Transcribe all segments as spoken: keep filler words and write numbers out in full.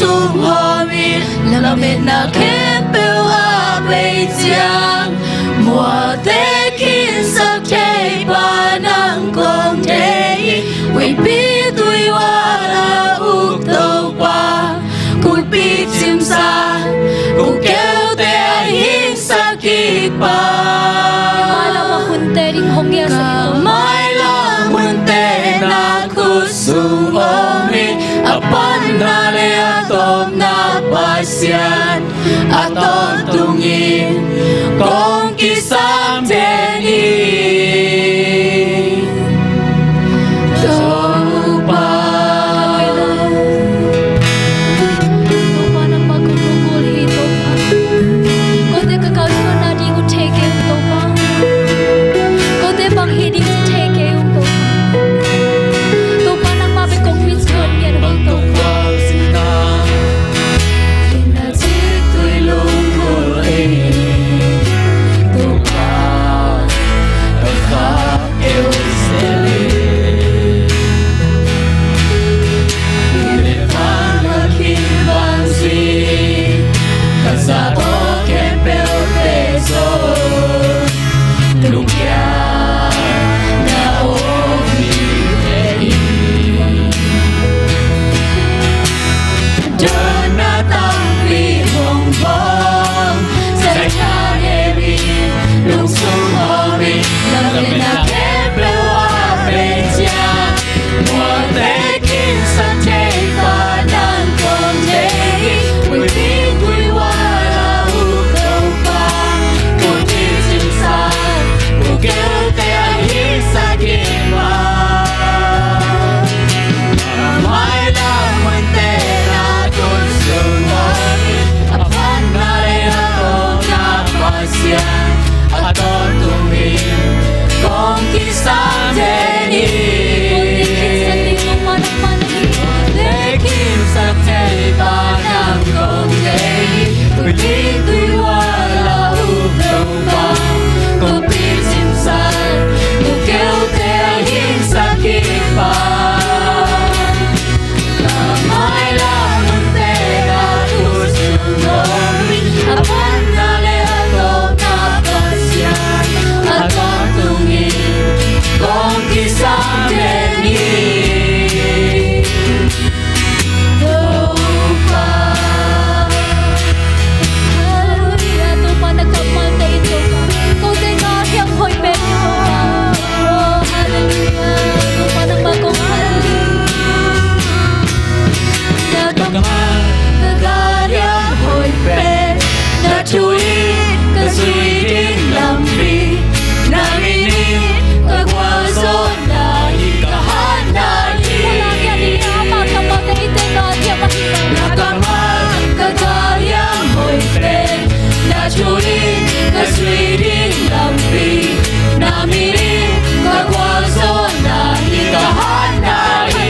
Tung hawm in lametna khempeuh a bei ciang, mualte khinsak thei pa nang kong thei hi. Huihpi tuihual a uk Topa, kulhpi cimsa, kukeulte a hingsak kik pa. Ka mailam a hunte ding hong ngiat sa. Ka mailam hunte na khut sung om hi. A panna le a tawpna Pasian, a tawntung in kong kisam den hi. Topa. Topa nangmah kong lunggulh hi Topa. Kote ka kalsuanna ding uh thei kei ung Topa. Kote bang hi ding ci thei kei ung Topa. Topa nangmah bek kong vit suan ngiat ung Topa. Ina cik tui lunggulh hi Topa. Ka kha Donna tampi hong bawng, zai tha nemi lungsung hawmi, lametna khempeuh a bei ciang, mualte khinsak thei pa nang kong thei hi. Huihpi tuihual a uk Topa, kulhpi cimsa, kukeulte a hingsak kik pa. Mailam hunte na khut sung om hi. A panna le a tawpna Pasian, a tawntung in kong kisam den hi. Mualte khinsak thei pa nang kong thei hi. Huihpi tuihual a uk Topa, kulhpi cimsa, kukeulte a hingsak kik pa. Ka mailam hunte na khut sung om hi. A panna le a tawpna Pasian, a tawntung in kong kisam den hi. Topa. Halleluia, Topa na kammal te in Topa. Kote ka hiam hoih pen in Topa. Oh, halleluia, Topa nangmah kong halleluia. Na kammal ka hiam hoih pen, na thu in ka zui ding lampi, na min in ka gualzawh na hi ka hatna hi. Na kammal ka gah hiam hoih pen, na thu in ka zui ding lampi, na min in ka gualzawh na hi ka hatna hi.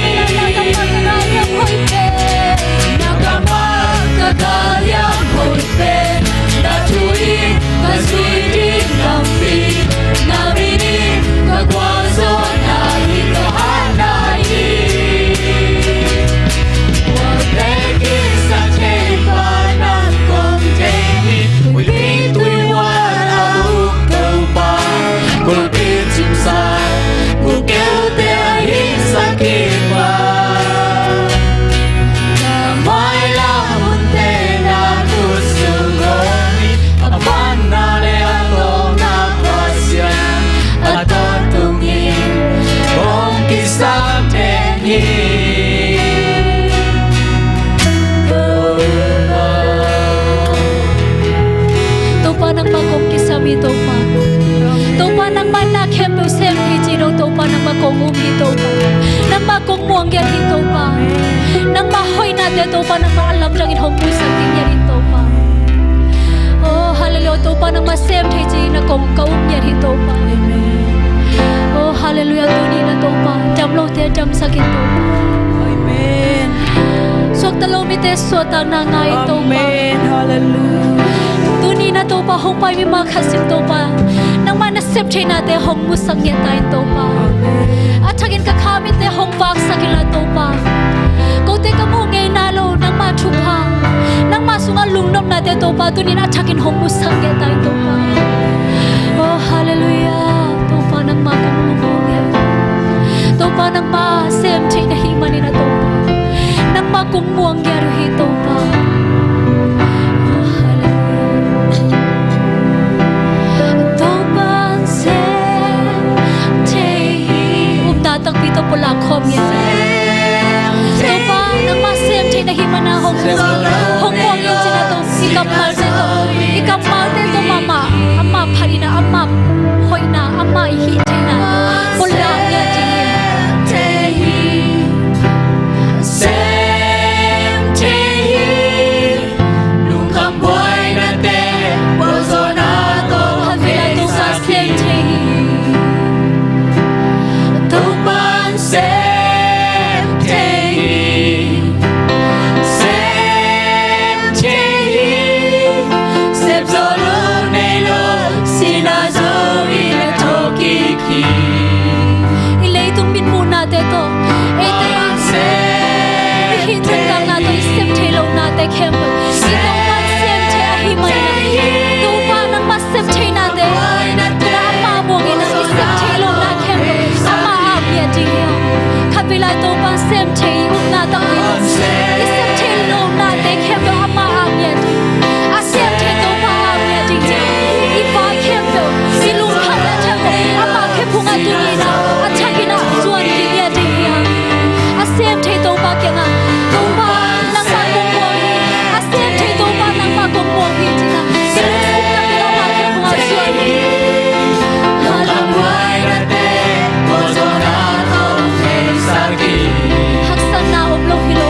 Na kammal ka gah hiam hoih pen, na thu in ka zui ding lampi, na min in ka gualzawh na hi ka hatna hi. Mualte khinsak thei pa nang kong thei hi. Huihpi tuihual a uk Topa, kulhpi cimsa, kukeulte a hingsak kik pa. Na mailam hunte na khut sung om hi. A panna le a tawpna Pasian, a tawntung in kong kisam den hi. Topa nangmah kong kisam hi Topa. Topa nangmah na khempeuh sem thei ci lo Topa nangmah kong um hi Topa. Nangmah kong muang ngiat hi Topa. Nangmah hoihnate Topa nangmah a lamdang in hong musak ding ngiat hi Topa. Oh, halleluia, Topa nangmah sem thei ci na kong ka um ngiat hi Topa. Amen. Oh, halleluia, tuni na Topa, dam lote damsak in Topa. Amen. Suakta lo mite suahtakna ngai in Topa. Amen. Halleluia. Tuni na Topa hong pai mi ma khat sim Topa, nangmah na sep theihnate hong musak ngiat ta in Topa. Amen. A thakin ka kha mitte hong vaksak inla Topa, kote ka muh ngei nai lo nangmah thupha Topa, tuni-in a thakin hong musak ngiat ta in Topa. Oh, halleluiah. Topa, nangmah kong muang ngiat. Topa, nangmah sem theih na hih manin ah Topa, nangmah kong muang ngiat uh hi Topa. Oh, halleluiah. Topa, sem thei hi. Upna takpi tawh pulak khawm ngiat. Topa, nangmah sem thei na hih manin ah hong, hong muang ngiat cih na Topa. I kammalte tawh, i kammalte tawh mahmah, amah phat in ah, amah hoihna, amah i hih theihna pulak ngiat ding hi. Sem thei hi. Lungkham buainate, puakzawhna tawh sem thei hi. Topa'n sem thei hi. Sem thei hi. Sep zo lo nei lo, sihna zo in a thawhkik hi. I leitung mitmuhnate tawh, eite i hih nuntakna tawh i sep thei lohnate khempeuh i Topa'n sem thei ahih manin ah, Topa nangmah sep theihnate, tu-in ah amah muang in ah i sep thei lohna khempeuh amah ap ngiat ding hi. Khatvei lai Topa'n sem thei, i upna takpi, i sep thei lohnate khempeuh amah ap ngiat ding. A sem thei Topa ap ngiat ding hi. I va khempeuh, i lungkhamna khempeuh amah khe phung ah tuni-in ah a thakin ah zuan kik ngiat ding hi. A sem thei Topa kiangah, Topa nangmah kong muang hi. A sem thei Topa nangmah kong muang hi ci-in ah, i lungsim takpi amah khe phung ah zuan hi. Haksatna om lo hi lo,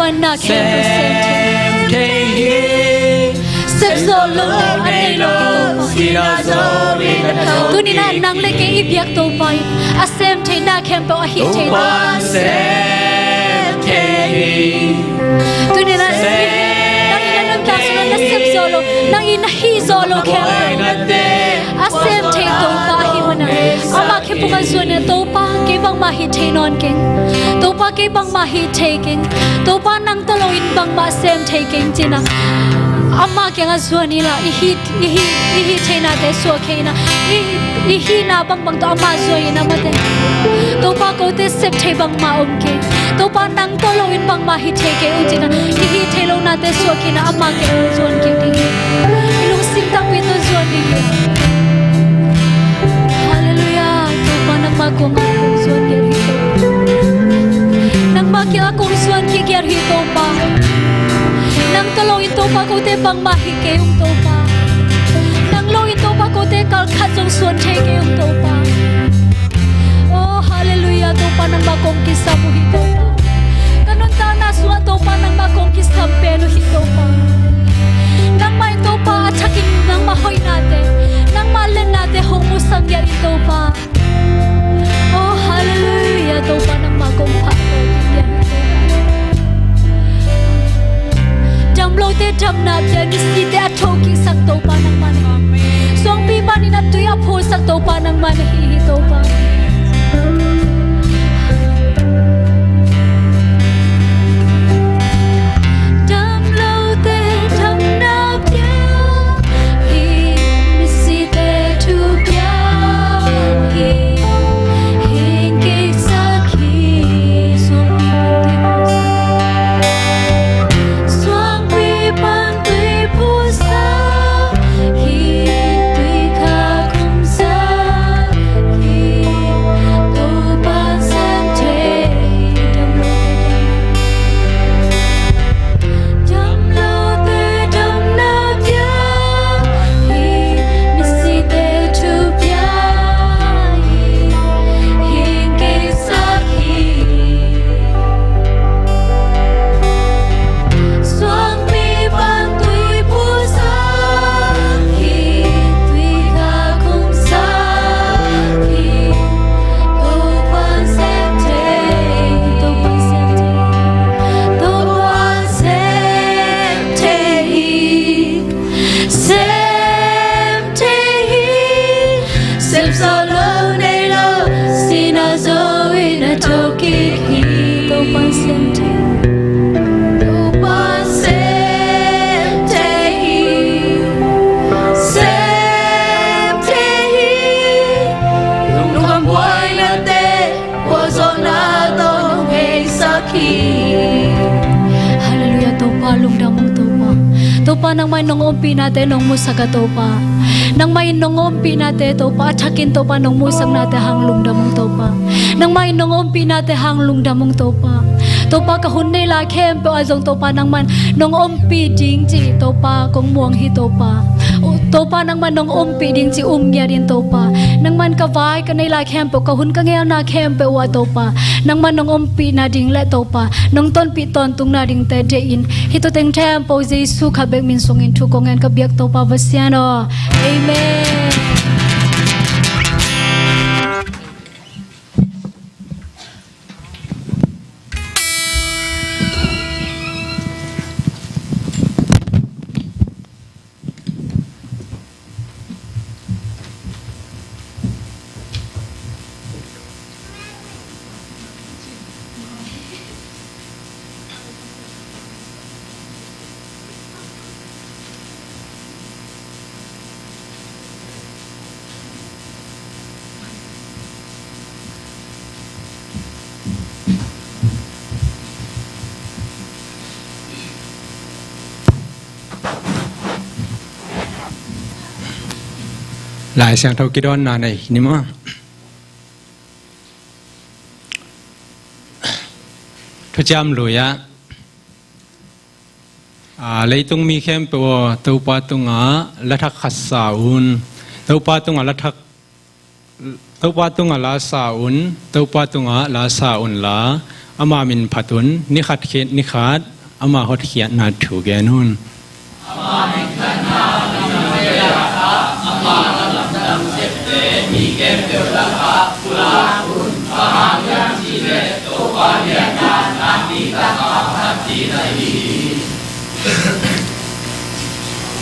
Na khempeuh sem thei hi. Sem zawh lo a nei lo Topa. Tuni-in ah nang le kei i biak Topa in a sem theihna khempeuh a hih thei. Topa sem thei hi. Tuni-in ah nang i na nuntak sungah na sem zawh lo, nang i na hih zawh lo khempeuh a sem thei Topa ahih manin ah amah khempeuh a zuan in ah Topa kei bangmah hih thei nawn keng. Topa kei bangmah hih thei keng. Topa nang tawh loin bangmah sem thei keng ci-in ah amah kiangah zuan inla i hih, i hih, i hih theihnate suahkhia inla i, i hihna bangbang tawh amah zuan inla mate. Topa kote sep thei bangmah om kei. Topa nang tawh loin bangmah hih thei kei ung ci-in ah i hih theih lohnate suahkhia inla amah kiangah zuan kik ding. I lungsim takpi tawh zuan ding hi. Halleluiah. Topa nangmah kong a kong zuan kik hi Topa. Nangmah kiangah kong zuan kik hi Topa. Nang tawh loin Topa kote bangmah hih kei ung Topa. Nang loin Topa kote kal khat zong suan thei kei ung Topa. Oh, halleluiah, Topa nangmah kong kisam uh hi Topa. Ka nuntakna sungah Topa nangmah kong kisam pen uh hi Topa. Nangmah in Topa a thakin nangmah hoihnate, nangmah liannate hong musak ngiat in Topa. Oh, halleluiah, Topa nangmah kong phat kik hi Topa. Damlote damna pia, misite a thokiksak Topa nangmah na hi. Suangpi panin a tui a phusak Topa nangmah na hi hi Topa. Damlote damna pia hi, misite thu pia hi, hing kiksak hi. Suangpi pan tui phusak hi, tui khak khumsak hi, Topa sem thei hi. Damlote damna pia hi, misite thu pia hi, hing kiksak hi. Suangpi pan tui phusak hi, tui khak khumsak hi, Topa sem thei hi, Topa sem thei hi, Topa sem thei hi. Sem thei hi. Sem zawh lo, nei lo, sihna zo in a thokik hi. Topa sem thei. Topa sem thei hi. Sem thei hi. Lungkham buainate, puahzawhna tawh hong heisak hi. Halleluiah, Topa lungdam ung Topa. Topa nangmah in nong ompihnate nong musak a Topa. Nangmah in nong ompihnate Topa, a thakin Topa nong musaknate hang lungdam ung Topa. Nangmah in nong ompihnate hang lungdam ung Topa. Topa ka hun nei lai khempeuh ah zong Topa nangmah in nong ompih ding ci Topa kong muang hi Topa. Topa nangmah in nong ompih ding ci um ngiat in Topa. Nangmah in ka vai ka nei lai khempeuh, ka hun ka ngeina khempeuh uh ah Topa, nangmah nong ompih nading le Topa nong tonpih tawntungna dingte deih in, hih thu teng khempeuh Jesu khat bek min sungin thu kong ngen ka biak Topa va sian aw. Amen. Lai Siangtho kidawnna nei ni maw? Thuciam Lui ah, aa, leitung mi khempeuh aw, Topa tungah la thak khat sa un. Topa tungah la thak Topa tungah la sa un, Topa tungah la sa unla, ama min phat un, ni khat khit ni khat ama hotkhiatna thu gen un.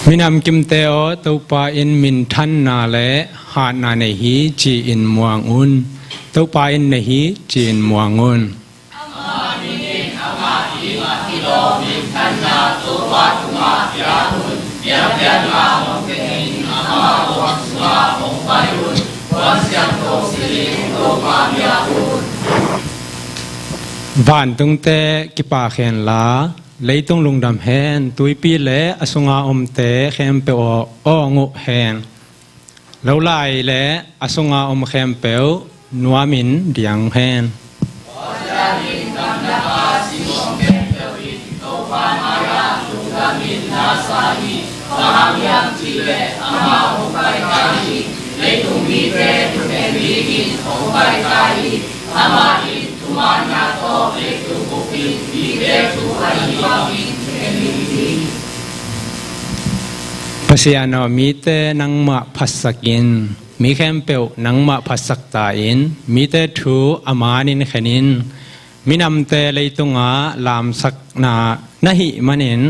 Minam kimte aw, Topa in minthanna le hatna nei hi, ci-in muang un. Topa in nei hi, ci-in muang un. Vantungte kipak hen la, leitung lungdam hen, tuipi le a sunga omte khempeuh aw, awng uh hen. Lolai le a sunga om khempeuh nuamin diang hen. Pasian aw, mite nangmah phatsak in, mi khempeuh nangmah phatsak ta in, mite thu a manin khen in, minamte leitungah lamsakna na hih manin,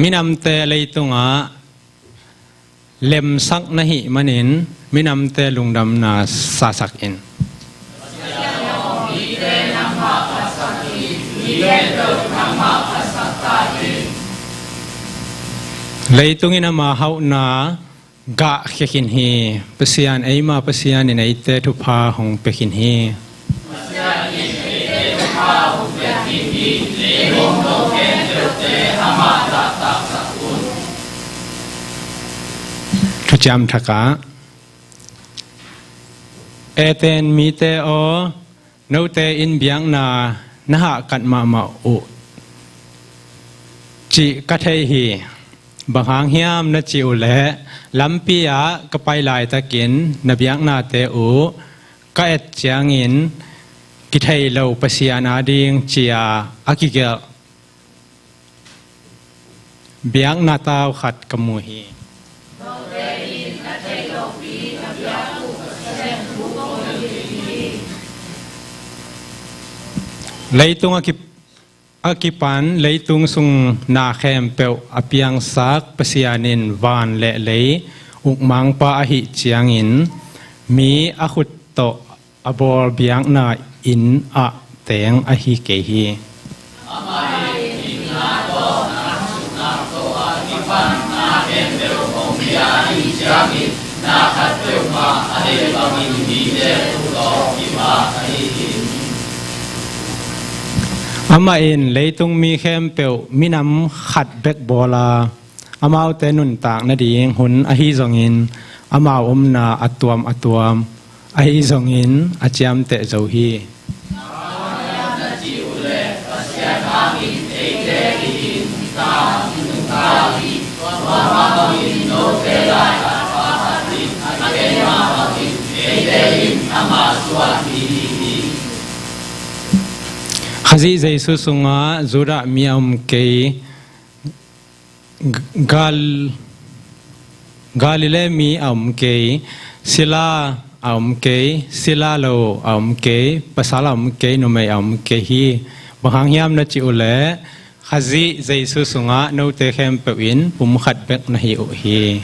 minamte leitungah lemsak na hih manin, minamte lungdamna sasak in. Leitung in ama hauhna gahkhia khin hi. Pasian, eima Pasian in eite thupha hong pia khin hi. Thuciam Thak ah, Eten mite aw, note in biakna na hahkat mahmah uh cih ka thei hi. Bang hang hiam na cih uh leh, lampi ah ka pai laitakin na biaknate uh ka et ciangin, kithei lo Pasian ading ci-a a kigelh biakna tau khat ka mu hi. Leitung a ki, a kipan leitung sung na khempeuh a piangsak Pasian in van le lei ukmangpa ahih ciangin, mi a khut tawh a bawl biakna inn ah teng ahi kei hi. Amah in leitung mi khempeuh minam khat bek bawl a, amaute nuntak nading hun ahi zongin, amau omna a tuam a tuam ahi zongin a ciamteh zo hi. Khazih Jesu sungah Judah mi a um kei, Gal-, Galilee mi a um kei, sila a um kei, sila lo a um kei, pasal a um kei, numei a um kei hi. Bang hang hiam na cih uh leh, Khazih Jesu sungah note khempeuh in pum khat bek na hi uh hi.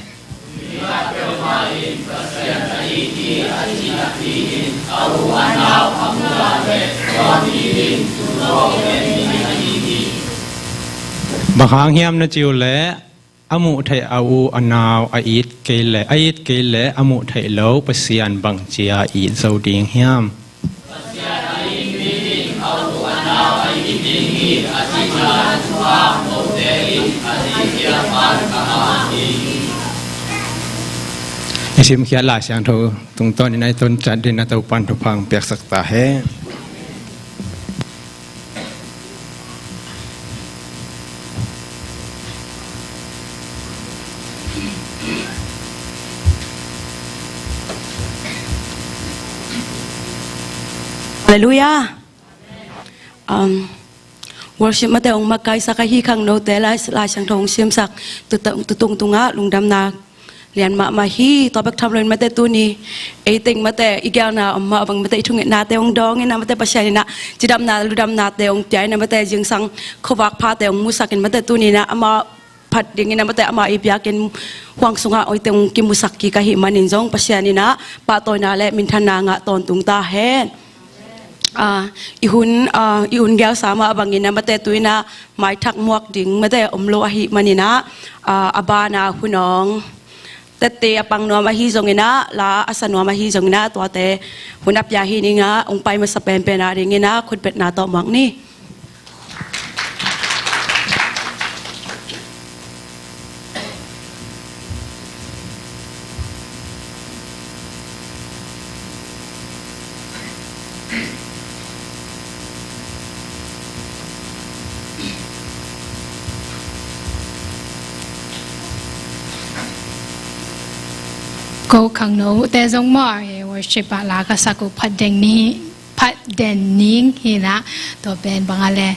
Bang hang hiam na cih uh leh, a muh theih a u a nau a it kei leh, a it kei leh a muh theih lo Pasian bangci-a it zo ding hiam? I simkhiat Lai Siangtho tungtawnin a i tun cat dingin a Topan thupha hong piaksak ta hen. Halleluiah. um, worship mate hong makaisak ahi khangnote Lai, Lai Siangtho hong simsak tutung, tutung tungah lungdamna lian mahmah hi. Tua bek tham loin mate tuni ei teng mate i gelna om mah bang mate i thungetnate hong dawng inah mate Pasian inah cidamna ludamnate hong pia inah mate zingsang khuavak phate hong musak in mate tuni inah ama phat ding inah mate ama i biakinn huang sungah hoih teng hong kimusak kik ahih manin zong Pasian inah pahtawina le minthanna ngah tawntung ta hen. Ah, i hun, ah, i hun gelsa mah bangin ah mate tu inah maithak muak ding mate om lo ahih manin ah, ah, a bana hun hong tette a pang nuam ahi zongin ah la a sa nuam ahi zongin ah tuate hun a pia hi ning ah hong pai masa penpen a dingin ah khutbetna tawh muak ni. Ko khangnote zong maw, eh, worship ah la ka sak uh Phatden Ni, Phatden Ning hi inah, tua pen bang a le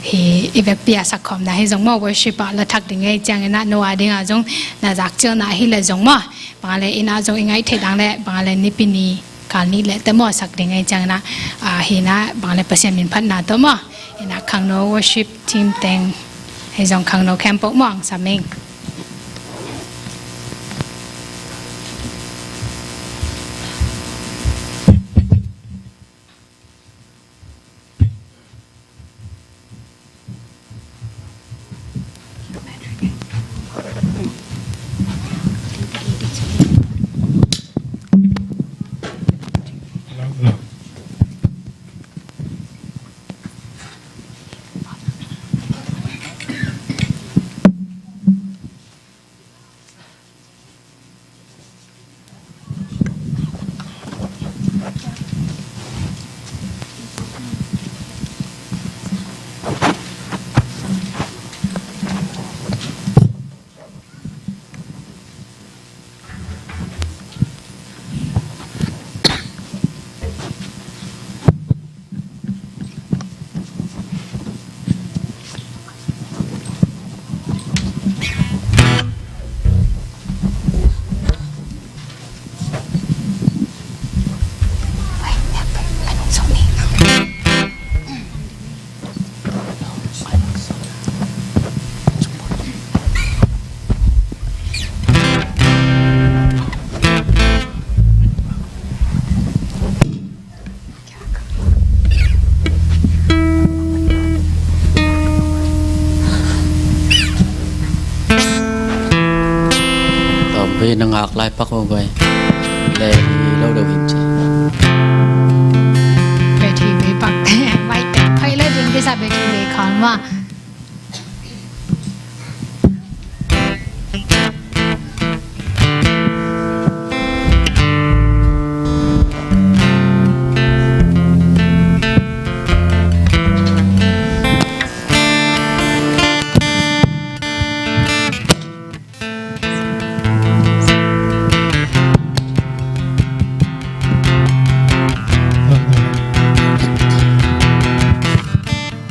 hi i vekpi a sakkhawmna hi zong maw, worship ah la thak ding ei ciangin ah no a dingah zong na zakcilna hi le zong maw, bang a le inah zong i ngaih theih dang le bang a le Nipi ni kal nih le te maw sak ding ei ciangin ah, ah, hi inah bang a le Pasian min phatna tawh maw, inah khangno worship team teng hi zong khangno khempeuh maw ang sam ing. Tawm hi na ngak lai pak uh guai. Le hi lo deuh hin ci. Battery bei pak. Mai tek phai le ding kisa battery bei khan ma.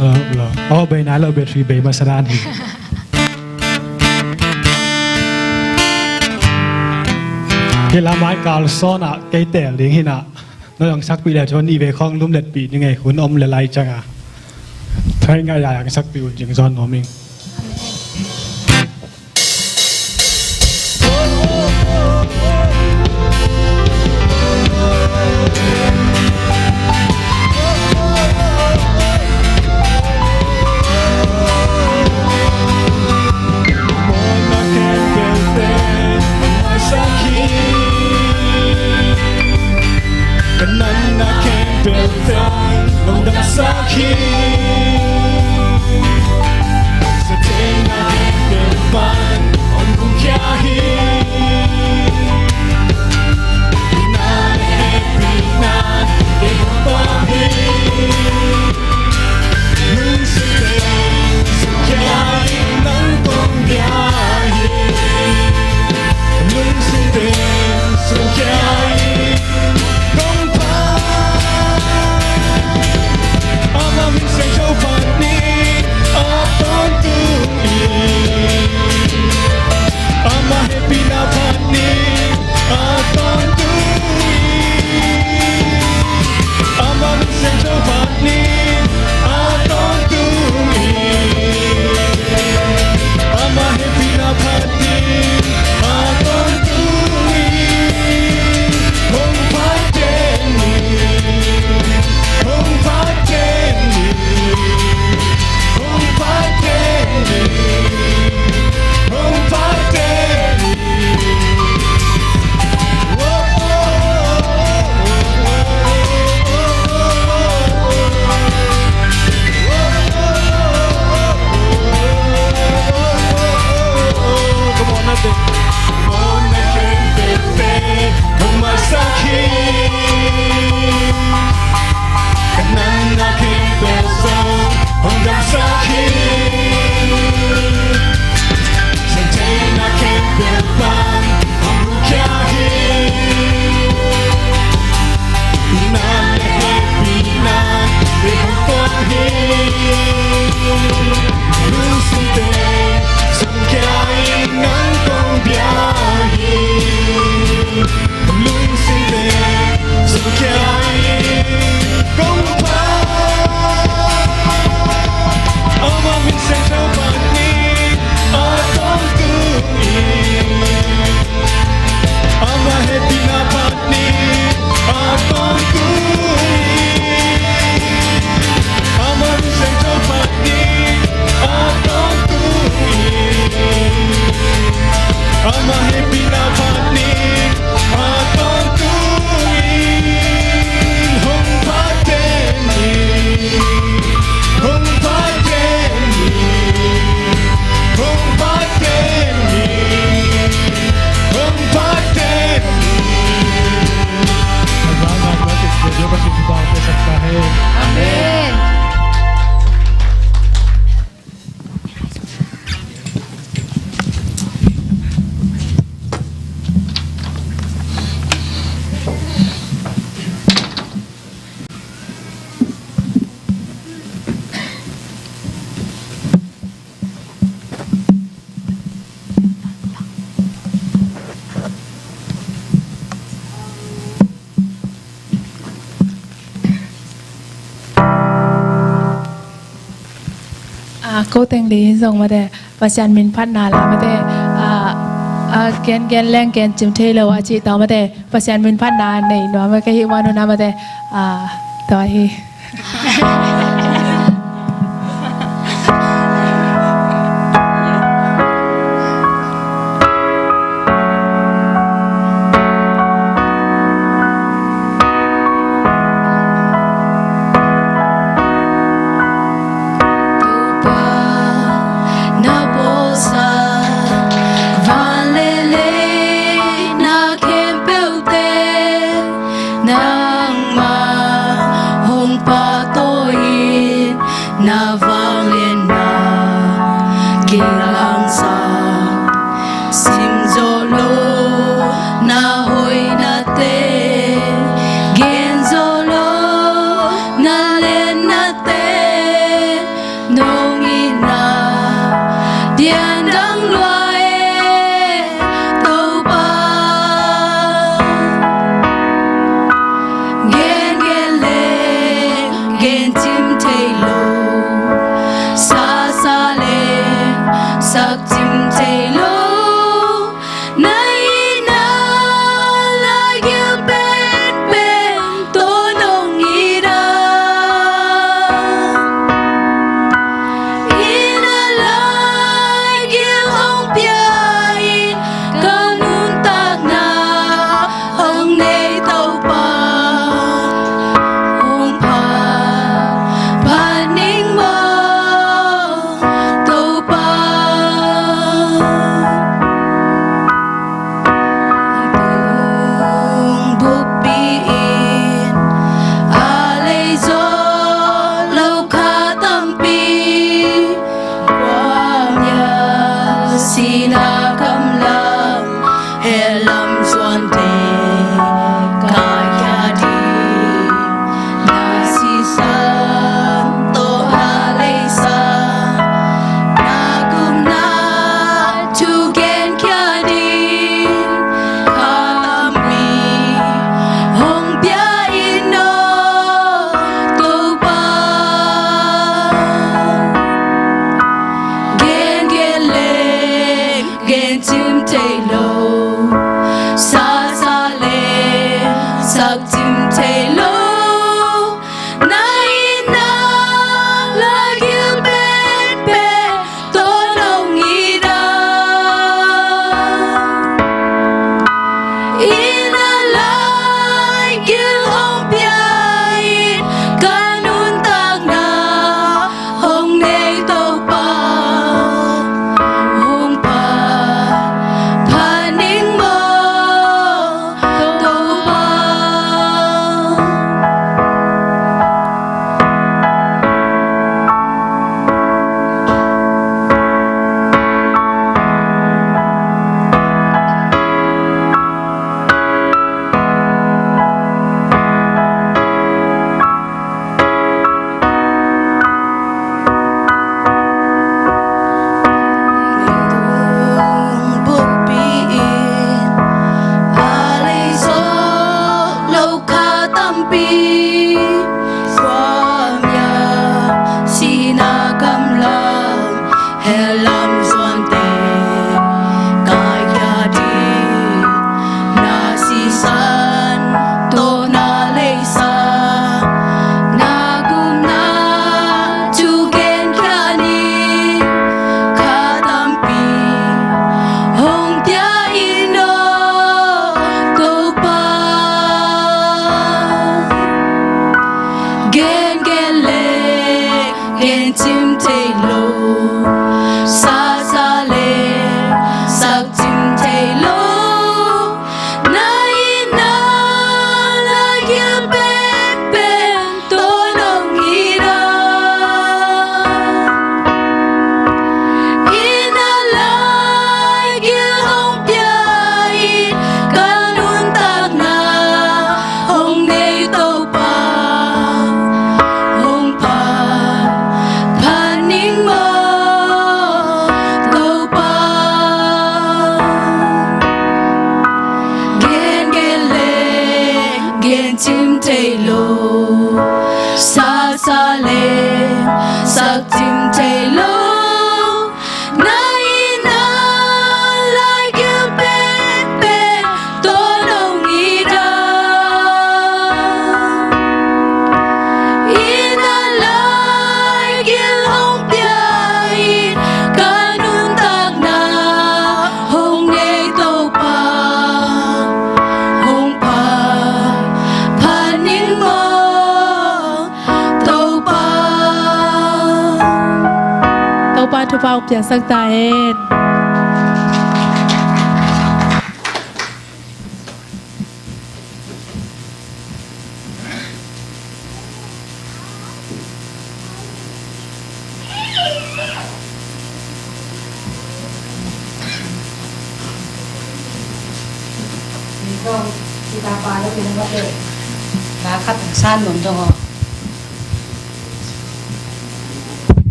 Hello, hello. Oh, bei nai lo, battery bei masa dan hi. Kei lamai kal sawn ah kei tel ding hi na. No zong sakpih le cun i ve khawng lum letpih ni ngei, hun om le lai ciang a. Thai ngai a yang sakpih un zing zawn nuam ing. Ka natna khempeuh tawh lungdam sak hi. Sa thei na khempeuh pan hong tung khia hi. Na hehpihna kei hong pia hi. Lungsim teng sungkhia in nang kong bia hi. Lungsim teng sungkhia in kong pia. Ama min siangtho Ko teng ding zong mate, Pasian min phatna la mate, a, a, gen gen leng gen cim thei lo a ci tau mate, Pasian min phatna nei nuam ka hi ua nuna mate, a, tua hi. Topa, na bawlsa van le lei na khempeuhte nangmah hong pahtawi in, na vangliatna kilangsak, sim zawh lo na hoihnate, gen zawh lo na liatnate, nong itna dian dang lua e, Topa. Gen gen leng gen cim thei lo, sa sa leng sak cim thei lo, na itna laigil penpen tawh nong it a, itna laigil hong pia in, ka nuntakna hong nei Topa, hong phat phat ning maw Topa. Tung bukpi in a lei zawh lo kha tampi, khuamial sihna gam lam hell lam zuante kaikhia ding, na sisan tawh na leisan, na gupna thu genkhia ding, kha tampi hong pia in aw Topa. Gen gen leng gen cim thei lo, sa sa leng sak cim thei lo, na itna laigil penpen tawh nong it a, itna laigil hong pia in, ka nuntakna hong nei Topa, hong phat phat ning maw Topa. Tung bukpi in a lei zawh lo kha tampi, khuamial sihna gam lam hell lam zuante kaikhia ding, na sisan tawh na leisan, na gupna thu genkhia ding, kha tampi hong pia in aw Topa. Gen gen leng gen cim thei lo, sa sa leng sak cim thei lo, na itna laigil penpen tawh nong it a, itna laigil hong pia in, ka nuntakna hong nei Topa, hong phat phat ning maw Topa. Gen gen leng gen cim thei lo, sa sa leng sak cim thei lo, Pau piangsak ta hen.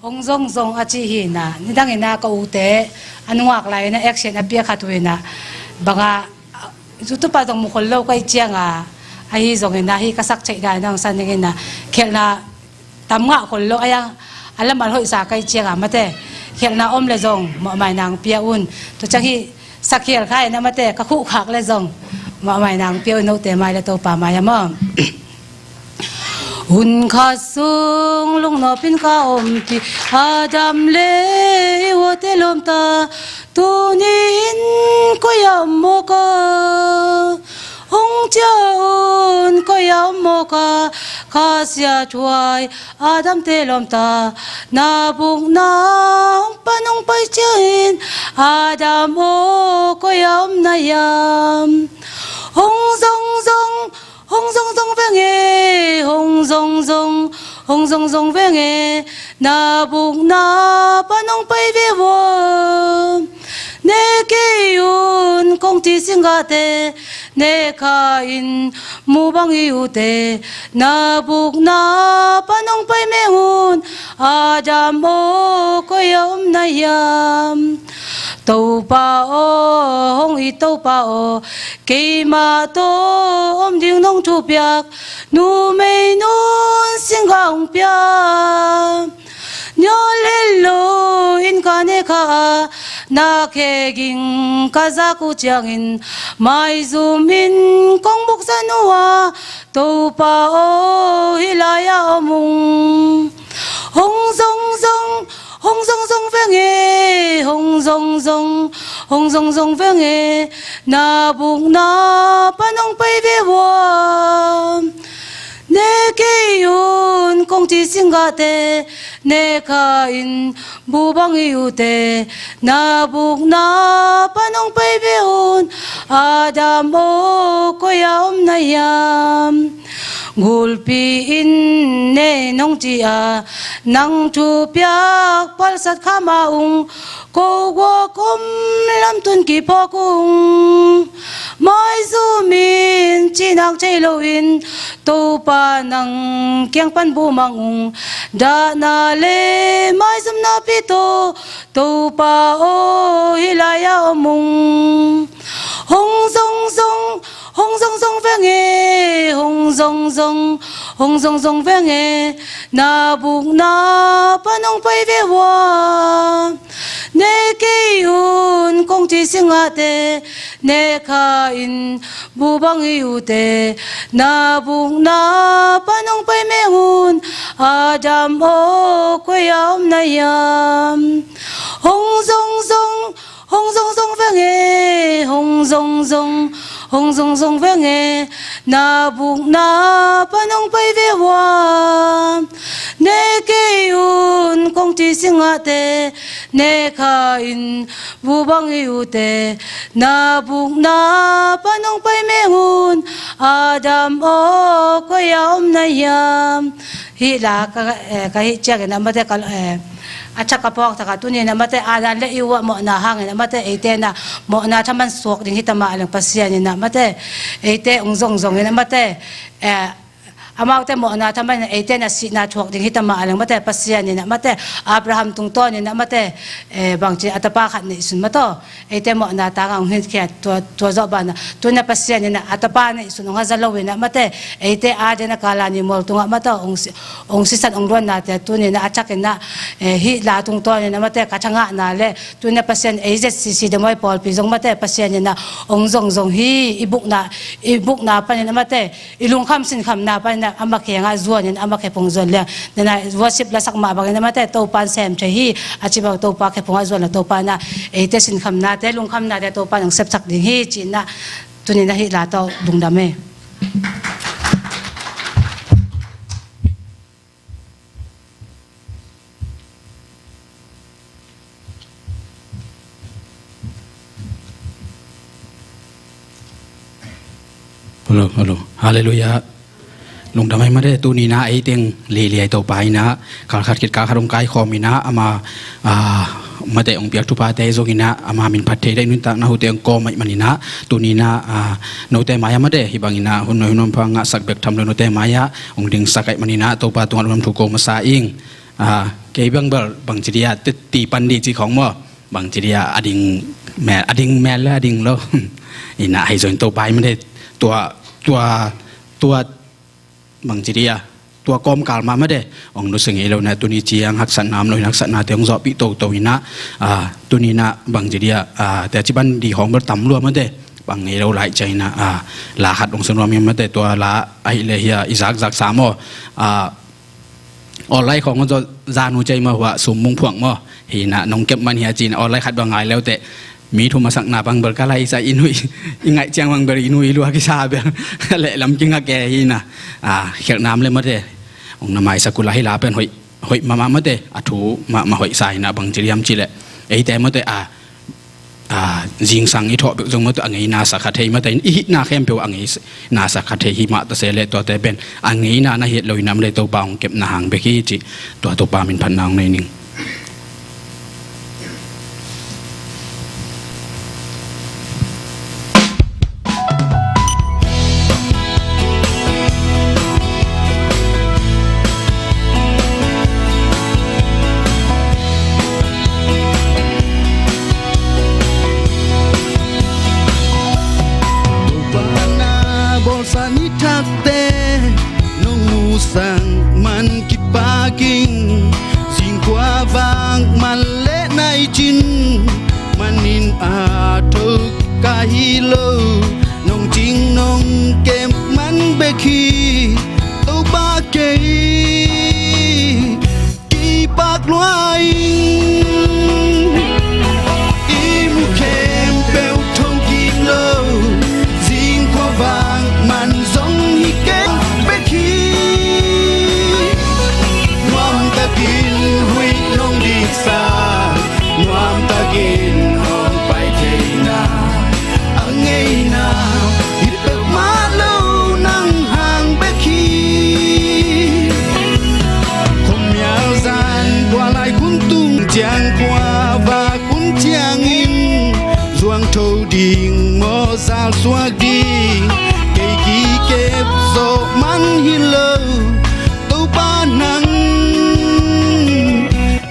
Hong zongzong a cih hi inah, nidang inah ka ute a nungak lai inah action a pia khat uh inah, bangah YouTube ah zong mu khol lo ka hih cianga, ahi zong inah hih ka sak theih dan inah hong san ning inah, khelhna tam ngah khol lo a, a lamal hoihsa ka hih cianga mate, khelhna om le zong mawhmai nang pia un. Tua ciang hih sakhel kha inah mate, ka khuhkhak le zong mawhmai nang pia un, note mai le Topa mai a maw. Hun khat sung lungnopin ka ompih, Adam le Eva te lawmta, tuni-in koi-ah om mawk a? Hong ciah un, koi-ah om mawk a? Kha siathuai Adam te lawmta, na bukna hong pan hong pai ciangin, Adam aw, koi-ah om na hiam? Hong zongzong, hong zongzong veng e, hong zongzong, hong zongzong veng e, na bukna pan hong pai ve vua. Ne kei un, kong ci singgahte, ne kha in, bu bang hi uh teh, na bukna pan hong pai meng un, Adam aw, koi-ah om na hiam? Topa aw, hong it Topa aw, keimah tawh om ding nong thupiak, numei nun singgah hong pia. Nial het lo in ka ne kha a, na khe ging ka zak uh ciangin, maizumin kong buksan uh a, Topa aw, hih lai-ah om ung. Hong zongzong, hong zongzong veng e, hong zongzong, hong zongzong veng e, na bukna pan hong pai ve vua. Ne kei un, kong ci singgahte, ne kha in, bu bang hi uh teh, na bukna pan hong pai ve un, Adam aw, koi-ah om na hiam? Gulpi in ne nong ci a, nang thupiak palsat kha mah ung, ko guak om lamtun kiphawk ung. Maizumin cihnak thei loin, Topa nang kiang pan bu mang ung. Dahna le maizumna pi tawh, Topa aw, hih lai-ah om ung. Hong zongzong, hong zongzong veng e, hong zongzong, hong zongzong veng e, na bukna pan hong pai ve vua. Ne kei un, kong ci singgahte, ne kha in, bu bang hi uh teh, na bukna pan hong pai meng un, Adam aw, koi-ah om na hiam? Hong zongzong, hong zongzong veng e, hong zongzong, hong zongzong veng e, na bukna pan hong pai ve vua. Ne kei un, kong ci singgahte, ne kha in, bu bang hi uh teh, na bukna pan hong pai meng un, Adam aw, koi-ah om na hiam? Hih la ka, eh, ka hih ciangin ah mate ka, eh, a thak ka phawk thak a, tuni-in ah mate, Adam le Eve mawhna hangin ah mate, eite in ah mawhna thaman suak ding hi ta mah leng, Pasian in ah mate, eite hong zongzongin ah mate, eh, amaute mawhna thaman eite in ah sihna thuak ding hi ta mah leng mate, Pasian in ah mate, Abraham tungtawnin ah mate, eh, bangci a tapa khat neihsun mate, eite mawhna tangah hong hinkhiat, tua, tua zawh banah, tu-in ah Pasian in ah a tapa neihsun hong haza loin ah mate, eite a dingin ah Kalvari mual tungah mate, hong si, hong sisan hong luannate, tuni-in ah a thakin ah, eh, hih la tungtawnin ah mate, ka thangahna le, tu-in ah Pasian ei Z C C demawi pawlpi zong mate, Pasian in ah hong zongzong hi, i bukna, i bukna panin ah mate, i lungkham sinkhamna panin ah ama kiangah zuanin, ama khephung zuan liang. Nana worship lasak mah bangin ah mate, Topa in sem thei hi, a ci bang Topa khephungah zuan la, Topa in ah eite sinkhamnate, lungkhamnate Topa in hong sepsak ding hi, ci-in ah tuni-in ah hih la tawh lungdam e. Hello, hello. Halleluiah. Lungdam ei mate, tuni-in ah ei teng lili ei Topa in ah kalkhat khit kalkhat hong kaikhawm in ah ama, ah, mate hong piak thuphate zong in ah ama min phat thei ding nuntakna hute hong kawm ei manin ah tuni-in ah, ah, note mai-ah mate hih bangin ah hun nuai hun nuam pha ngahsak bek tham lo note mai-ah hong dingsak ei manin ah Topa tungah lungdam thu ko masa ing. Ah, kei bang bel bangci dia teti pan di ci khong maw. Bangci dia a ding mel, a ding mel le a ding lo. In ah hei zong Topa ei mate tua, tua, tua bangci dia tua kawmkal mah mate hong nusia ngei lo in ah tuni ciang haksatna om lo in haksatnate hong zawhpih toto in ah, ah, tuni in ah bangci dia, ah, tua ci ban di khong bel tam lua mate bang ngei lo lai ciang in ah, ah, la khat hong sung nuam hi mate tua la ahih leh hia i zakzak sa maw, ah, online khong hong zawh zanu ciang mah hua sum mung phuang maw. Hi in ah nong kep man hia ci in online khat bang ngai leuteh mi thum a sakna bang bel ka lai sa i nuih i ngaih ciang bang bel i nuih i lua kisa bel leh lam kingak e hi in ah, ah, khelhna om le mate hong na maisak uh la hi la pen hoih, hoih mahmah mate a thu mahmah hoih sa in ah bangci hiam cih leh eite mate a, a, zingsang i thawh bek zong mate a ngeina sa kha thei mate in i hihna khempeuh a ngeina sa kha thei hi mah ta se leh tuate pen a ngeina na hi het lo in ah mate Topa hong kepna hang bek hi cih tua Topa min phatna hong nei ning. Topa na bawlsa ni thakte nong musak man kipak ing. Zingkhua vak man leh nai cin manin a tho ka hi lo. Nong cing nong kep man bek hi Topa kei kipak lua ing. I mu khempeuh tho kik lo. Zingkhua vak man zong hi kei bek hi. Nuamtakin huih nong diksa, nuamtakin hong pai theihna a ngeina hi peuhmah lo nang hang bek hi. Khuamial zan khua lai khun tung ciang khua vak khun ciangin zuang tho ding maw zal suak ding kei kikep zawh man hi lo. Topa nang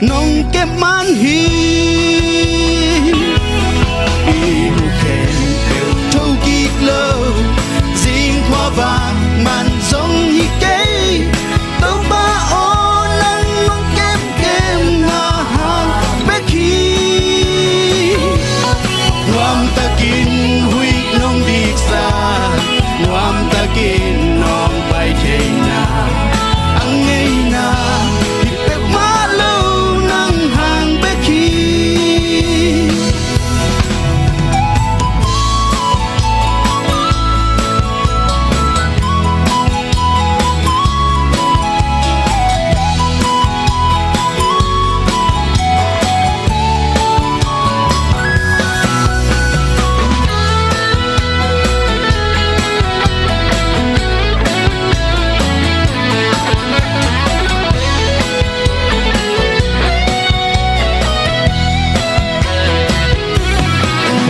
nong kep man hi. I mu khempeuh tho kik lo. Zingkhua vak man zong hi kei. Topa aw nang nong kep kepna hang bek hi. Nuamtakin huih nong diksa, nuamtakin nong pai theihna a ngeina hi peuhmah lo nang hang bek hi.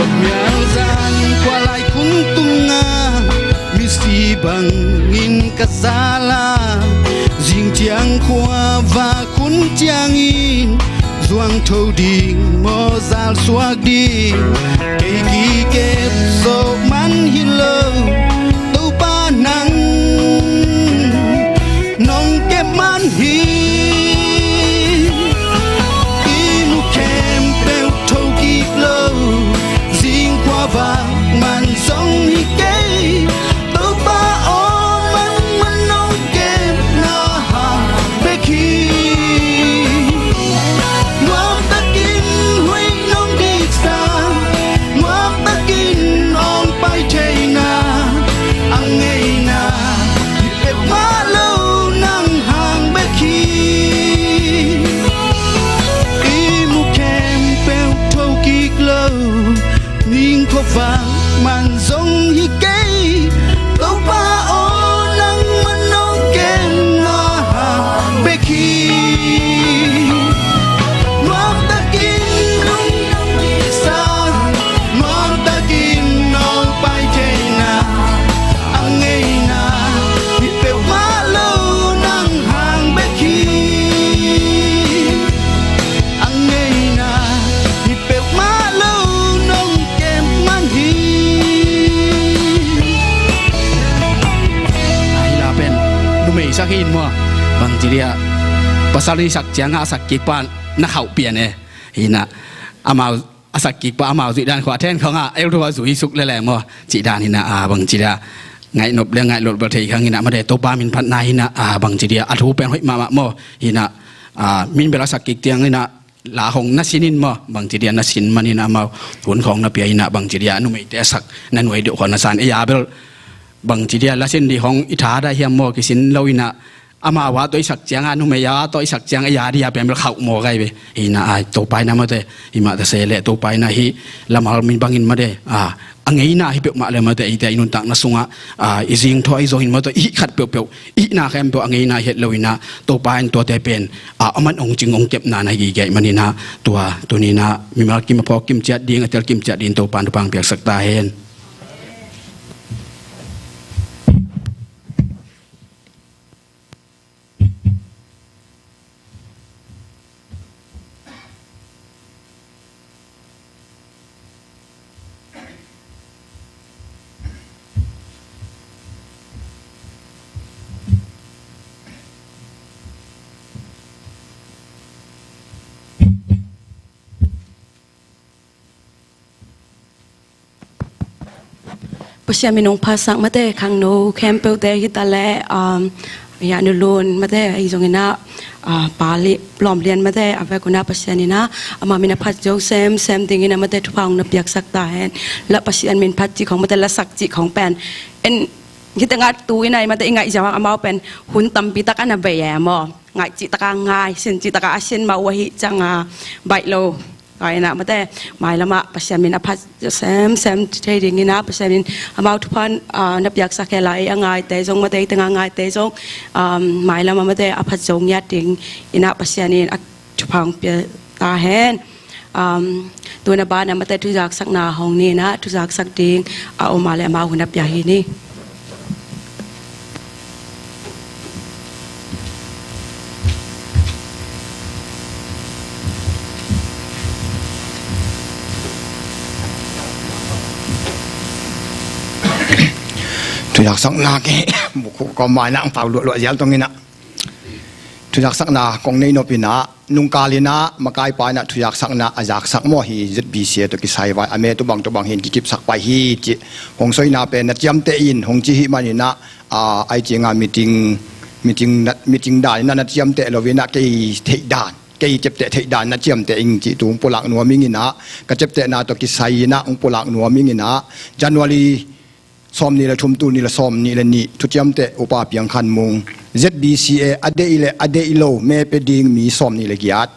Khuamial zan khua lai khun tungah misi bangin ka zal a, zing ciang khua vak khun ciangin zuang tho ding maw zal suak ding kei kikep zawh man hi lo. Topa nang nong kep man hi. I mu khempeuh tho kik lo. Zingkhua vak man zong hi kei. Topa aw man man nong kepna hang bek hi. Nuamtakin huih nong diksa, nuamtakin hong pai theihna a ngeina hi peuhmah lo nang hang bek hi. I mu khempeuh tho kik lo. Zingkhua vak man zong hi kei. Topa Sak hi in maw, bangci dia, pasal i sak ciangah a sak kikpa na khauh pian e. Hi inah amau a sak kikpa amau zuih dan khua then khawngah el tua zui suk lele maw, cih dan hi inah, a, bangci dia, ngaih nop le ngaih lolh bel thei khang inah mate, Topa min phatna hi inah, a, bangci dia, a thu pen hoih mahmah maw. Hi inah, a, min bel a sak kik ciang inah la khawng na sin in maw, bangci dia na sin man inah amau hun khawng na pia inah, bangci dia numeite a sak na nuai deuh khawng na san ei a bel, bangci dia la sin dih khawng i tha dah hiam maw, kisin lo inah, amau a tawh i sak ciangah, numei a tawh i sak ciang ei a dih a pen bel khauh maw gai ve. Hi inah, a, Topa inah mate, hi mah ta se leh Topa inah hih lamal min bangin mate, a, a ngeina hi peuhmah le mate, eite i nuntakna sungah, a, i zingthaw i zongin mate, i hih khat peuhpeuh, i hihna khempeuh a ngeina hi het lo inah, Topa in tuate pen, a, a man hong cing hong kepna na hi gige man inah, tua tuni inah mimal kim a phawk kim ciat ding, a tel kim ciat ding Topa in thupha piaksak ta hen. Pasian min hong phatsak mate, khangno khempeuhte hi ta leh, um, ya Nu Lun mate, ahi zong inah, uh, Pa Lawm Lian mate, a vek un ah Pasian inah ama min a phat zo semsem ding inah mate, thupha hong na piaksak ta hen. La Pasian min phat cih khawng mate, la sak cih khawng pen en, hi tengah tu inah mate, i ngaih ziau hang amau pen hun tampi tak a na bei e maw. Ngaih cih takah ngai, sin cih takah a sin mah uh ahih ciangah baih lo. Tua inah mate, mailamah Pasian min a phat semsem thei ding inah Pasian in amau thupha, ah, na piaksak hen la, ei a ngaite zong mate, ei tengah ngaite zong, um, mailamah mate a phat zo ngiat ding inah Pasian in a thupha hong pia ta hen. Um, tu in a banah mate thuzaksakna hong ni inah, thuzaksak ding a om a leh amau hun a pia hi ni. Thuzaksakna ke, mukhu kawm mai nang pau luahluah zial tong inah. Thuzaksakna kong nei nop inah, nungkal inah makaipa inah thuzaksakna a zaksak maw, hi Z B C A tawh kisai vai a me tu bang tu bang hin kikipsak pai hi cih hong soina pen na ciamteh in hong ci hi man inah, a, ai ciangah meeting, meeting na, meeting dan inah na ciamteh lo inah, kei theih dan, kei ciapteh theih dan na ciamteh ing cih tu hong pulak nuam ing inah, ka ciaptehna tawh kisai inah hong pulak nuam ing inah, January sawmnih le thum, tul nih le sawmnih le nih, thuciamteh Upa Piang Khan Mung, Z B C A a deih le a deih lo me pia ding mi sawmnih le giat,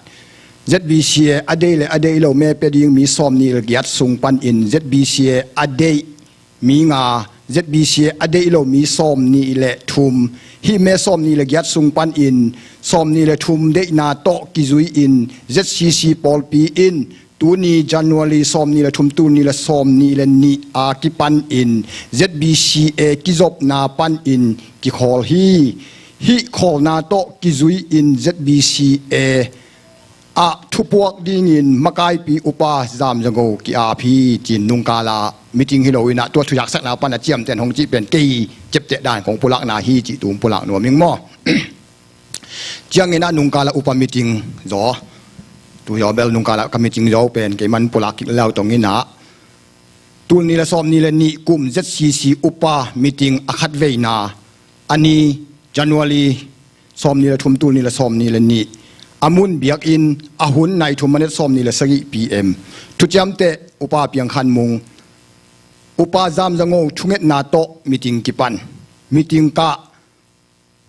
Z B C A a deih le a deih lo me pia ding mi sawmnih le giat sung panin Z B C A a deih mi nga, Z B C A a deih lo mi sawmnih le thum, hih me sawmnih le giat sung panin sawmnih le thum deihna tawh kizui-in Z C C pawlpi in tuni January sawmnih le thum, tul nih le sawmnih le nih a kipanin Z B C A kizopna panin kikhawl hi. Hih khawlna tawh kizui-in Z B C A ah thupuak dingin makaipi Upa Zam Za Ngo ki-ap hi, ci-in nungkala meeting hi lo inah tua thuzaksakna pan a ciamteh in hong cih pen kei ciapteh dan kong pulakna hi cih tu hong pulak nuam ing maw. Ciangin ah nungkala upa meeting zaw, tu zaw bel nungkala ka meeting zaw pen kei man pulak kik lo tong inah, tul nih le sawmnih le nih kum Z C C upa meeting a khatveina, a ni January sawmnih le thum, tul nih le sawmnih le nih, a mun biakinn, a hun nai thum minute sawmnih le sagih P M. Thuciamteh Upa Piang Khan Mung, Upa Zam Za Ngo thungetna tawh meeting kipan. Meeting kah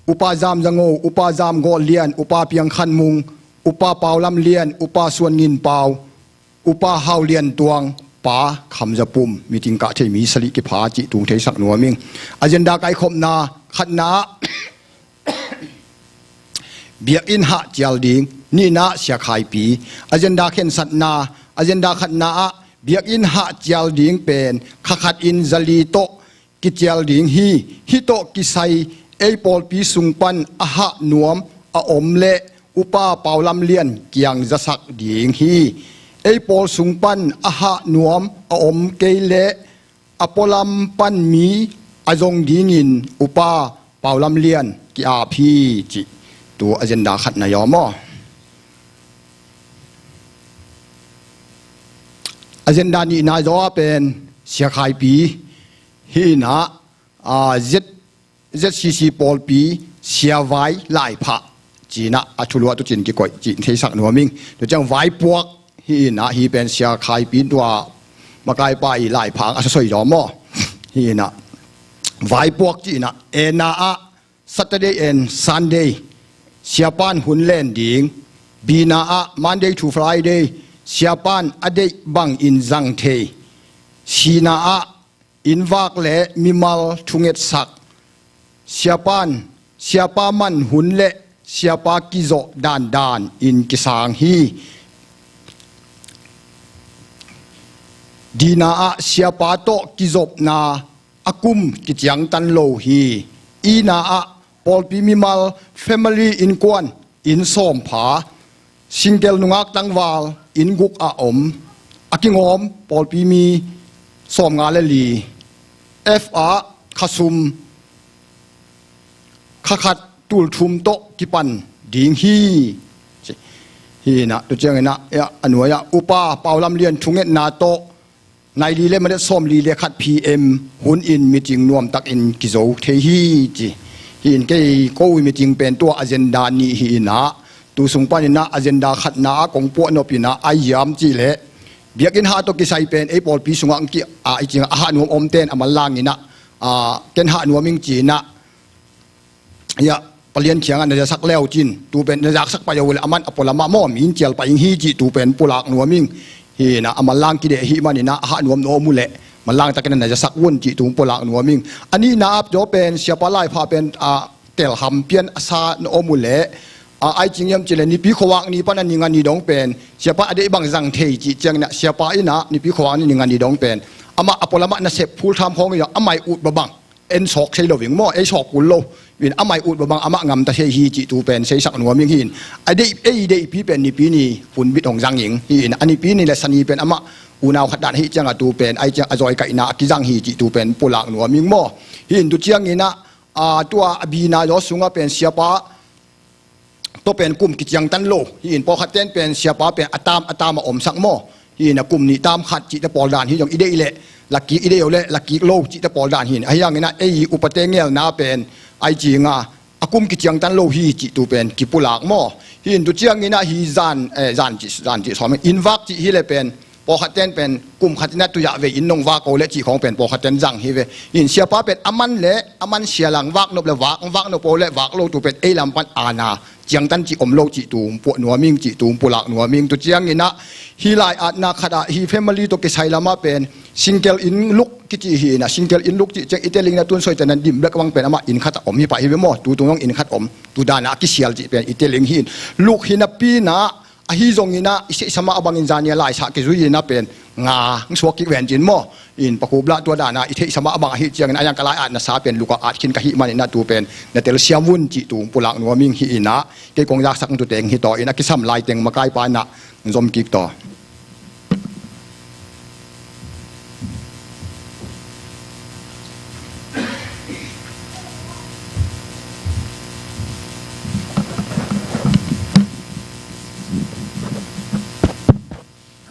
Upa Zam Za Ngo, Upa Zam Gawh Lian, Upa Piang Khan Mung, Upa Pau Lam Lian, Upa Suan Ngin Pau, Upa Hau Lian Tuang, Pa Kham Za Pum, meeting kah thei mi sagih kipha cih tung theisak nuam ing. Agenda kaikhopna, khatna ah biakinn hah cial ding, nihna ah Sia Khai Pi. Agenda khensatna, agenda khatna ah biakinn hah cial ding pen kha khat in zali tawh kicial ding hi. Hih tawh kisai ei pawlpi sung pan a hah nuam a om leh Upa Pau Lam Lian kiang zasak ding hi. Ei pawl sung pan a hah nuam a om kei leh a pualam pan mi a zong dingin Upa Pau Lam Lian ki-ap hi cih tu agenda khatna zaw maw. Agenda nihna zaw ah pen Sia Khaipi hi inah, a, Z, ZCC pawlpi Sia Vai Laiphah ci inah a thulu ah tucin kikoih cih theisak nuam ing. Tua ciang Vaipuak hi inah, hih pen Sia Khaipi tua makaipa i Laiphah a sasoi zaw maw. Hi inah Vaipuak ci inah, A na ah Saturday and Sunday Siapa'n hun len ding. B na ah Monday to Friday Siapa'n a deih bangin zang thei. C na ah inn vak le mimal thungetsak, Siapa'n, Siapa man hun le Siapa kizawh dandan in kisang hi. D na ah Siapa tawh kizopna a kum kiciangtan lo hi. E na ah pawlpi mimal, family, innkuan inn sawm pha, single nungak tangval inn guk a om, a kingawm pawlpi mi sawmnga le li. F ah khasum kha khat tul thum tawh kipan ding hi. Hi inah tu ciang inah, ya, a nuai ah Upa Pau Lam Lian thungetna tawh nai li le minute sawm li le khat P M hun in meeting nuam takin kizo thei hi ci. Hi in kei ko meeting pen tua agenda nih hi inah, tu sung pan inah agenda khatna ah kong puah nop inah, a hiam cih leh biakinn hah tawh kisai pen ei pawlpi sungah ki, a, i cingah a hah nuam om ten a manlang inah, a, ken hah nuam ing ci inah, ya, Palian kiangah na zasak leu cin, tu pen na zaksak pai uh leh aman a pualamah maw, mi in cial pai ing hi cih tu pen pulak nuam ing. Hi inah a manlang kideh ahih man inah a hah nuam na om uh leh manlang takin na zasak un cih tu pulak nuam ing. A nihna ah zaw pen Siapa Laiphah pen, a, telham pian a sa na om uh leh, a, ai cing hiam cih leh Nipi khuavak ni pan a ni nga ni dong pen Siapa a deih bang zang thei cih ciang inah, Siapa inah Nipi khuavak ni ni nga ni dong pen amah a pualamah nasep phul tham khawng inah a mai ut babang en sawk thei lo ing maw, ei sawk kul lo. Wi in a mai ut babang amah ngamta thei hi cih tu pen seisak nuam ing. Hi in a deih, ei deihpi pen Nipi ni hunbit hong zang ing. Hi in a Nipi ni le Sani pen amah unau khat dan ahih ciangah tu pen ai ciang a zawikaihna a kizang hi cih tu pen pulak nuam ing maw. Hi in tu ciang inah, a, tua a B na zaw sungah pen Siapa tawh pen kum kiciangtan lo. Hi in pawlkhat ten pen Siapa pen a tam a tam a omsak maw. Hi in a kum nih tam khat cihte pawl dan hi zong i deih leh lakik, i deih uh leh lakik lo cihte pawl dan hi in. Ahi hang inah ei upate ngelna pen ai cinga a kum kiciangtan lo hi cih tu pen kipulak maw. Hi in tu ciang inah hi zan, eh, zan cih, zan cih sawm inn vak cih hi leh pen pawlkhat ten pen kum khat inah tui ah vei inn nong vak o leh cih khawng pen pawlkhat ten zang hi ve. Hi in Siapa pen a man leh a man sia lang vak nop leh vak, vak nop o leh vak lo tu pen ei lam pan ana ciangtan cih om lo cih tu puah nuam ing, cih tu pulak nuam ing. Tu ciang inah hi lai-atna khat ah hi family tawh kisai lamah pen single inn luk kici hi inah, single inn luk cih ciang i tel ing inah tun soi ciang inah dim bek bang pen amah inn khat ah om hi pah hi ve maw. Tu tung zong inn khat om, tu dan ah a kisial cih pen i tel ing. Hi in luk hi napi inah, ahi zong inah i theihsa mah a bangin zan ni a laisah kizui inah pen nga hong suak kik ven cin maw. In pakhup lah tua dan ah i theihsa mah a bang ahih ciang inah, a hiang ka lai-atna sa pen luk ah at khin ka hih man inah tu pen na telsiam un cih tu pulak nuam ing. Hi inah kei kong zaksak tu teng hi tawh inah kisam lai teng makaipa inah zom kik tawh.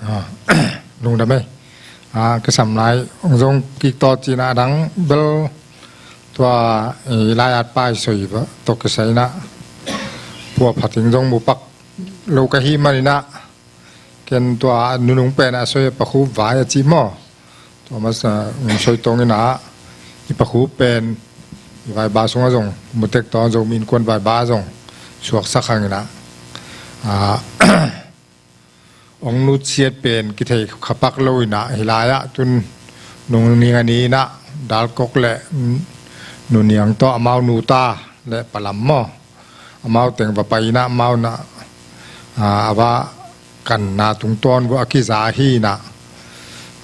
Ah, lungdam ei. Ah, kisam lai hong zong kik tawh cih inah a dang bel tua, eh, lai-at pa i soi tawh kisai inah pua phating zong mu pak lo ka hih man inah, ken tua nunung pen a soi pakhup vai a cih maw. Tua masa hong soi tong inah i pakhup pen i vaiba sungah zong mu tek tawh, Zomi Innkuan vaiba zong suaksak hang inah, ah, hong nutsiat pen kithei khapak lo inah, hi lai-ah tun nung ning a ni inah Dalkok le Nu Niang tawh amau nuta le Palam maw, amau teng va pai inah amau na, ah, a va kanna tungtawn vua a kiza hi inah,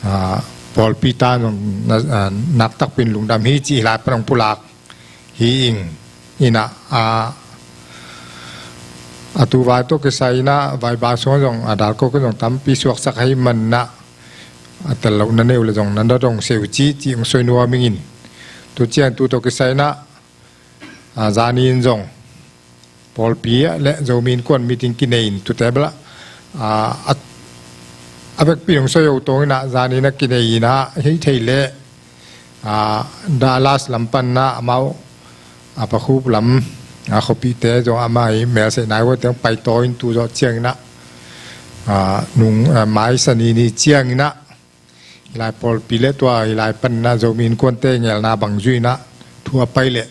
ah, pawlpi ta zong na, ah, naktakpin lungdam hi cih hi lai pan hong pulak hi ing. Inah, a, a tu vai tawh kisai inah vaiba sungah zong a Dalkok in zong tampi suaksak ahih man inah a tel lohna nei uh leh zong na dong seu cih cih hong soi nuam ing in. Tu ciang tu tawh kisai inah a, zanin zong pawlpi le Zomi Innkuan meeting kinei in tute bel a, a, a vekpi dong soi uh tawng in ah zanin a kinei in ah hih thei leh, a, Dallas lam pan ah amau, a, Pakhup lam, a, khuapihte zong amah i melseih nai uh teng paitawi in tu zawh ciangin ah, a, nung, a, mai Sani ni ciangin ah hih lai pawlpi le tua hih lai pan ah Zomi Innkuante ngelna bang zui in ah thu a pai leh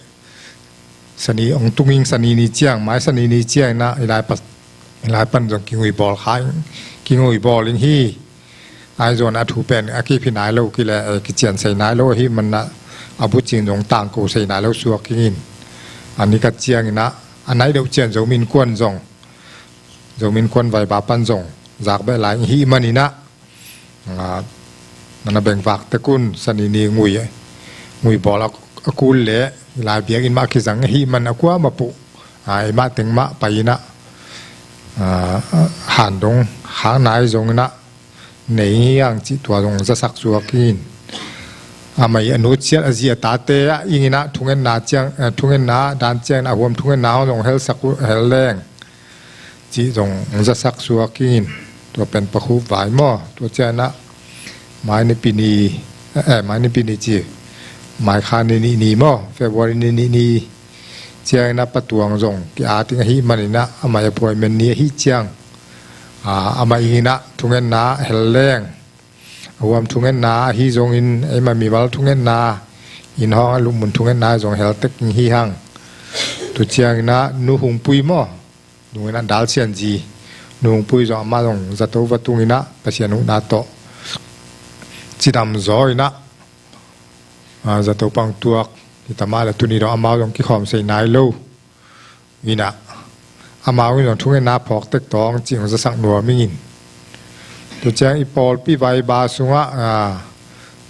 Sani ong tung ing, Sani ni ciang, mai Sani ni ciangin ah hih lai pa, hih lai pan zong kingui bawl kha ing, kingui bawl ing hi. Ahi zongin a thu pen a kip hi nai lo, kile, eh, kician sei nai lo ahih man ah a bucing zong tangko sei nai lo suak ing in. A ni khat ciangin ah a nai deuh ciang Zomi Innkuan zong, Zomi Innkuan Vaiba pan zong zak beh lai ing ahih manin ah, a, nana bengvak tek un, Sani ni ngui, ngui bawl a, a kul leh hih lai biakinn mah kizang ahih man a kuamah puh, a, eimah teng mah pai in ah, a, han dong khak nai zongin ah nei hi hang cih tua zong zasak suak in. Amah i a nutsiat a zi a tate ah ing in ah thungetna ciang, a, thungetna dan ciangin a huam thungetna hong zong helsak uh, hel leng cih zong zasak suak in. Tua pen Pakhup vai maw, tua ciangin ah mai Nipi ni, eh, mai Nipi ni ci, mai kha ni nih ni maw, February ni nih ni ciangin ah Pa Tuang zong ki-at ing ahih manin ah amah i appointment ni ahih ciang, a, amah ing in ah thungetna hel leng. A huam thungetna ahi zongin eimah mimal thungetna, inn hong a lupmun thungetna zong hel tek ing hi hang. Tu ciangin ah Nu Hung Pui maw, nung in ah Dal Sian zi, Nu Hung Pui zong amah zong zato va tung in ah Pasian huhna tawh cidam zaw in ah, a, zato pang tuak hi ta mah leh tuni dong amau zong kikhawm sei nai lo in ah, amau in zong thungetna phawk tek tawng cih hong zasak nuam ing in. Tu ciang i pawlpi Vaiba sungah, a,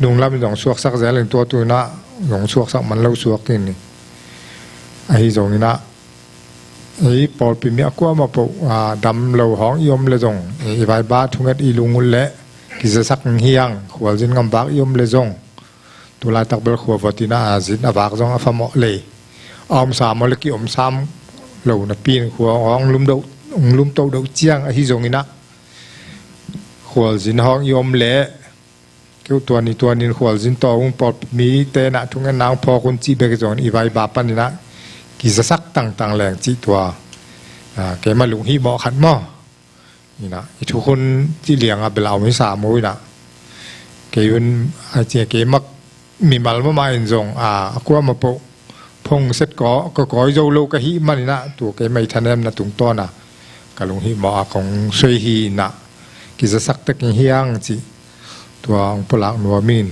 nunglam in zong suaksak zel in tua tu in ah zong suaksak man lo suak in. Ahi zongin ah ei pawlpi mi a kuamah poh, a, dam lo hong i om leh zong, ei, i Vaiba thunget i lung uh leh kizasak hi hang, khualzin ngamvak i om leh zong. Tu laitak bel khua vot in ah, a, zin a vak zong a phamawh lei. A om sam aw leh ki om sam lo napi in khua hong lum deuh, hong lum toh deuh ciang ahi zongin ah khualzin hong i om leh keu tuan i tuan in khualzin tawh hong pawlpi mite in ah thungetna hong phawk un cih bek zongin i Vaiba panin ah kizasak tangtang leng cih tua, a, keimah lunghimawh khat maw. In ah i thukhun cih liang ah bel a om hi sam uh in ah. Kei un, a ci, keimah mimal mahmah in zong, a, a kuamah poh phongset kaw, ka kawi zo lo ka hih manin ah tu keimah i thanemna tungtawn ah ka lunghimawh a kong soi hi in ah, kizasak tek ing hi hang cih tua hong pulak nuam in.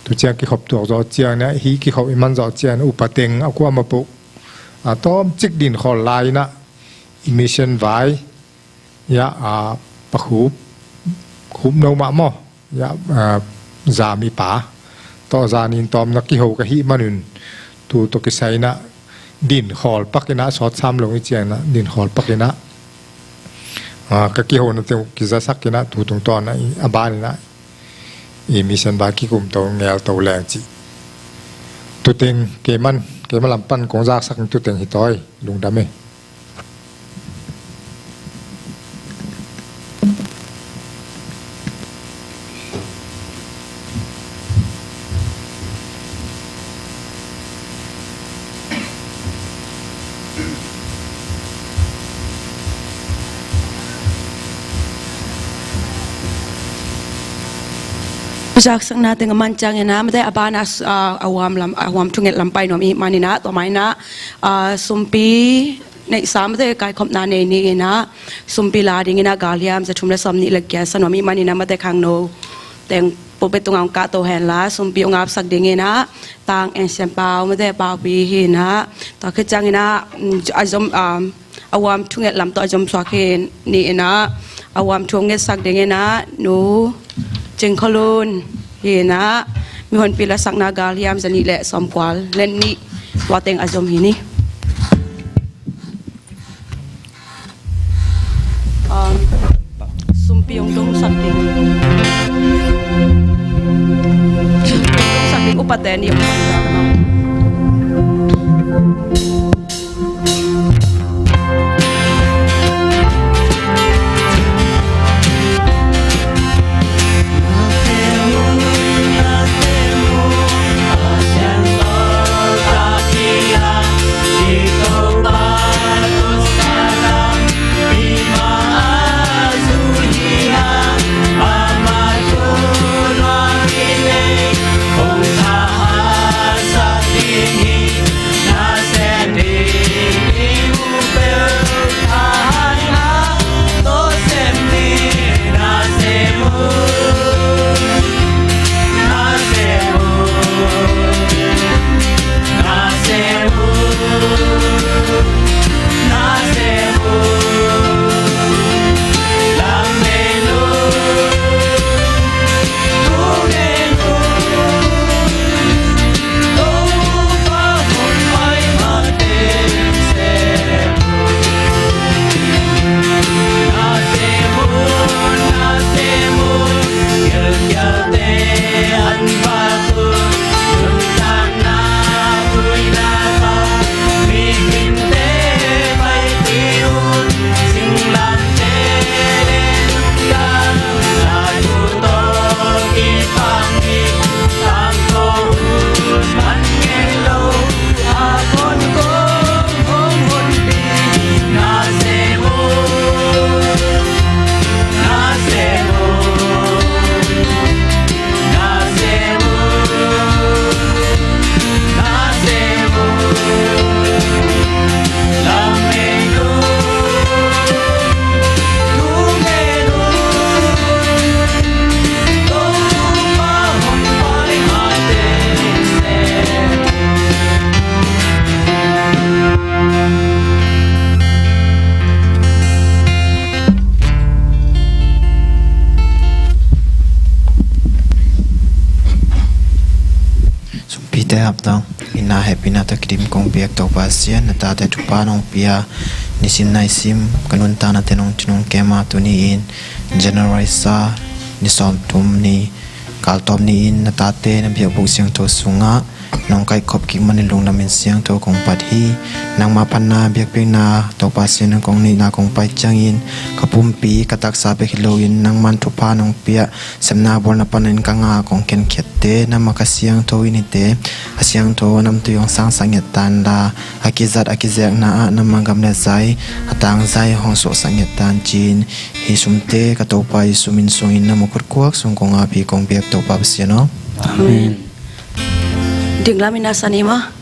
Tu ciang kikhop tuak zawh ciang in ah, hih kikhop i man zawh ciang in ah upa teng a kuamah poh, a, tawmcik dinkhawl lai in ah i mission vai ya, a, Pakhup, Khupno mah maw, ya, a, zami pa tawh zanin tawmna kiho ka hih manun tu tawh kisai in ah dinkhawl pak in ah, sawt sam lo i ciang in ah dinkhawl pak in ah, a, ka kihona teng uh kizasak in ah tu tungtawn ah i, a ban in ah i mission vai kikum to ngel to leng cih. Tu teng keiman, keimah lam pan kong zaksak in tu teng hi tawi, lungdam e. Zaksakna teng a man ciangin ah, mate a ban ah, a, a huam lam, a huam thunget lam pai nuam i hih manin ah, tua mah in ah, a, sumpi neihsa mate kaikhopna nei ni in ah, sumpi la dingin ah galhiam za thum le sawm nih le giat sa nuam i hih manin ah, mate khangno teng pulpit tungah hong kahto hen la, sumpi hong apsak dingin ah Tang En Sian Pau mate Paupi hi in ah, tua khit ciangin ah, mm, a zom, um, a huam thunget lam tawh a zom suak hi ni in ah, a huam thu hong ngetsak dingin ah Nu Cing Khua Lun hi in ah, mihonpi lasakna galhiam za nih le sawmkua le nih, tua teng a zom hi ni. Um, sumpi hong dongsak ding, dongsak ding upate nih hong Sumpite hapdang, itna hehpihna tawh kidim kong piak Topa Pasian, na tate thupha nong pia, nisim naisim ka nuntakna te nong ci nong kem a, tuni-in January sa, ni sawmthum ni, kaltawp ni-in na tate na biakbuk siangtho sungah nong kaikhop kik manin lungdam in siangtho kong phat hi. Nangma phatna biakpiakna Topa Pasian, kong neihna kong pai ciangin ka pumpi ka taksa bek hi loin nangman thupha nong pia, sepna bawlna panin ka ngah kong khenkhiatte na maka siangtho in hite, a siangtho a namtui hong sangsak ngiat tan la, a kizat a kizekna ah na mangam le zai, a tangzai hong suaksak ngiat tan ci-in, hih sumte ka Topa Jesu min sungin na mukut kuak sung kong ap hi kong biak Topa Pasian aw. Amen. Dinglam in a san i ma.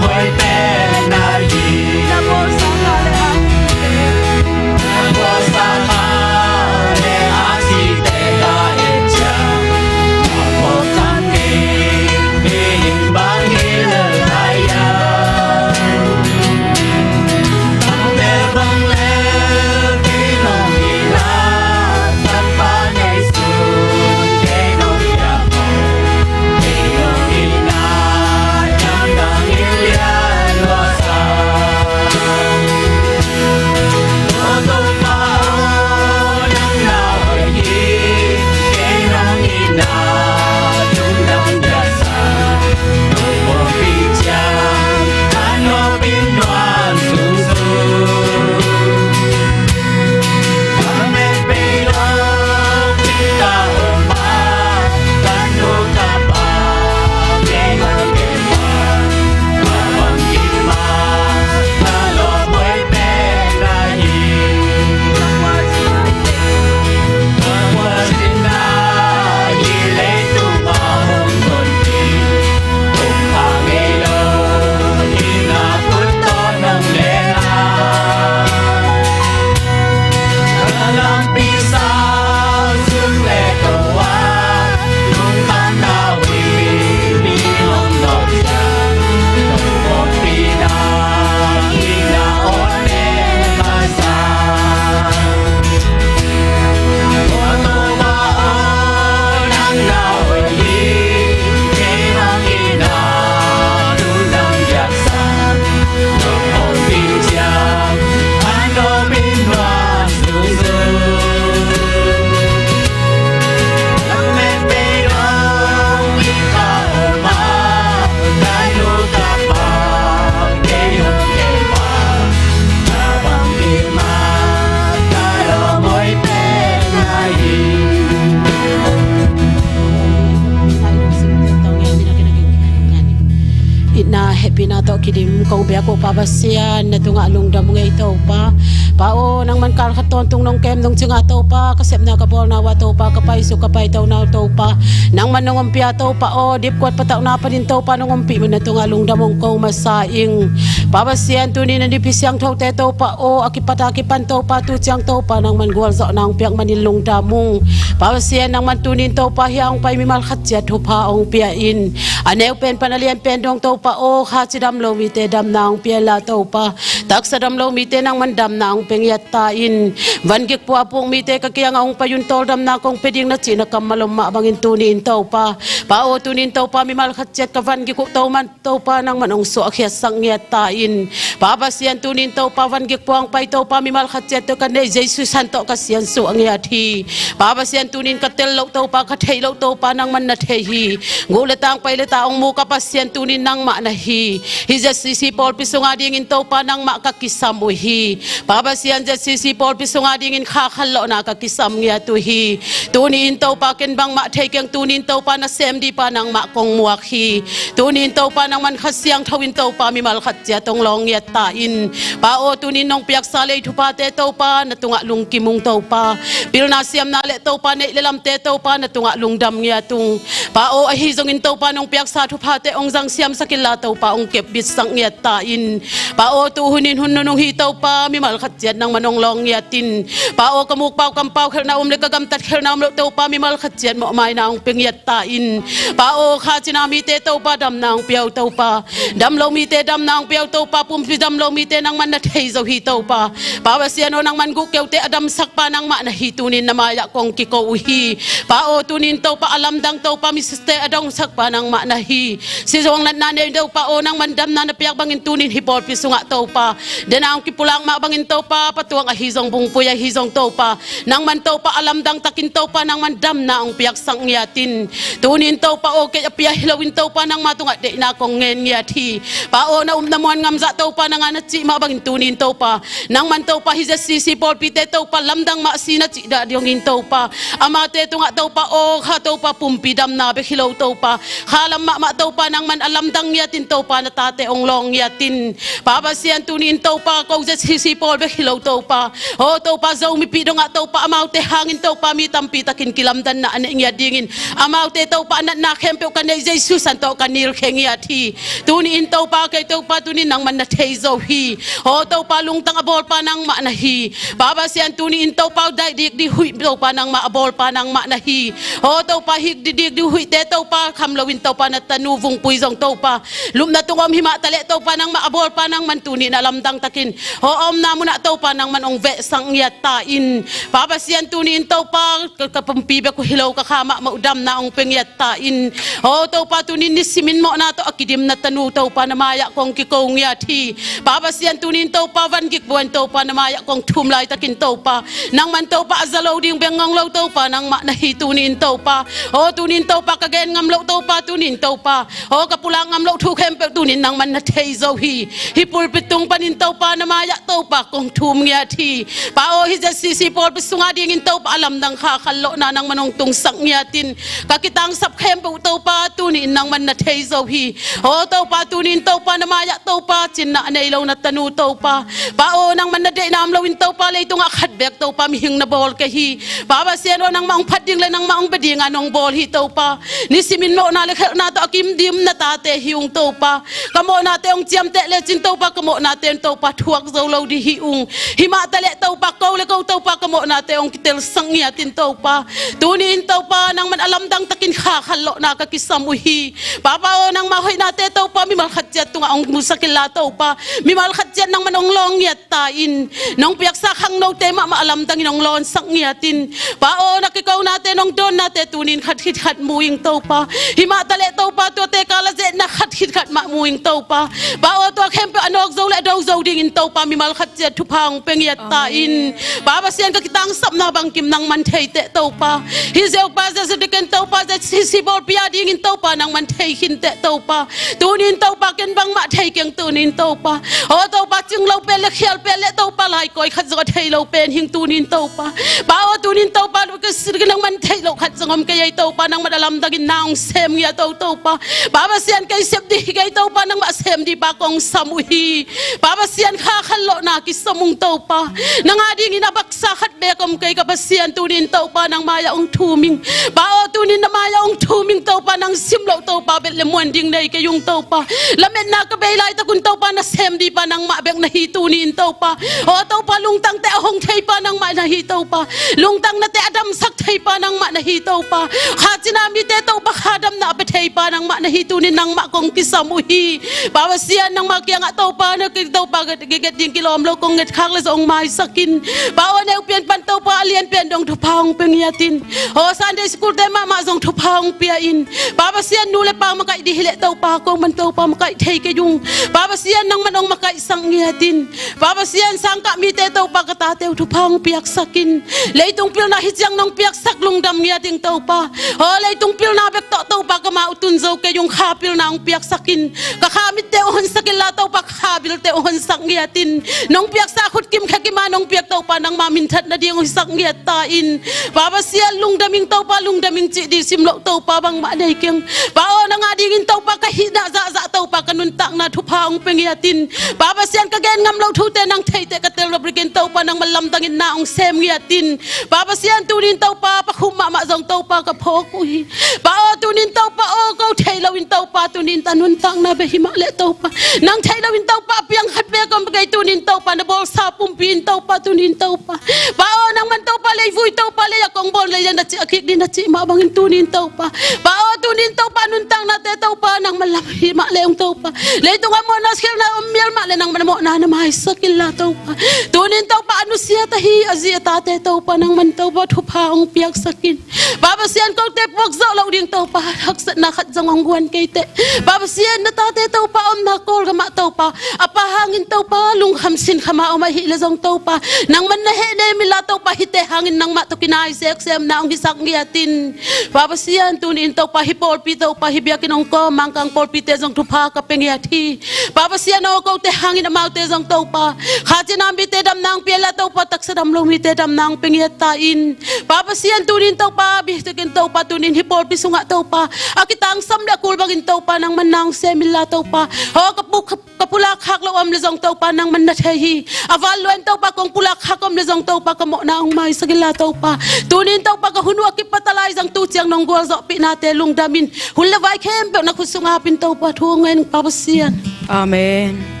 Kidim kong biak uh Pa Pasian, na tungah lungdam ung ei Topa. Pa aw, nangman kal khat tawntung nong kem nong cingah Topa, ka sepna ka bawlna uh ah Topa, ka paisuk ka paitona uh Topa, nangman nong ompih a Topa aw, dipkuat patauhna panin Topa nong ompih man na tungah lungdam ung ko masa ing. Pa Pasian, tuni na nipi siangthote Topa aw, a kipata kipan Topa, tu ciang Topa nangman gualzawhna ong piak manin lungdam ung. Pa Pasian, nangman tunin Topa hia ong pai mimal khat ciat thupha ong pia in. A neu pen pan a lian pen dong Topa aw, kha cidam lo mite damna ong pia inla Topa, taksa dam lo mite nangman damna ong pia ngiat ta in. Van gik pua puk mite ka kiangah ong pai un, tawldamna kong pia ding na cihna kammal om mah bangin tuni in Topa, Pa aw, tuni in Topa mimal khat ciat ka van gik uh Topa, Topa nangman ong suahkhiatsak ngiat ta in. Pa Pasian, tuni in Topa van gik pua ong pai Topa mimal khat ciat tawh ka neih Jesu san tawh ka siansuah ngiat hi. Pa Pasian, tuni in ka tel loh Topa, ka theih loh Topa nangman na thei hi. Guh le tang pai le ta ong mu ka Pasian, tuni in nangmah na hi. Hih Z C C pawlpi sungah dingin Topa nangmah ka kisam uh hi. Pa Pasian, Z C C pawlpi sungah dingin kha khanlawhna ka kisam ngiat uh hi. Tuni in Topa ken bangmah thei keng, tuni in Topa na sem dih pa nangmah kong muak hi. Tuni in Topa nangman Kha Siangtho in Topa mimal khat ciat ong lawng ngiat ta in. Pa aw, tuni in nong piaksa lei thuphate Topa na tungah lungkim ung Topa. Pilna siamna le Topa neih le lamte Topa na tungah lungdam ngiat ung. Pa aw, ahi zongin Topa nong piaksa thuphate ong zang siamsak inla Topa ong kepbitsak ngiat ta in. Pa aw, tu hun in hun nunung hi Topa, mimal khat ciat nangman ong lawng ngiat in. Pa aw, ka muk pau kam pau khelhna om le ka gamtat khelhna om loh Topa, mimal khat ciat mawhmaina ong pia ngiat ta in. Pa aw, kha cina mite Topa damna ong pia uh Topa, dam lo mite damna ong pia uh Topa, pumpi dam lo mite nangman na thei zo hi Topa. Pa Pasian aw, nangman guhkeute a damsak pa nangmah na hi, tuni in na mai-ah kong kiko uh hi. Pa aw, tuni in Topa a lamdang Topa misite a dongsak pa nangmah na hi. Sizuang natna nei Topa aw, nangman damna na piak bangin tuni in hih pawlpi sungah Topa, dena ong kipulak mah bangin Topa, patuang ahi zong bungpui ahi zong Topa, nangman Topa a lamdang takin Topa nangman damna ong piaksak ngiat in. Tuni in Topa aw, kei a pia hi loin Topa nangma tungah deihna kong ngen ngiat hi. Pa aw, na upna muan ngamzah Topa nanga na cih mah bangin tuni in Topa, nangman Topa hih Z C C pawlpite Topa lamdang mah si na cih dah dongin Topa, amaute tungah Topa aw, kha Topa pumpi damna bek hi lo Topa, kha lam mahmah Topa nangman a lamdang ngiat in Topa na tate ong lawng ngiat in. Pa Pasian, tuni in Topa ko Z C C pawl bek hi lo Topa, aw Topa, Zomipih dongah Topa amaute hangin Topa mi tampi takin kilamdanna a neih ngiat dingin amaute Topa a natna khempeuh ka neih Jesu san tawh ka nilkhia ngiat hi. Tuni in Topa kei Topa tuni in nangman na thei zo hi. Aw Topa, lungtang a bawlpa nangmah na hi. Pa Pasian, tuni in Topa daih dikdik huih Topa nangmah a bawlpa nangmah na hi. Aw Topa, hik dikdik huihte Topa kham loin Topa na tanu vungpui zong Topa lupna tung om hi mah taleh Topa nangmah a bawlpa nangman tuni in a lamdang takin aw a omna munah Topa nangman ong vehsak ngiat ta in. Pa Pasian, tuni in Topa ka, ka pumpi bek uh hi lo, ka kha mahmah uh damna ong pia ngiat ta in. Aw Topa, tuni in nisimin mawhna tawh a kidim na tanu Topa na mai-ah kong kiko ngiat hi. Pa Pasian, tuni in Topa van gik pua in Topa na mai-ah kong thum laitakin Topa, nangman Topa a za lo ding beng ngong lo Topa nangmah na hi tuni in Topa. Aw tuni in Topa ka gen ngam loh Topa, tuni in Topa aw ka pulak ngam loh thu khempeuh tuni in nangman na thei zo hi. Hih pulpit tung panin Topa na mai-ah Topa kong thum ngiat hi. Pa aw, hih Z C C pawlpi sungah dingin Topa a lamdang kha khanlawhna nangman ong tungsak ngiat in. Ka kitangsap khempeuh Topa tuni in nangman na thei zo hi. Aw Topa, tuni in Topa na mai-ah Topa cinna a nei lo na tanu Topa, Pa aw, nangman na deihna om loin Topa leitungah khat bek Topa mihing na bawl kei hi. Pa Pasian aw, nangmah ong phat ding le nangmah ong bia dinga nong bawl hi Topa. Nisimin mawhna le khelhna tawh a kidim na tate hi ung Topa. Ka mawhnate ong ciamteh lecin Topa, ka mawhnate in Topa thuak zo lo ding hi ung. Hi mah taleh Topa ko le ko Topa ka mawhnate ong kitelsak ngiat in Topa, tuni in Topa nangman a lamdang takin kha khanlawhna ka kisam uh hi. Pa aw, nangmah hoihnate Topa mimal khat ciat tungah ong musak inla Topa, mimal khat ciat nangman ong lawng ngiat ta in. Nong piaksa khangnote mahmah a lamdangin ong lawnsak ngiat in. Pa aw, na kikonate nong dawnnate tuni in khat khit khat mu ing Topa. Hi mah taleh Topa tuate kal a zetna khat khit khat mah mu ing Topa. Pa aw, tua khempeuh a nawk zo le a do zo dingin Topa mimal khat ciat thupha ong pia ngiat ta in. Pa Pasian, ka kitangsapna bangkim nangman thei teh Topa. Hih Zeupa Zezediken Topa Z C C pawlpi a dingin Topa nangman thei khin teh Topa. Tuni in Topa ken bangmah thei keng tuni in Topa. Aw Topa, cing lo pen le khial pen le Topa, lai kawi khat zong a thei lo pen hing tuni in Topa. Pa aw, tuni in Topa ka si nangman theih loh khat zong om kei ei Topa, nangman a lamdangin na ong sem ngiat o Topa. Pa Pasian, kei sep dih hi kei Topa, nangmah sem dih pa kong sam uh hi. Pa Pasian, kha khat lawhna kisam ung Topa. Nang a dingin a baksa khat bek om kei ka Pasian, tunin Topa nang mai-ah ong thum ing. Pa aw, tunin na mai-ah ong thum ing Topa, nang sim loh Topa bet le muan ding nei kei ung Topa. Lametna ka bei laitakun Topa na sem dih pa nangmah bek na hi tunin Topa. Aw Topa, lungtangte a hong thei pa nangmah na hi Topa. Lungtangnate a damsak thei pa nangmah na hi Topa. Kha cina mite Topa kha damna a pia thei pa nangmah na hi, tunin nangmah kong kisam uh hi. Pa Pasian, nangmah kiangah Topa na ki Topa ka ki get ding kilawm lo kong nget khak le zong maisak in. Pa aw, neu pian pan Topa a lian pian dong thupha hong pia ngiat in. Aw Sunday school te mahmah zong thupha hong pia in. Pa Pasian, nu le pa makaih dih hi leh Topa, ko man Topa makaih thei kei ung. Pa Pasian, nangman ong makaihsak ngiat in. Pa Pasian, sangkah mite Topa ka tate uh thupha hong piaksak in. Leitung pilna hi ciang nong piaksak lungdam ngiat ing Topa. Aw leitung pilna bek tawh Topa ka ma uh tun zo kei ung, kha pilna hong piaksak in. Ka kha mitte uh honsak inla Topa, ka kha bilte uh honsak ngiat in. Nong piaksa khut kim khe kim a nong piak Topa, nangma minthat nading uh hisak ngiat ta in. Pa Pasian, lungdam ing Topa, lungdam ing cih dih sim loh Topa bangmah nei keng. Pa aw, nang a dingin Topa ka hihna zahzah Topa ka nuntakna thupha hong pia ngiat in. Pa Pasian, ka gen ngam loh thute nang theite ka tel lo berikin Topa, nangman lamdangin na hong sem ngiat in. Pa Pasian, tunin Topa pakhum mahmah zong Topa ka phawk uh hi. Pa aw, tunin Topa aw, ko thei loin Topa tunin ta nuntakna bek hi mah leh Topa, nang thei loin Topa piang khat bek om kei, tunin Topa na bawlsa pumpi in Topa, tunin Topa. Pa aw, nangman Topa leivui Topa, lei a kong bawl lei a na cih a kik dih na cih mah bangin tunin Topa. Pa aw, tunin Topa nuntaknate Topa nangman lam hi mah leh ung Topa. Leitung a mawhna khialhna om mial mah leh nangman a mawhna na maisak inla Topa. Tunin Topa a nusiat ahi a zi a tate Topa nangman Topa thupha hong piaksak in. Pa Pasian, kote puak zawh loh ding Topa haksatna khat zong hong guan kei teh. Pa Pasian, na tate Topa omna Kawlgam ah Topa, a pa hangin Topa lungkham sinkham a om ahih leh zong Topa, nangman na hehnem inla Topa, hihte hangin nangmah tawh kinai sek semna hong hisak ngiat in. Pa Pasian, tunin Topa hih pawlpi Topa, hih biakinn hong kawm Mangkang pawlpite zong thupha ka pia ngiat hi. Pa Pasian aw, kote hangin amaute zong Topa, kha cina mite damna hong pia inla Topa, taksa dam lo mite damna hong pia ngiat ta in. Pa Pasian, tunin Topa bihtakin Topa, tunin hih pawlpi sungah Topa a kitangsam le a kul bangin Topa nangman na hong sem inla Topa. Aw ka pu ka pulak khak loh om leh zong Topa nangman na thei hi. A val luan Topa kong pulak khak om leh zong Topa ka mawhna hong maisak inla Topa. Tunin Topa ka hun uh a kipat a lai zang tu ciang nong gualzawhpihnate lungdam in, hun le vai khempeuh na khut sungah ap in Topa, thu hong ngen Pa Pasian. Amen.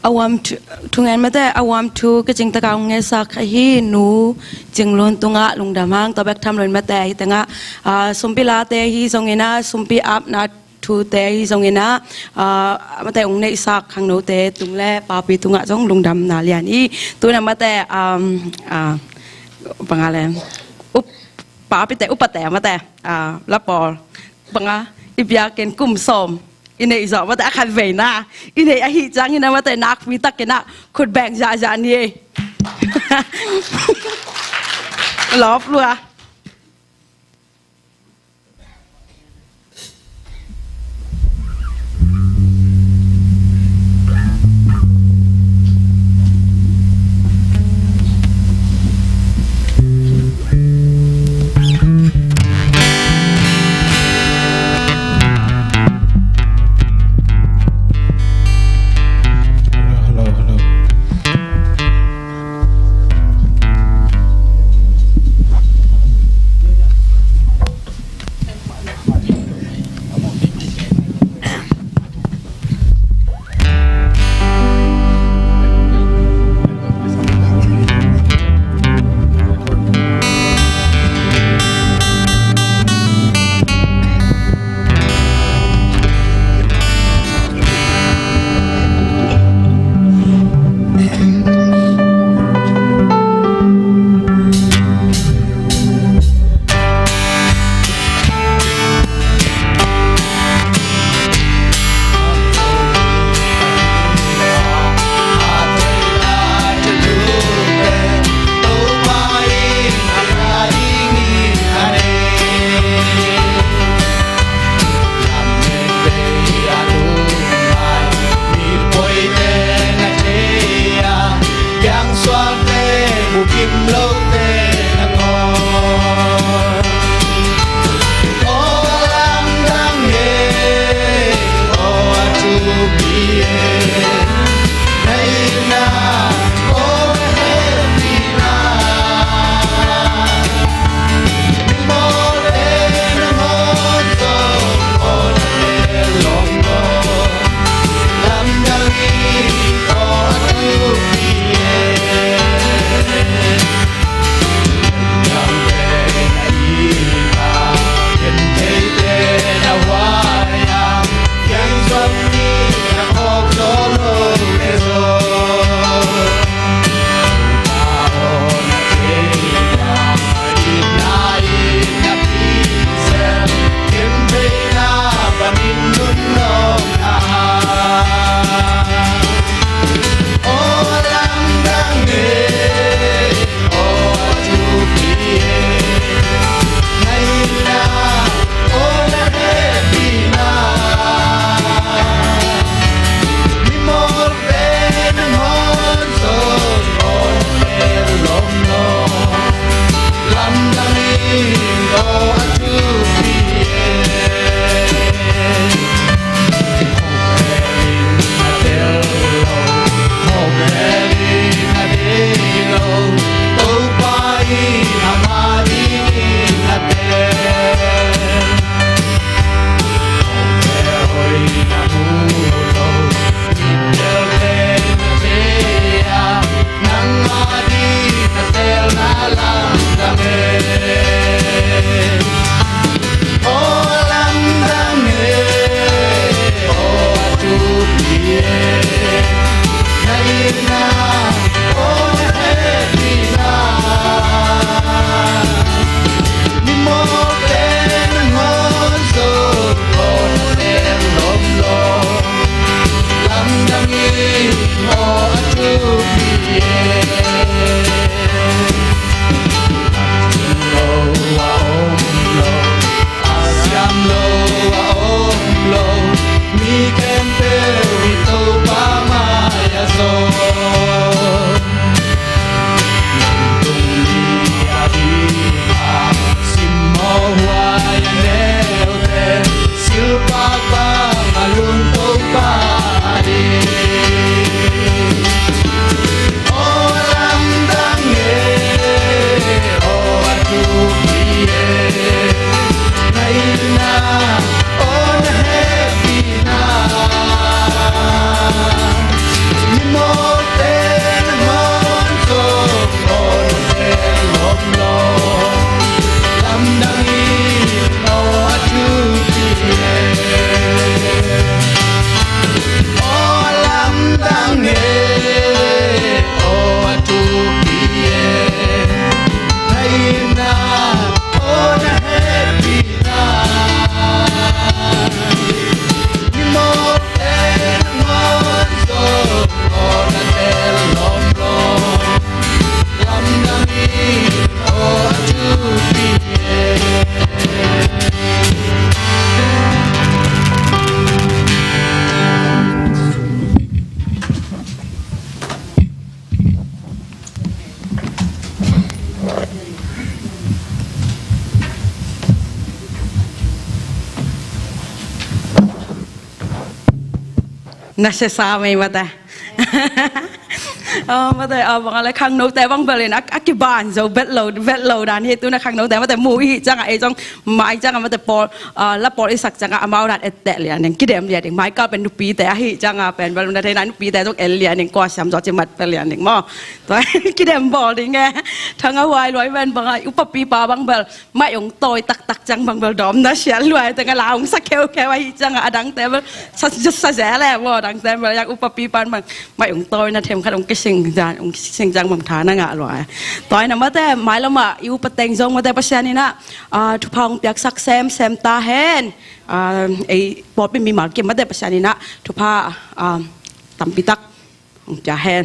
A uam thu, thungen mate, a uam thu kicing taka hong ngetsak ahi Nu Cing Lun tungah lungdam hang, tua bek tham lo in mate, hih tengah, ah, sumpi late hi zongin ah, sumpi apna thute hi zongin ah, ah, mate hong neihsak khangnote tung le papi tungah zong lungdamna lian hi. Tu-in ah mate, um, ah, bang a le, up, papite upate mate, ah, lapawl bang a, i biakinn kum sawm i neih zawh mate, a khat veina i neih ahih ciangin ah mate, nakpi takin ah khut beng zahzah ni. Lawp lua. Hello, hello, hello. Na sia sa mei mate. Ah, mate, ah, bang a le khangnote bang bel in a, a kiban zo vet lo, vet lo dan hi tu na khangnote mate mu i hih ciangah ei zong mai ciangah mate pawl, ah, la pawl i sak ciangah amau dan etteh lian ding, kidem lian ding. Mai kal pen nupite ahi ciangah pen bel na thei na nupite zong en lian ding, kua siam zaw ci mat pia lian ding maw. Tua kidem bawl ding e. Thang a huai luai ven bang a i upapipa bang bel mai ong tawi taktak ciang bang bel dawm na sial luai teng a la ong sa kheukheu ahi ciang a dangte bel sa, sa zel e maw, dangte bel yang upapipan bang mai ong tawi na them khat ong kising ciang, ong kising ciang bang tha na ngah luai. Tua hi na mate, mailamah i upa teng zong mate Pasian in ah, ah, thupha ong piaksak semsem ta hen. Ah, ei pawlpi mimal kim mate Pasian in ah thupha, ah, tampitak ong pia hen.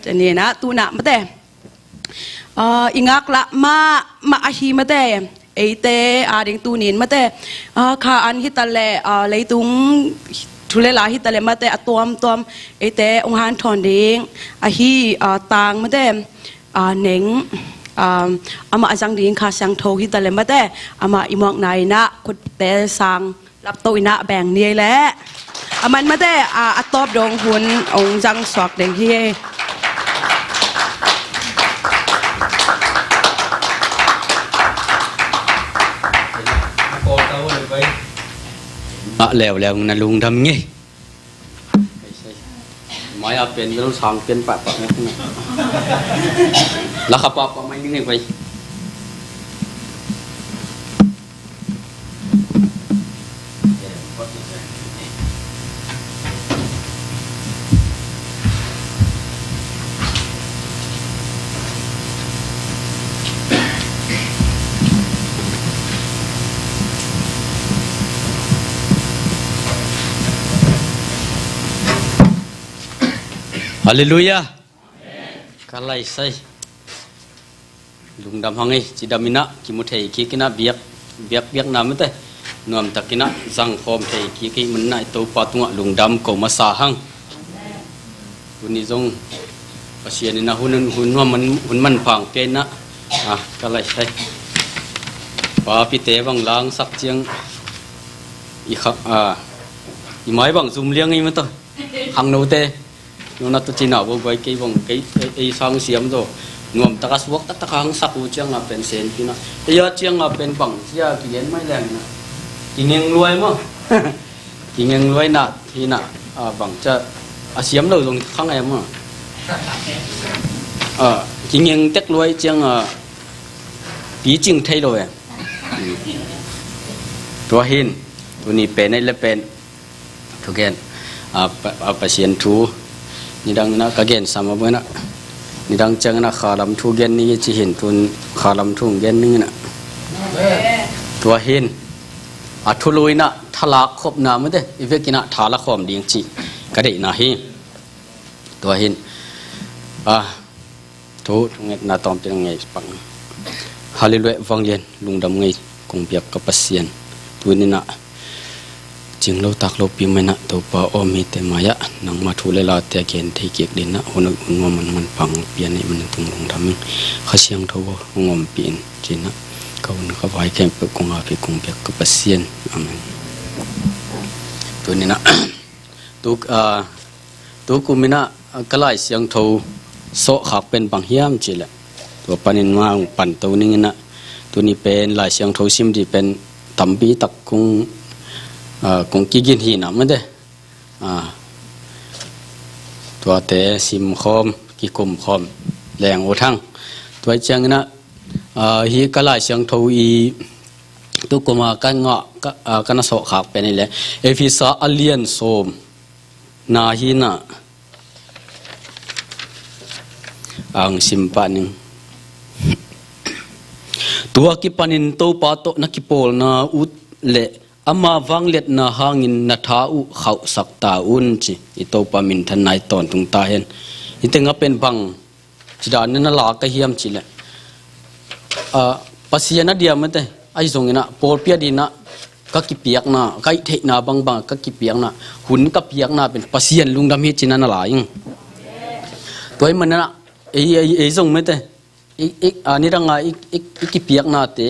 Tua hi na tu na mate, ah, i ngaklah mahmah ahi mate, eite ading tunin mate, ah, kha an hi ta leh, ah, leitung thu le la hi ta leh mate a tuamtuam eite ong hanthawn ding ahi, ah, Tang mate, ah, Neng, ah, amah a zang ding Kha Siangtho hi ta leh mate, amah i muakna in ah khutte sang lapto in ah beng ni ei leh. A man mate, a, a tawp dong hun ong zang suak ding hi. A leuleu na lungdam ngei. Mai a pen bel sang pen pahpah ngei. La kha pahpah mai ni ngei pai. Halleluiah. Ka laisai. Lungdam hang ei, cidam in ah kimu thei kik in ah biak, biakbiakna mate nuamtak in ah zangkhawm thei kik ei man in ah i Topa tungah lungdam ko masa hang. Tuni zong Pasian in ah hun, hun nuam man, hun manpha ong pia in ah, ah, ka laisai. Papite bang langsak ciang i khak, ah, i mai bang zum liang ei mate. Khangnote. Nuna tu cina bo bai kei bang kei, ei, ei sang siam zo. Nuam taka suak taktak hang sak uh ciang a pen sen pina. Ei a ciang a pen bang sia kigen mai leng na. Kingeng luai maw. Kingeng luai na hi na, a, bang ca a siam lo zong khang em maw. A, kingeng tek luai ciang a picing thei lo em. Tua hin tuni pen ei le pen thugen, a, pa, a, Pasian thu nidang in ah ka gen sam a bo in ah nidang ciang in ah khalam thu gen ni ci hin tun khalam thu gen ni in ah. Tua hin a thulu in ah thalak khopna mate i vek in ah thala khawm ding ci ka deihna hi. Tua hin, a, thu, thungetna tawmte ngei pak. Halleluiah, vanglian lungdam ngei kong biak ka Pasian. Tuni in ah cinglo taklo pi mai in ah Topa aw mite mai ah nangma thu le late a gen thei kik ding in ah hun, hun nuam man manpha ong pia na hih man in tung lungdam ing. Kha Siangtho aw ong ompih in ci in ah ka hun ka vai khempeuh kong ap hi kong biak ka Pasian. Amen. Tuni in ah tu, a, tukum in ah ka Lai Siangtho sawhkhak pen bang hiam cih leh tua panin mah hong panto ning in ah tuni pen Lai Siangtho sim ding pen tampi tak kong, a, kong kigin hi na mate. A, tuate simkhawm kikumkhawm leng uh thang. Tua hi ciang in ah, a, hi ka Lai Siangtho i tukum a ka ngah, ka, a, ka na sawhkhak pen hi leh Efesa a lian sawm na hi na. Ang sim pah ning. Tua kipanin Topa tawh na kipawlna uh le ama vangliatna hangin na tha uh khauhsak ta un ci. I Topa minthanna i tawntung ta hen. Hih teng a pen bang ci dan in na la ka hiam cih leh, a, Pasian a diam mate, ahi zongin ah pawlpi a ding in ah ka kipiakna, ka hih theihna bangbang ka kipiakna, hun ka piakna pen Pasian lungdam hi ci in ah na la ing. Tua hi man in ah ei, ei, ei zong mate, i, i, a, nidang a i, i, i kipiaknate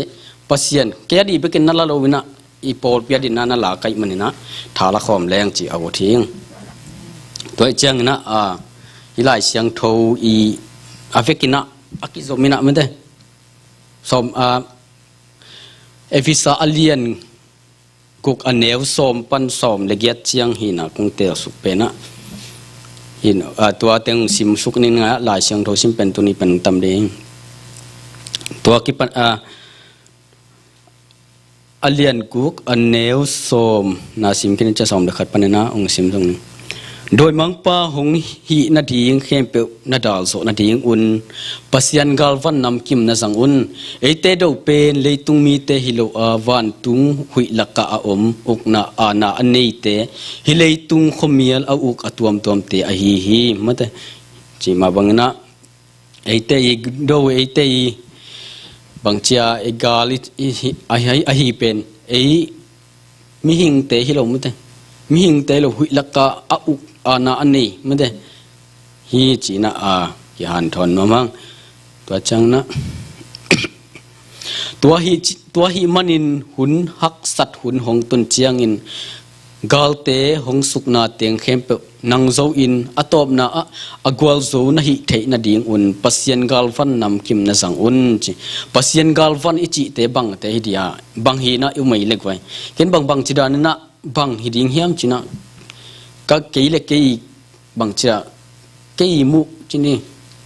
Pasian kei a ding bekin na la lo in ah i pawlpi a ding in ah na la ka hih man in ah thala khawm leng ci a ut hi ing. Tua ih ciangin ah, a, i Lai Siangtho i a vekin ah a kizom in ah mate. Sawm, a, Efesa a lian guk a neu sawm pan sawm le giat ciang hi in ah kong teel suk pen ah. Hi in, a, tua teng sim suk ning ah Lai Siangtho sim pen tuni pen tam ding. Tua kipan, a, a lian guk a neu sawm na sim khin in cia sawm le khat panin ah hong sim zong ni. Dawimangpa hong hih nading khempeuh na dal zawh nadingun Pasian galvan namkim na zang un. Eite do pen leitung mite hi lo a, vantung huih lakah a om ukna aana a neite, hih leitung khuamial a uk a tuamtuamte ahi hi. Mate, cih mah bangin ah eite i do, eite i bangcia i gal i, i, ahi, ahi pen ei mihingte hi lo mate. Mihingte hi lo, huih lakah a uk aana a nei mate. Hi cih in ah, a, kihanthawn nuam hang. Tua ciangin ah tua hi, tua hi manin hun haksat hun hong tun ciangin galte hong sukna teng khempeuh nang zo in a tawpna ah a gualzo na hih theih nadingun Pasian galvan namkim na zang un ci. Pasian galvan i cihte bangte hi dia, bang hi in ah i um ei le guai. Ken bang bangci danin ah bang hi ding hiam cih in ah, ka kei le kei bangcia kei muh cih ni,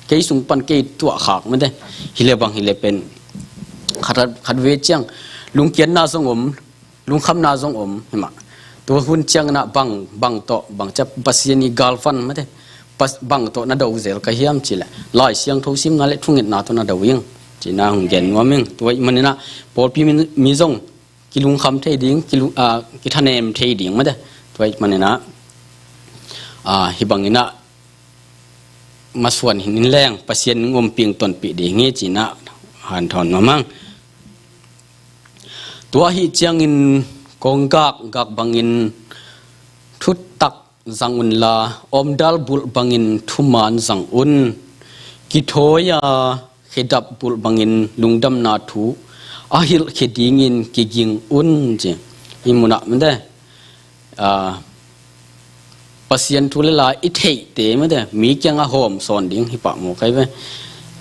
kei sung pan kei tuahkhak mate. Hi le bang hi le pen khat, khat ve ciang lungkiatna zong om, lungkhamna zong om hi mah. Tua hun ciangin ah bang, bang tawh, bangcia Pasian i galvan mate, Pas-, bang tawh na do zel ka hiam cih leh Lai Siangtho simna le thungetna tawh na do ing cih in ah hong gen nuam ing. Tua ih manin ah pawlpi mi, mi zong kilungkham thei ding, kilu-, a, kithanem thei ding mate. Tua ih manin ah, a, hi bangin ah masuan hi in leng Pasian in ompih tonpih ding hi cih in ah hanthawn nuam hang. Tua ahi ciangin kong gak, gak bangin thutak zang unla, omdal bulh bangin thuman zang un. Kithawi a khedap bulh bangin lungdamna thu a hilhkhia dingin kiging un ci. Hih munah mate, a, Pasian thu le la i theihte mate, mi kiangah hawmsawn ding hi pah maw kai ve.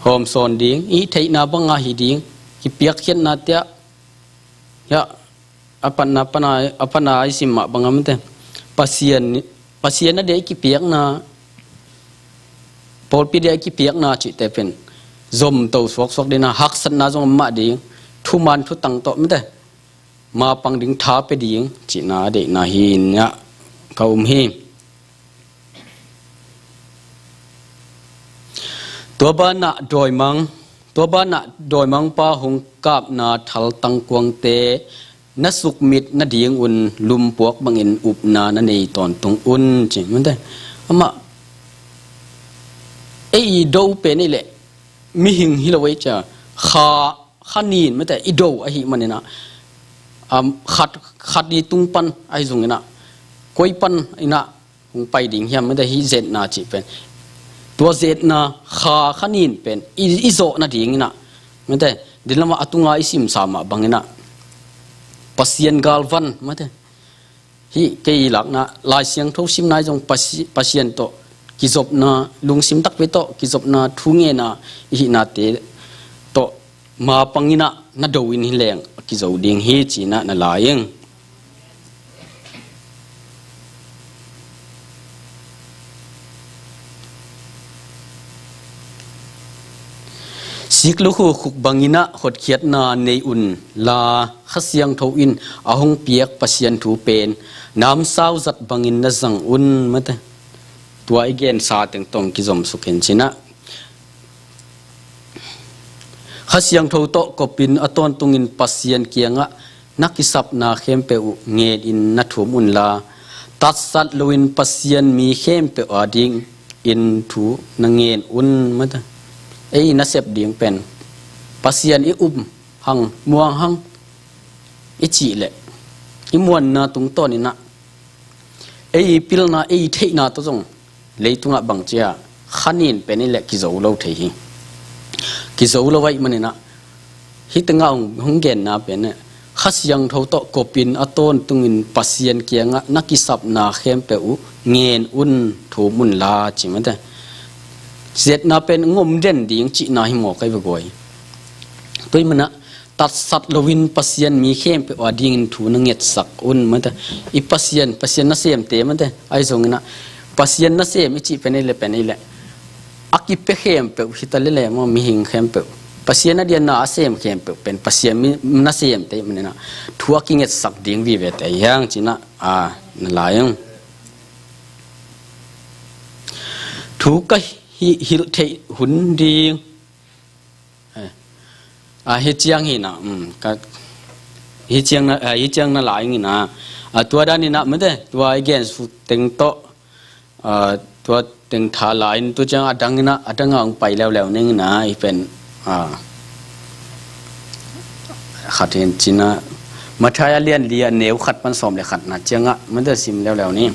Hawmsawn ding, i theihna bangah hi ding, kipiakkhiatna tiah, hiah, a panna, a panna, a panna i sim mah bangah mate. Pasian, Pasian a dia i kipiakna, pawlpi dia i kipiakna cihte pen zomto suaksuak ding a, haksatna zong om mah ding, thuman thutang tawh mate, mapang ding tha pia ding cihna a deihna hi in ah ka um hi. Tua banah dawimang, tua banah dawimangpa hong kapna thaltang kuangte na sukmit nadingun lumpuak bangin upna na nei tawntung un ci. Mate, amah ei i do pen ei leh mihing hi lo ei cia, kha, kha nin mate i do ahih manin ah, um, khat, khat i tung pan ahi zongin ah, koi pan in ah hong pai ding hiam mate, hih zetna cih pen. Tua zetna kha, kha nin pen i, i zawh nadingin ah mate, din lamah a tunga i simsa mah bangin ah Pasian galvan mate. Hih kei i lakna Lai Siangtho simna i zong Pasi-, Pasian tawh kizopna, lungsim takpi tawh kizopna, thu ngenna i hihnate tawh mapang in ah na do in hi leng a kizo ding hi ci in ah na lai ing. Siklukhu khuk bangin ah hotkhiatna nei unla, Kha Siangtho in a hong piak Pasian thu pen namsau zat bangin na zang un mate. Tua i gensa teng tawh kizom suk in ci in ah, Kha Siangtho tawh kopin a tawntungin Pasian kiangah na kisapna khempeuh uh ngenin na thum unla, tatsat loin Pasian mi khempeuh adingin thu na ngen un mate. Ei nasep ding pen Pasian i um hang, muang hang i cih leh i muanna tungtawnin ah ei i pilna, ei i theihna tawh zong leitungah bangcia kha nin pen i leh kizo lo thei hi. Kizo lo ahih manin ah hih tengah hong, hong genna pen eh, Kha Siangtho tawh kopin a tawntungin Pasian kiangah na kisapna khempeuh uh ngen un, thum un la ci mate. Zetna pen ngom den ding cihna hi maw kai va guai. Tua ahih manin ah tatsat loin Pasian mi khempeuh a dingin thu na ngetsak un mate. I Pasian, Pasian nasemte mate. Ahi zongin ah Pasian nasem i cih pen ei le pen ei le a kipia khempeuh hi ta lele maw, mihing khempeuh, Pasian a diakin a sem khempeuh pen Pasian mi nasemte ahih manin ah thu a kingetsak ding vive te hi hang ci-in ah, a, na lai ung. Thu ka hi, hilh theih hun ding. Eh. A, hi ciang hi-in ah, um, ka, hi ciang na, a, hi ciang na lai ing in ah. A, tua dan in ah mate, tua i gen suk teng tawh, a, tua teng tha la in, tua ciang a dang in ah, a dang ah hong pai leuleu ning in ah, i pen, a, khat hi-in ci-in ah, Matthai a lian li a neu khat pan sawm le khatna ciang ah mate sim leuleu ni.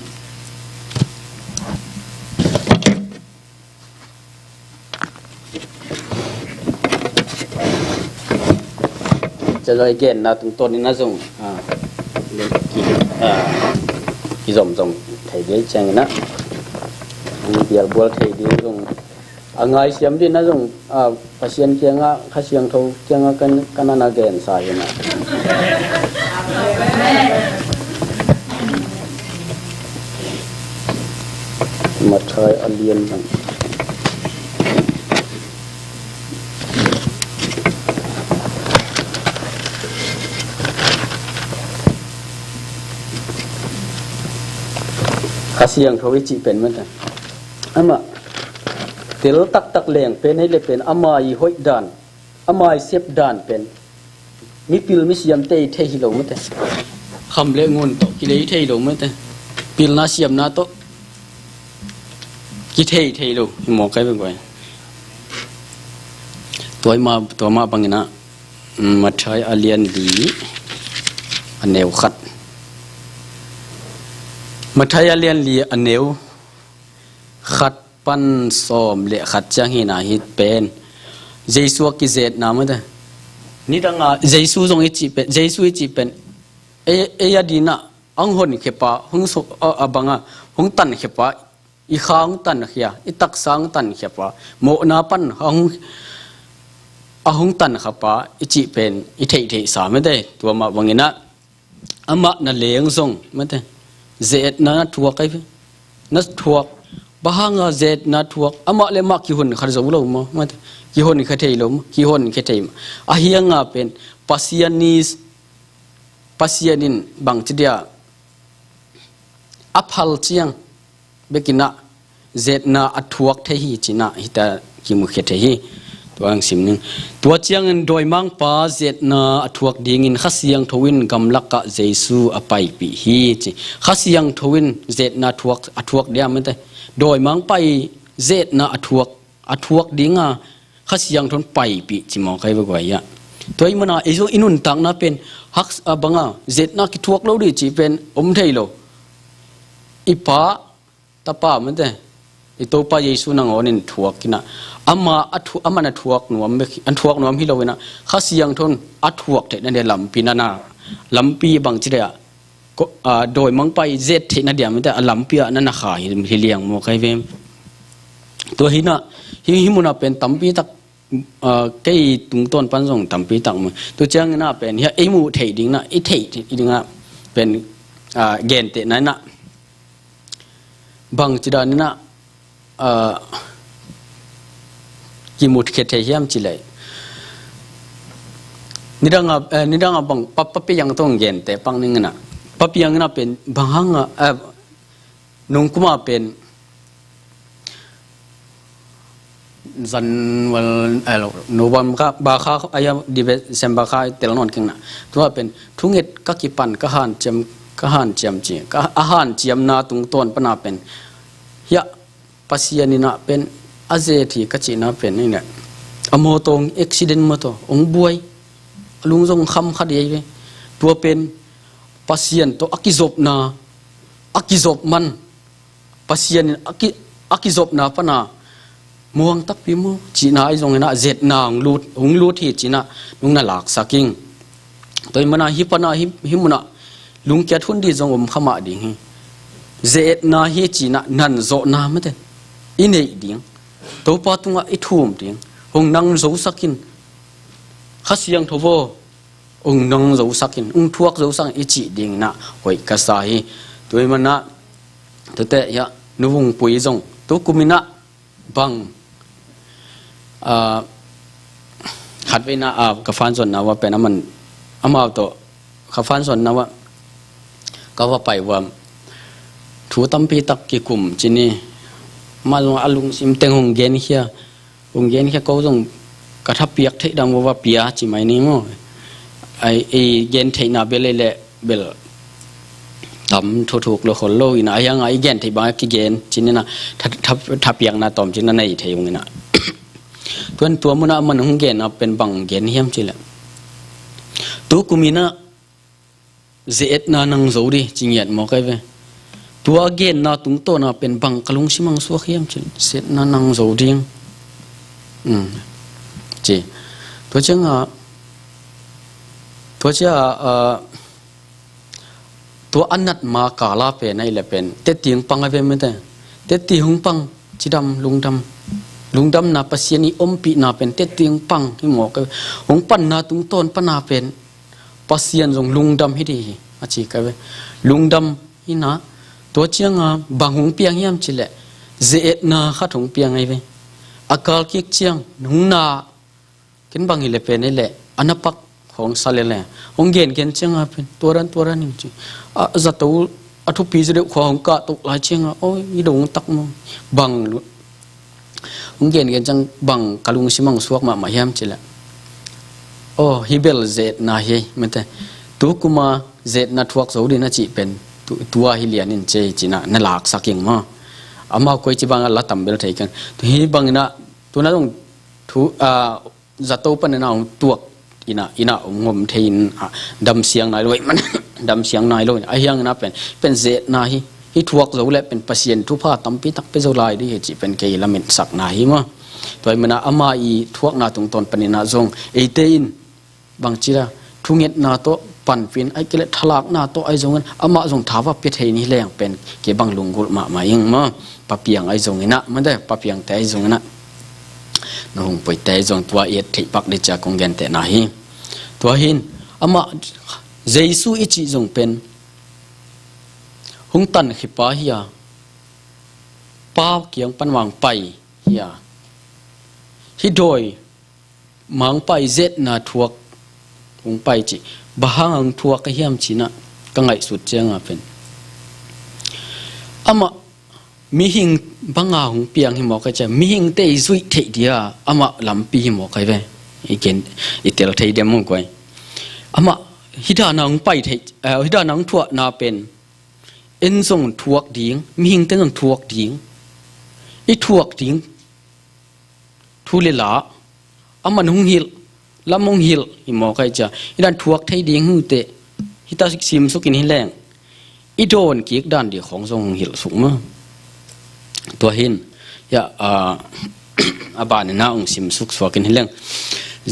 Tua i genna tungtawn in ah zong, a, ki, a, kizomzom thei ding ciangin ah, bialbual thei ding zong, a ngaisiam ding na zong, a, Pasian kiangah, Kha Siangtho kiangah kan, kan na gensa hi na. Matthai a lian lang. Kha Siangtho i cih pen mate, amah tel taktak leng pen ei le pen ama i hoih dan, ama i sep dan pen mipil misiamte i thei hi lo mate. Kham le ngun tawh kilei thei lo mate. Pilna siamna tawh kithei thei lo hi maw kai va guai. Tua mah, tua mah bangin ah, mm, Matthai a lian li a neu khat. Matthai a lian li a neu khat pan sawm le khat ciang hi na, hi pen Jesu a kizetna mate. Nidang a Jesu zong i cih pen, Jesu i cih pen ei, ei a dingin ah hong honkhia pa, hong so, a, a bang a, hong tankhia pa, i kha hong tankhia, i taksa hong tankhia pa, mawhna pan a hong, a hong tankha pa i cih pen i theihtheihsa mate. Tua mah bangin ah amah na leng zong mate, zetna na thuak ahi ve. Na thuak, bang hanga zetna thuak? Amah le amah kihonkhia zo lo maw mate. Kihonkhia thei lo maw? Kihonkhia thei maw? A hi hanga pen Pasian i, Pasian in bangci dia a phal ciang bekin ah zetna a thuak thei hi ci-in ah hita kimukhia thei hi. Tua hong sim ning. Tua ciangin dawimangpa zetna a thuak dingin Kha Siangtho in gamlak ah Jesu a paipih hi ci. Kha Siangtho in zetna thuak, a thuak dia mate. Dawimangpa i zetna a thuak, a thuak dinga Kha Siangtho in paipih ci maw kai va guai ah. Tua ahih manin ah ei zong i nuntakna pen hak, a bang a, zetna kithuak lo ding cih pen om thei lo. I Pa, Tapa mate, i Topa Jesu nangawn in thuak in ah, ama a thu, aman a thuak nuam bek, a thuak nuam hi lo in ah, Kha Siangtho in a thuak theihna dia lampi na na, lampi bangci dia, ko, a, dawimangpa i zet theihna dia mate, a lampi ah na na kha hi, hi liang maw kai ve. Tua hi na, hi, hi mun ah pen tampi tak, a, kei tungtawn pan zong tampi tak mu. Tua ciangin ah pen hiah ei muh theih ding na, i theih theih ding ah pen, a, gentehna in ah bangci dan in ah, a, kimukhia thei hiam cih leh, nidang a, eh, nidang a bang Pa, Pa Piang tawh hong genteh pak ning in ah, Pa Piang in ah pen bang hanga, eh, nung kum a pen January, eh, November kha, ba kha, a ya, December kha i tel nawn keng na. Tua pen thunget ka kipan, ka hanciam, ka hanciam ci. Ka, a hanciamna tungtawn pan a pen hiah Pasian in ah pen a zet hi ka cihna pen in ah, a mawtaw hong accident, mawtaw hong buai, a lung zong kham kha dei ve. Tua pen Pasian tawh a kizopna, a kizop man, Pasian in a ki, a kizopna pan a muang takpi mu cihna ahi zongin ah zetna hong lut, hong lut hi ci-in ah nung na laksak ing. Tua ahih manin ah hih pan a, hih, hih mun ah lungkiat hun ding zong om kha mah ding hi. Ze-etna hi cinah nan zawhna mate i neih ding, Topa tungah i thum ding. Hong nang zosak in, Kha Siangtho aw, hong nang zosak in, hong thuak zosak in i cih dinginah hoih ka sa hi. Tua ahih manah tute hiah Nu Vung Pui zong tu kuminah bang, ah, khatvei inah, ah, ka fansuanna uah pen aman, amau tawh ka fansuanna uah ka va pai uah thu tampi tak kikum ci ni. Amah zong a lungsim teng hong genkhia, hong genkhia, ko zong ka thapiak theih dang uah va pia ci mai ni maw. Ai, i gen theihna bel ei leh bel tam thuthuk lo khol lo inah, a hiangah i gen theih bangah kigen ci ni inah, tha, tha, thapiakna tawm ci inah nei thei ung inah. Tuan tua munah aman hong genna pen bang gen hiam ci leh, tu kuminah ze-etna nang zo dih ci ngiat mawk ai ve. Tua genna tungtawna pen bang ka lungsim hong suak hiam ci leh, ze-etna nang zo ding, um, ci. Tua ciangah, tua ciangah, ah, tua a nat ma kala pen ahih leh pen tetti hong pang ai ve mate. Tetti hong pang, cidam, lungdam, lungdamna, Pasian i ompihna pen tetti hong pang hi mawk ai ve. Hong panna tungtawn pana pen Pasian zong lungdam hi dih hi a ci ka ve. Lungdam hi inah, tua ciangah bang hong piang hiam ci leh, ze-etna khat hong piang ai ve. A kal kik ciang hong na, ken bang hi leh pen ei leh a na pak khawng sa lele. Hong gengen ciangah pen tua dan tua dan hi ci. A zato, a thupi zaw deuh khua hong kahtoh lai ciangah, aw, i dong tak maw. Bang hong gengen ciang bang ka lungsim hong suak mahmah hiam ci leh, aw, hih bel ze-etna hi mate. Tu kuma ze-etna thuak zo dih na cih pen tu, tua hi lian in ci ci inah na laksak ing maw. Amau koici bangah la tam bel thei keng. Tu hih banginah tu na zong thu, ah, zato paninah hong tuak inah, inah hong om thei in, ah, damsiang nai lo, ei man damsiang nai lo inah, a hianginah pen, pen ze-etna hi, hih thuak zo leh pen Pasian thupha tampi tak pia zo lai dih hi cih pen kei lametsakna hi maw. Tua ahih manah ama i thuakna tungtawn paninah zong eite in bangci a, thungetna tawh panpih in, ahih kei leh thalakna tawh ahi zongin amah zong tha va pia thei ni leng pen kei bang lunggulh mahmah ing maw. Papiang ahi zonginah mate, Papiangte ahi zonginah, Nu Vung Puite ahi zong tua i et theih pak dih ci-a kong gentehna hi. Tua hi in amah Jesu i cih zong pen hong tankhia pa hi a, Pa kiang pan hong pai hi a, hih dawi mangpa i ze-etna thuak hong pai cih. Bang hang hong thuak a hiam ci inah ka ngaihsut ciangah pen amah mihing banga hong piang hi mawk ai ve. Mihingte i zuih theih dia amah lampi hi mawk ai ve. I gen, i tel thei diam mawk ai. Amah hih dana hong pai theih, eh, hih dana hong thuahna pen en zong thuak ding, mihingte zong thuak ding, i thuak ding thu le la, aman hong hilh, lam hong hilh hi mawk ai ve. Hih dan thuak thei ding hi uh teh, hih ta simsuk in hi leng i dawn kik dan dih khawng zong hong hilh suk maw. Tua hi in, hiah, ah, a baninah hong simsuk suak in hi leng.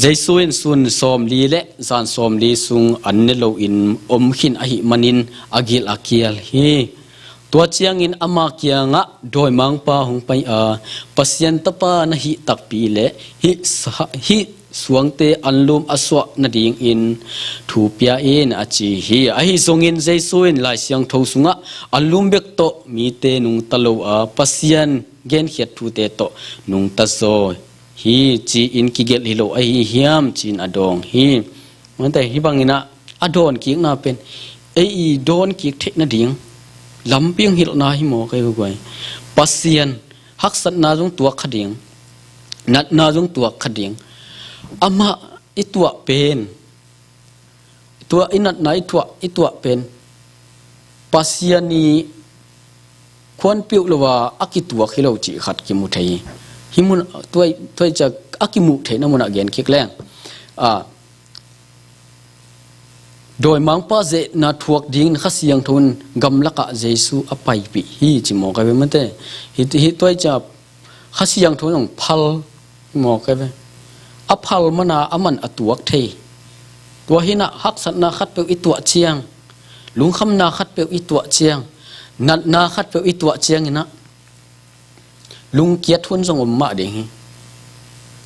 Jesu in sun sawmli le zan sawmli sung an ne loin om khin ahih manin a gilh a kial hi. Tua ciangin ama kiangah dawimangpa hong pai a, Pasian Tapa na hih takpi le hih sa-, hih suangte anlum a suah nadingin thu pia in a ci hi. Ahi zongin Jesu in Lai Siangtho sungah anlum bek tawh mite nungta lo a, Pasian genkhiat thute tawh nungta zaw hi ci-in kigelh hi lo ahi hiam ci-in a dawng hi. Mate, hih banginah a dawnkikna pen ei i dawnkik theih nading lampi hong hilhna hi mawk ai ve guai. Pasian haksatna zong tuak kha ding, natna zong tuak kha ding. Amah i tuah pen, tua i natna i tuah, i tuah pen Pasian i khuanpiuh lo a a kituak hi lo cih khat kimu thei hi. Hih mun, tua, tua i ciah a kimuh theihna munah gen kik leng, a, dawimangpa ze-etna thuak dingin Kha Siangtho in gamlakah Jesu a paipih hi ci mawk ai ve mate. Hih, hih tua i ciah Kha Siangtho in hong phal hi mawk ai ve. A phal mana aman a tuak thei. Tua hi inah haksatna khatpeuh i tuah ciang, lungkhamna khatpeuh i tuah ciang, Natna khatpeuh i tuah cianginah lungkiat hun zong om mah ding hi.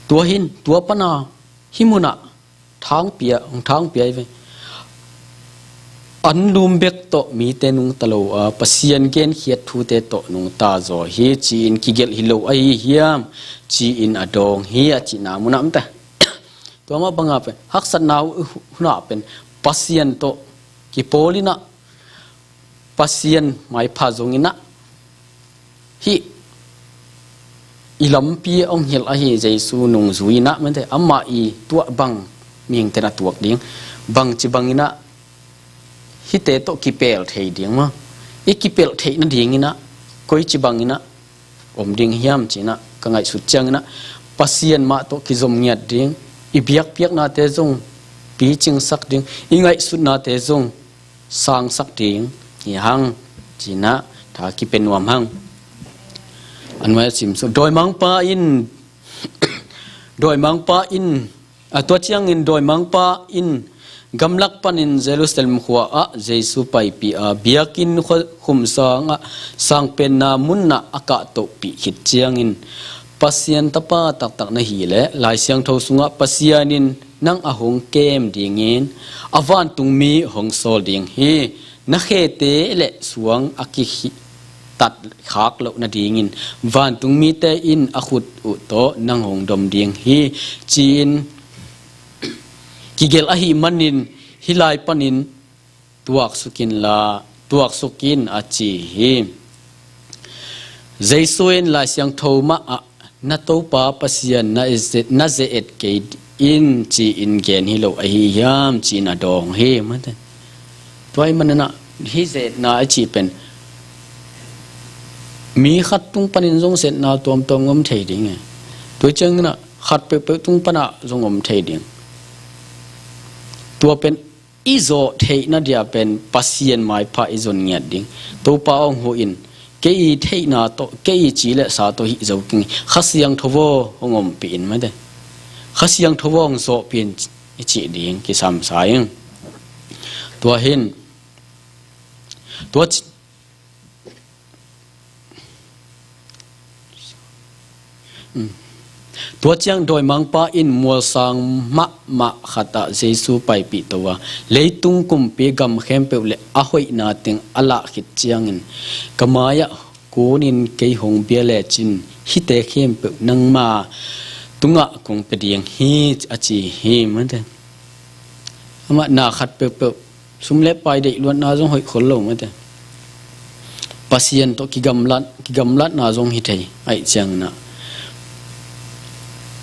Tua hin, tua pana hih munah thangpia, hong thangpia hi ve. Anlum bek tawh mite nungta lo a, Pasian genkhiat thute tawh nungta zaw hi, ci-in kigelh hi lo ahi hiam, ci-in a dawng hi, a cihna munah mate. Tua mah banga pen haksatna hunah pen Pasian tawh kipawlinah Pasian maipha zonginah hih i lampi hong hilh ahi Jesu nungzuinah mate, amah i tuah bang mihingten a tuak ding, bangci banginah hihte tawh kipel thei ding maw? I kipelh theih nadinginah koici banginah om ding hiam cinah ka ngaihsut cianginah Pasian mah tawh kizom ngiat ding, i biakpiaknate zong picingsak ding, i ngaihsutnate zong sangsak ding hi hang cinah tha kipia nuam hang. An mai a simsuk dawimangpa in dawimangpa in A tua ciangin dawimangpa in gamlak panin Jerusalem khua ah Jesu paipih a, biakinn khua khumsang ah sangpenna munah a kahtohpih khit ciangin Pasian Tapa taktak na hih leh Lai Siangtho sungah Pasian in nang a hong kem dingin a vantungmi hong sawl ding hi. Na khete le suang a kikhihtat khak loh nadingin vantungmite in a khut uh tawh nang hong dom ding hi, ci-in kigelh ahih manin hih lai panin tuaksuk inla, tuaksuk in, a ci hi. Jesu in Lai Siangtho mah ah na Topa Pasian na ze-, na ze-et kei in ci-in gen hi lo ahi hiam ci-in a dawng hi. Mate. Tua ahih manin ah hih ze-etna a cih pen mi khat tung panin zong ze-etna tuamtuam om thei ding e. Tua ciangin ah khat peuhpeuh tung panah zong om thei ding. Tua pen i zawh theihna dia pen Pasian maipha i zon ngiat ding. Topa hong huh in, kei i theihna tawh, kei i ci le sa tawh hih zo keng hi. Kha Siangtho aw hong ompih in, mate. Kha Siangtho aw hong zawhpih in i cih ding kisam sa ing. Tua hin, tua ci- Tua ciang dawimangpa in mualsang mahmah khatah Jesu paipih to a, leitung kumpi gam khempeuh le a hoihna teng a lah khit ciangin ka mai-ah kunin kei hong bia lecin hihte khempeuh nangma tungah kong pia ding hi, a ci hi. Mate. Amah na khat peuhpeuh sum le pai deih luatna zong hoih khol lo, mate. Pasian tawh kigamlat, kigamlatna zong hi thei. Ahih ciangin ah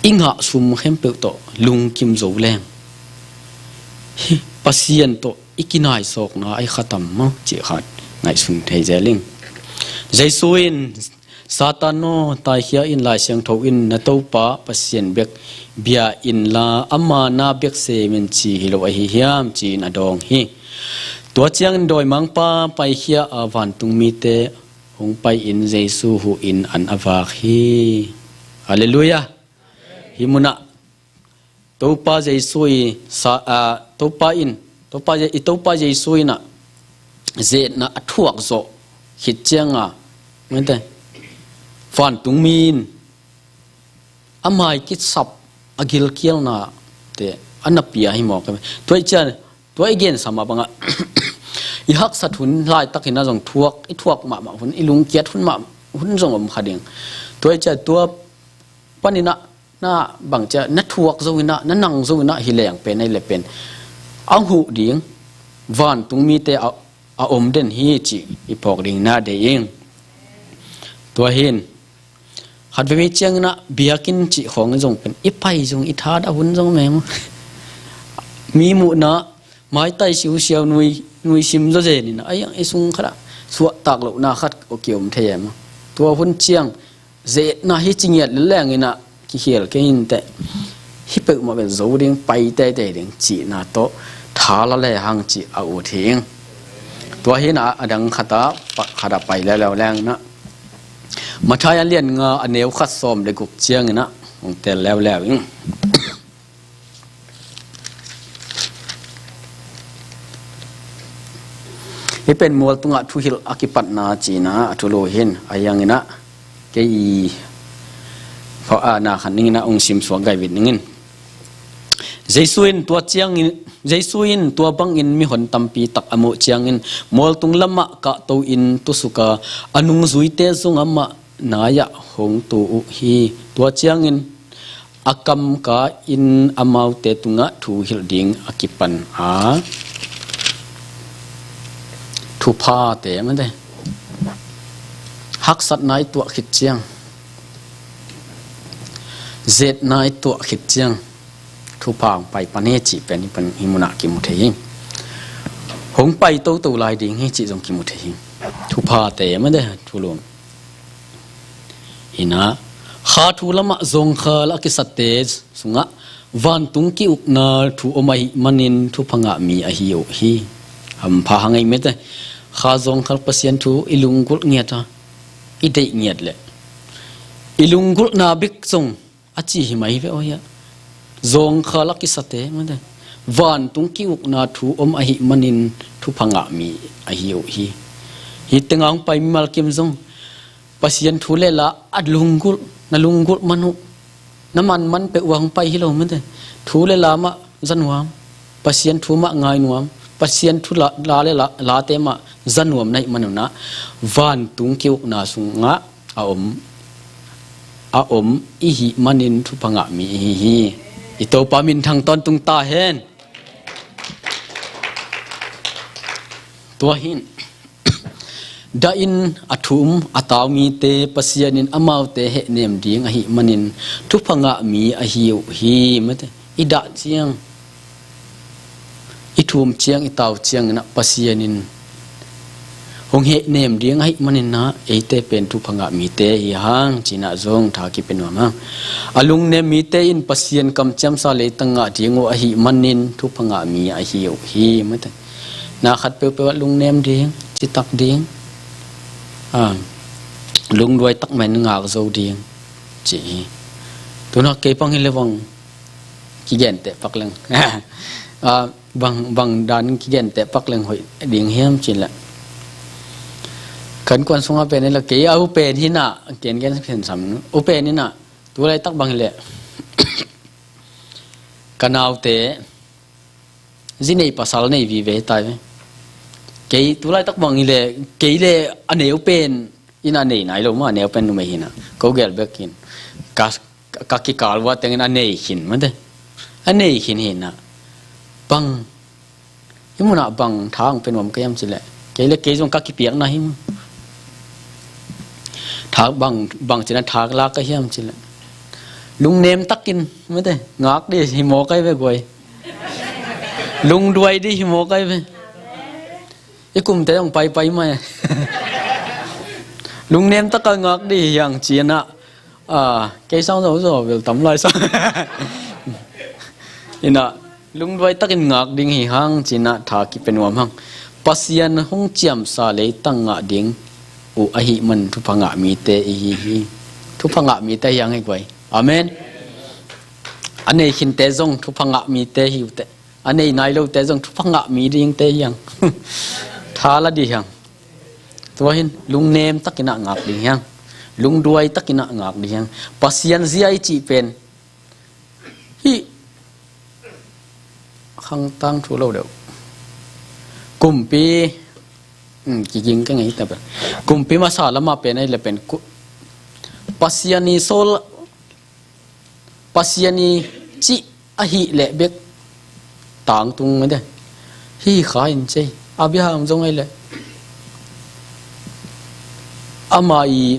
i ngah sum khempeuh tawh lungkim zo leng hih Pasian tawh i kinaisawkna a i khatam maw cih khat ngaihsun thei zel ing. Jesu in, Satan aw, taikhia in, Lai Siangtho in na Topa Pasian bek bia inla ama na bek sem in ci hi lo ahi hiam ci-in a dawng hi. Tua ciangin dawimangpa paikhia a, vantungmite hong pai-in Jesu huh in an a vak hi. Halleluiah. Hih munah Topa Jesu i sa, a, Topa in, Topa Je-, i Topa Jesu in ah ze-etna a thuak zawh khit cianga, mate, vantungmi in a mai kisap, a gilkialnate a na pia hi mawk. Tua i cian, tua i gensa mah bangah i haksat hun laitakin ah zong thuak, i thuak mahmah hun, i lungkiat hun mah, hun zong om kha ding. Tua i cian, tua panin ah na bangcia na thuak zo in ah, na nang zo in ah hi leng pen, ei le pen a huh ding vantungmite a, a om den hi cih i phawk ding na deih ing. Tua hin khat veivei ciangin ah biakinn cih khawng zong pen i pai zong i thadah hun zong meng. Mi muhna maitai siusiau nui, nui sim zawzen in ah, ai, i sung khatah suahtak lohna khat a kiom thei em. Tua hun ciang ze-etna hi ci ngiat leleng in ah kikhial kei inteh, hih peuhmah bel zo ding, pai teitei ding cihna tawh tha la le hang cih a ut hi ing. Tua hi in ah a dang khatah pa-, khatah pai leuleu leng in ah Matthai a lian nga a neu khat sawm le guk ciangin ah hong tel leuleu ing. Hih pen mual tungah thuhilh a kipatna cihna a thulu hin a hianginah kei i pha-, a, na khat ninginah ong simsuak gaivit ningin. Jesu in tua ciangin, Jesu in tua bangin mihon tampi tak a muh ciangin mualtung lamah kahto in tusuka a nungzuite zong amah nai-ah hong tu uh hi. Tua ciangin a kamka in amaute tungah thuhilh ding a kipan a, thuphate mate, haksatna i tuah khit ciang, zetna i tuah khit ciang, thupha hong pai pan hi cih pen hih pan, hih munah kimu thei hi. Hong pai toto lai ding hi cih zong kimu thei hi. Thuphate mate, thulu hinah, kha thu lamah zawngkhal a kisate sungah vantung ki-ukna thu om ahih manin thupha ngah mi ahi uh hi. Hampha hang ei mate. Kha zawngkhal Pasian thu i lunggulh ngiat a, i deih ngiat leh i lunggulhna bek zong a ci hi mai ve aw hiah. Zawngkhal a kisate mate, vantung ki-ukna thu om ahih manin thupha ngah mi ahi uh hi. Hih tengah hong pai mimal kim zong Pasian thu le la a lunggulh, na lunggulh man uh, na manman peuh uh a hong pai hi lo mate. Thu le la mah za nuam, Pasian thu mah ngai nuam, Pasian thu la, la le la, late mah za nuam na hih man unah vantung ki-ukna sungah a om, a om i hih manin thupha ngah mi i hi hi. I Topa minthang tawntung ta hen. Tua hin, dah in a thu um a tau mite Pasian in amaute hehnem ding ahih manin thupha ngah mi ahi uh hi mate. I dah ciang, i thu um ciang, i tau cianginah Pasian in hong hehnem ding ahih maninah eite pen thupha ngah mite hi hang cinah zong tha kipia nuam hang. A lungnem mite in Pasian kamciamsa leitang ngah ding uh ahih manin thupha ngah mi ahi uh hi mate. Na khat peuhpeuh ah lungnem ding, citak ding, a, lungduai tak mah in ngak zo ding ci hi. Tuna kei pang hi le bang kigenteh pak leng, a, bang, bang dan kigenteh pak leng hoih ding hiam ci leh, kan kuan sungah pen hi le kei a upen hinah, ken gen pen sam upen hinah, tu laitak bang hi leh ka naute zi nei pasal nei vive hi tai ve. Kei tu laitak bang hi leh kei le a neu pen in a nei nai lo mah, a neu pen numei hinah, ko gel bek hin ka, ka kikal ua tengin a nei khin mate. A nei khin hinah, bang, hih munah bang tha hong pia nuam ka hiam ci leh, kei le kei zong ka kipiakna hi mah. Tha bang, bang cinah tha lak ka hiam ci leh, lungnem takin mate, ngak dih hi maw kai ve guai. Lungduai dih hi maw kai ve. I kumte zong paipai mai. Lungnem taka ngak dih hi hang cinah, a, kei sang zo zo bel tam lai sang. Inah, lungduai takin ngak ding hi hang cinah tha kipia nuam hang. Pasian hong ciamsa leitang ngah ding uh ahih man thupha ngah mite i hi hi. Thupha ngah mite hi hang hi guai. Amen. A nei khinte zong thupha ngah mite hi uh teh. A nei nai lote zong thupha ngah mi dingte hi hang. Tha la dih hang. Tua hin lungnem takinah ngak ding hi hang. Lungduai takinah ngak ding hi hang. Pasian zia i cih pen hih khangtang thu lo deuh. Kumpi, um, kiging ka ngei ta pen. Kumpi masa lamah pen ahi le pen ku-, Pasian i sawl, Pasian i cih ahih leh bek tangtung mate. Hi kha in cei. Abraham zong ahi leh ama i,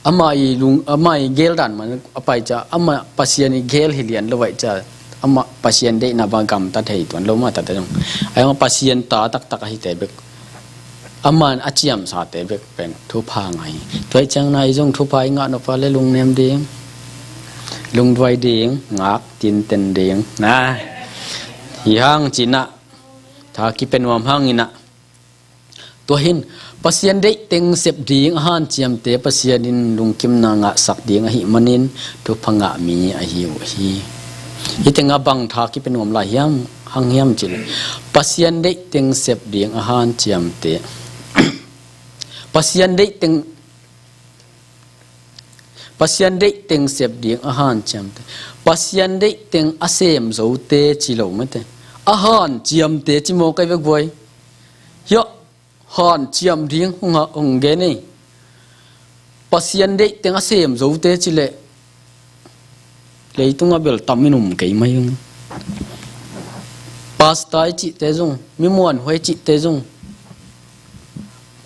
ama i lung, ama i gel dan man a pai ca, ama Pasian i gel hi lian lo vai ca, ama Pasian deihna bang gamta thei tuan lo mah tate zong. Ai ama Pasian ta taktak ahite bek, aman a ciamsate bek pen thupha ngah hi. Tua hi ciang na i zong thupha i ngah nop a le lungnem ding, lungduai ding, ngak tinten ding na hi hang cinah tha kipia nuam hanginah. Tua hin Pasian deih teng sep ding a hanciamte Pasian in lungkimna ngahsak ding ahih manin thupha ngah mi ahi uh hi. Hih tengah bang tha kipia nuam lai hiam? hang hiam cih leh Pasian deih teng sep ding a hanciamte, Pasian deih teng, Pasian deih teng sep ding a hanciamte, Pasian deih teng a sem zote ci lo mate, a hanciamte ci maw kai ve guai. Hiah hanciam ding hong ha, hong gen ei. Pasian deih teng a sem zote ci leh leitungah bel tam in um kei mai ung. Pastor i cihte zong, mi muanhuai cihte zong,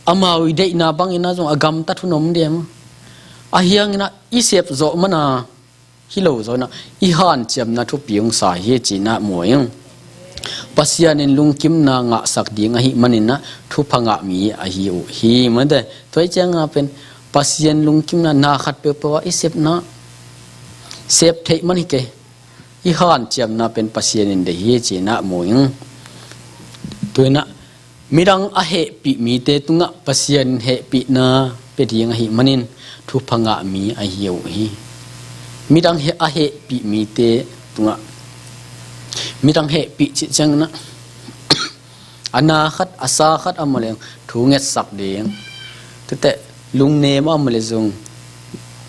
amau i deihna bangin ah zong a gamtat hun om diam. Ahi hangin ah i sep zawh man a, hi lo zaw in ah i hanciamna thupi hong sa hi ci-in ah mu ing. Pasian in lungkimna ngahsak ding ahih manin ah thupha ngah mi ahi uh hi mate. Tua ahih ciangin ah pen Pasian lungkimna na khat peuhpeuh ah i sepna, sep theih man hi kei. I hanciamna pen Pasian in deih hi ci-in ah mu ing. Tua in ah midang a hehpih mite tungah Pasian hehpihna pia ding ahih manin thupha ngah mi ahi uh hi. Midang he, a hehpih mite tungah, midang hehpih cih ciangin ah a na khat, a sa khat a mawh leh thu ngetsak ding. Tuate lungnem a mawh leh zong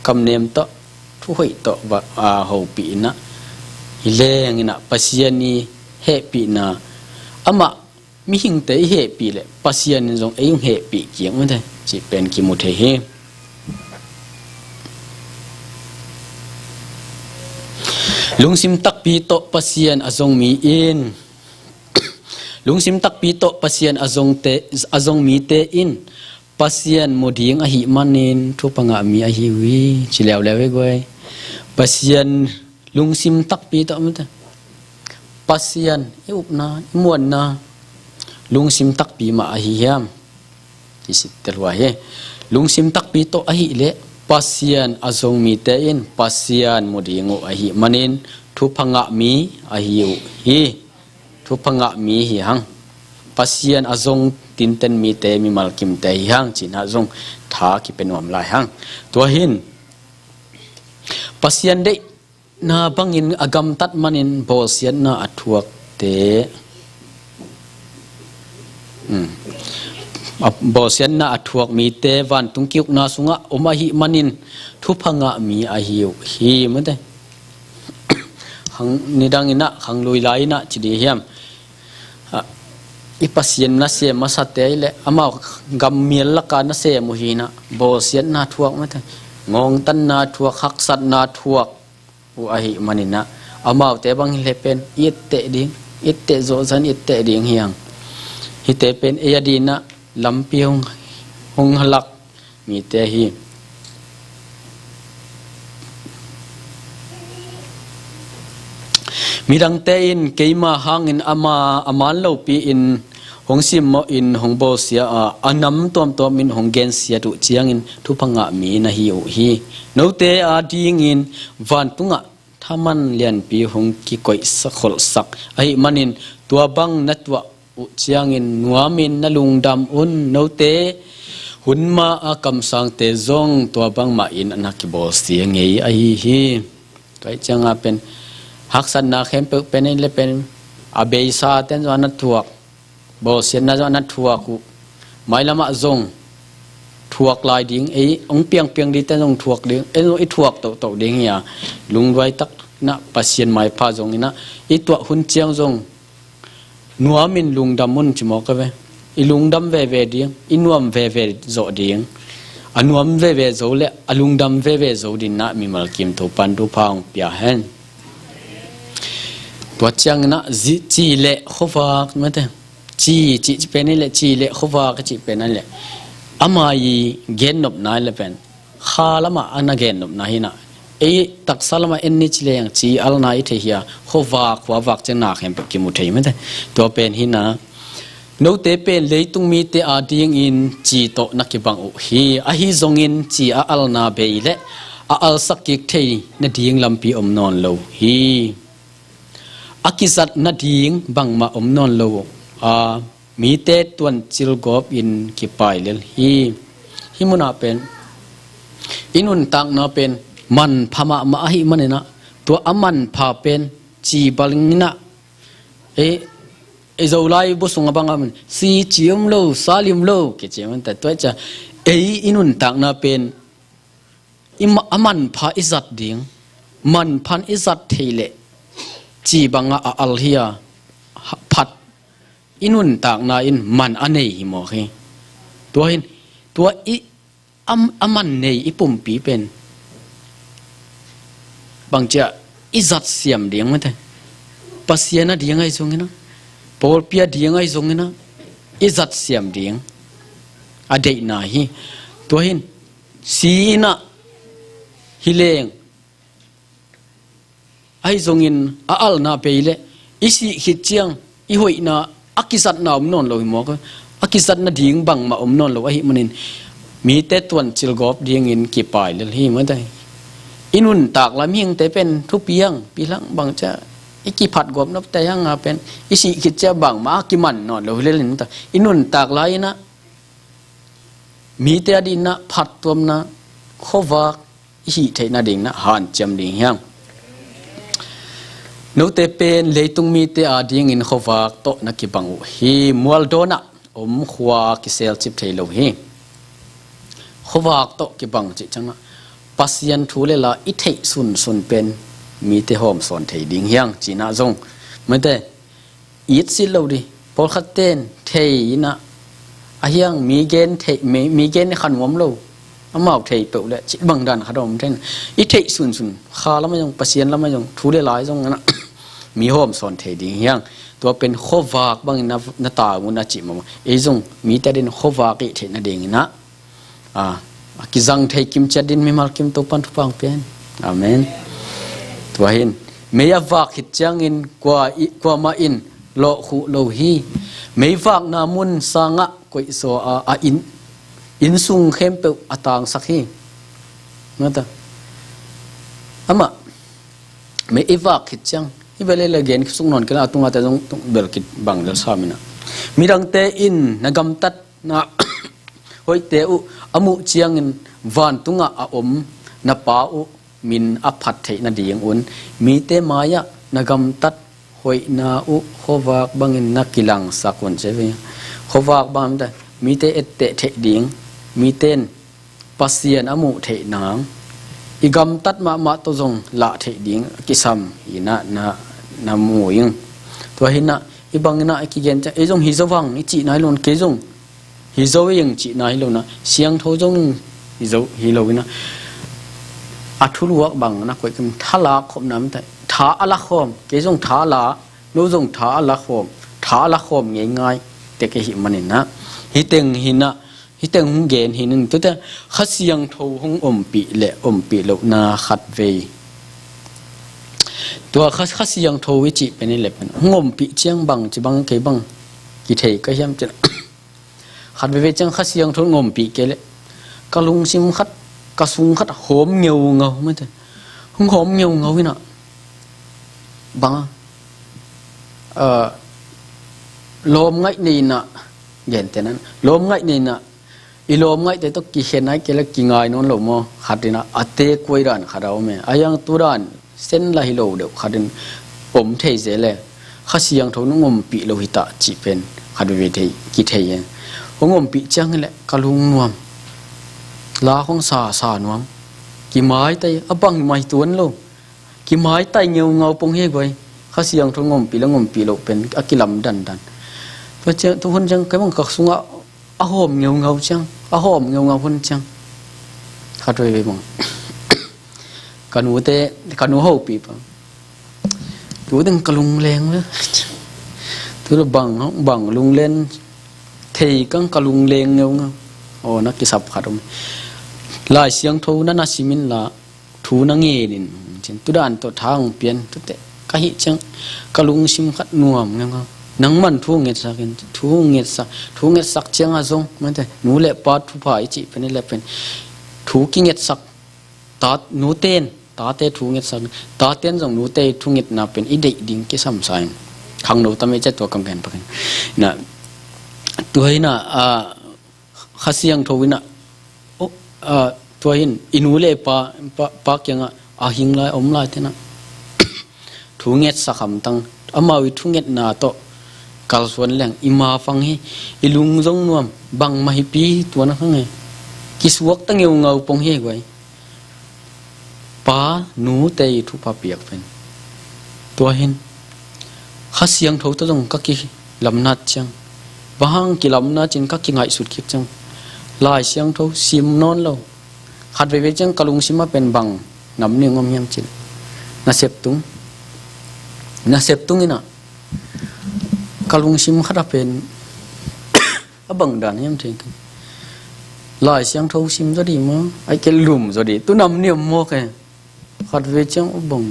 kamnem tawh, thuhoih tawh va, a, hopih in ah hi leng in ah Pasian i hehpihna, amah mihingte i hehpih leh Pasian in zong ei hong hehpih kik mate cih pen kimu thei hi. Lungsim takpi tawh Pasian a zong mi in, lungsim takpi tawh Pasian a zongte, a zong mite in Pasian mu ding ahih manin thupha ngah mi ahi uh hi ci leuleu hi guai. Pasian lungsim takpi tawh mate, Pasian i upna, i muanna lungsim takpi mah ahi hiam? Kisittel hua hi. Lungsim takpi tawh ahih leh Pasian a zong mite in Pasian mu ding uh ahih manin thupha ngah mi ahi uh hi. Thupha ngah mi hi hang. Pasian a zong tinten mite, mimal kimte hi hang ci-in ah zong tha kipia nuam lai hang. Tua hi-in Pasian deihna bangin a gamtat manin bawlsiatna a thuakte, um, a, bawlsiatna a thuak mite vantung ki-ukna sungah om ahih manin thupha ngah mi ahi uh hi mate. Khang, nidang in ah, khang lui lai in ah ci ding hiam? A, i Pasian nasem masate ahih leh amau gam mial laka nasem uh hi in ah, bawlsiatna thuak mate, ngawngtanna thuak, haksatna thuak uh ahih manin ah, amaute bang hi leh pen i etteh ding, i etteh zawhzan i etteh ding hi hang. Hihte pen ei a dingin ah lampi hong, hong lak mite hi. Midangte in keima hangin ama a man lopi-in hong simmawhin hong bawlsia a, a nam tuamtuamin hong gensiat uh ciangin thupha ngah mi na hi uh hi. Note adingin vantungah thaman lianpi hong kikoihsak kholhsak ahih manin tua bang na tuah uh ciangin nuamin na lungdam un. Note hun ma a kamsangte zong tua bangmahin a na kibawlsia ngei ahi hi. Tua ahih ciangin pen haksatna khempeuh pen in le pen a beisa ten zong a na thuak, bawlsiatna zong a na thuak uh. Mailamah zong thuak lai ding, ei hong piangpiang ding ten zong thuak ding, ei zong i thuak tohtoh ding hi a, lungduai tak in ah Pasian maipha zong in ah i tuah hun ciang zong nuamin lungdam un ci mawk a ve. I lungdam veve ding, i nuam veve zawh ding. A nuam veve zo le a lungdam veve zo ding in ah mimal kim Topan thupha hong pia hen. Tua ciangin ah ci le khuavak mate. Ci, ci, ci pen in le ci le khuavak ci pen in le ama i gennopna le pen kha lamah a na gennopna hi in ah, ei taksa lamah en ni ci leng ci alna i thei hi a, khuavak, khuavak ciang na khempeuh kimu thei mate. Tua pen hi in ah, note pen leitung mite adingin ci tawh na kibang uh hi. Ahi zongin ci a alna bei le a alsak kik thei nading lampi om nawn lo hi. A kizat nading bangmah om nawn lo uh a, mite tuancil gawpin kipai lel hi. Hih munah pen i nuntakna pen manpha mahmah ahih manin ah, tua a manpha pen ci bangin ah Ei, ei Zolai bu sungah bang a man, si ci om lo, sa lim lo kici man ta, tua ciang ei i nuntakna pen i ma-, a manpha i zat ding, manphan i zat thei leh ci bangah a al hi a, ha-, phat i nuntakna in man a nei hi mawk hi. Tua hin, tua i a, a man nei i pumpi pen bangcia i zat siam ding mate. Pasian a ding ahi zongin ah, pawlpi a ding ahi zongin ah, i zat siam ding a deihna hi. Tua hin, si in ah hi leng, ahi zongin a alna bei leh i sih khit ciang i hoihna a kizatna om nawn lo hi mawk. A kizatna ding bangmah om nawn lo ahih manin mite tuancil gawp dingin kipai lel hi mate. I nuntak lam hingte pen thupi hang, pi hang bangcia i kiphat gawp nop te hang a pen i sih khit ciang bangmah a kiman nawn lo hi lel in ta. I nuntak lai in ah mite a dingin ah phattuamna khuavak i hih theih nadingin ah hanciam ding hi hang. Note pen leitung mite a dingin khuavak tawh na kibang uh hi. Mualdawn ah om khua kiselcip thei lo hi. Khuavak tawh kibang cih ciangah Pasian thu le la i theih sunsun pen mite hawmsawn thei ding hi hang, ci-in ah zong mate it sit lo dih. Pawlkhat ten thei in ah, a hiang mi gen thei, mi, mi gen i kha nuam lo, amau thei peuh leh cih bang dan khat a om thei in ah, i theih sunsun kha lam ah zong, Pasian lam ah zong, thu le la ah zong in ah mi hawmsawn thei ding hi hang. Tua pen khuavak bangin na, na tang un a cih mahmah. Ei zong mite a dingin khuavak i hih theih nadingin ah, a, a kizang thei kim ciat dingin mimal kim Topan thupha hong pia hen. Amen. Tua hin, mei a vak khit ciangin kua i, kuamah in lawhkhuh lo hi. Mei vakna mun sangah koihzaw a, a inn, inn sung khempeuh a tangsak hi. Mata. Amah, mei i vak khit ciang, i bel ei la gen suk nawn kei la, a tungah te zong tung bel kibang lel sam in ah, midangte in na gamtat na hoihte uh a muh ciangin vantungah a om na Pa uh min a phat theih nadingun mite mai-ah na gamtat hoihna uh khuavak bangin na kilangsak un, ci ve. Khuavak bang mite etteh theih ding, mite in Pasian a muh theih nang, i gamtat mahmah tawh zong lah theih ding a kisam in ah na, na mu ing. Tua hi in ah, i bang in ah i kigen ciang, ei zong hi zo vang i cihna hi lo in, kei zong hi zo ing cihna hi lo in ah, siangtho zong hi zo hi lo in ah, a thuluak bang na koih kim, tha lak khopna mate, tha a la khawm, kei zong tha la, no zong tha a la khawm, tha a la khawm ngeingai tek ahih manin ah, hih teng hi in ah, hih teng hong gen hi in, tute Kha Siangtho hong ompih le ompih lohna khat vei. Tua Kha, Kha Siangtho i cih pen i leh pen hong ompih ciang bang ci bang kei bang kithei ka hiam cih leh, khat veivei ciang Kha Siangtho hong ompih kei leh ka lungsim khat, ka sung khat hawm ngeungau mate. Hong hawm ngeungau in ah, bang a, a, lawm ngaih nei in ah, gentehna in ah, lawm ngaih nei in ah, i lawm ngaihte tawh kikhen nai kei leh kingai nawn lo maw? Khat in ah a te kuai dan khat a om e. A hiang tu dan sen la hi lo deuh khat in om thei zel e. Kha Siangtho in hong ompih lo hi ta cih pen khat veivei thei, kithei e. Hong ompih ciang hi leh ka lung nuam, la khong sa, sa nuam, kimaitai, a bang mah hi tuan lo. Kimaitai ngeungau pong hi guai. Kha Siangtho hong ompih le hong ompih loh pen a kilam dandan. Tua ciang, tu hun ciang kei bang ka sungah a hawm ngeungau ciang, a hawm ngeungau hun ciang, khat veivei bang ka nute, ka nu hopih bang, tu ding ka lungleng ve. Tu lo bang, bang lungleng thei kang, ka lungleng ngeungau. Aw, na kisap khat om. Lai Siangtho na, na sim in la, thu na ngen in, tu dan tawh tha hong pia in, tute ka hih ciang ka lungsim khat nuam ngeungau. Nangman thu ngetsak in, thu ngetsak, thu ngetsak ciang a zong mate, nu le pa thupha i cih pen i leh pen thu kingetsak, ta, nute in, tate thu ngetsak, tate in zong nute thu ngetna pen i deih ding kisam sa in. Khangno tam ei cia tua kam gen pak in. Na, tua hi in ah, a, Kha Siangtho in ah, oh, a, tua hi in i nu le pa, pa, pa kiangah a hing lai, om lai te in ah, thu ngetsak hamtang, amau i thungetna tawh kalsuan leng i mafang hi, i lung zong nuam, bangmah hipi tua na khang e. Kisuakta ngeungau pong hi guai. Pa, nute i thupha piak pen. Tua hin, Kha Siangtho tawh zong ka kilamnat ciang, bang hang kilamnat cin ka kingaihsut kik ciang, Lai Siangtho sim nawn lo. Khat veivei ciang ka lungsim ah pen bang nam ning om hiam cin, nasep tung, nasep tung in ah, ka lungsim khat ah pen a bang dan hiam thei ken. Lai Siangtho sim zaw di maw, ai ke lum zaw di, tu nam ning om maw ke. Khat vei ciang a bang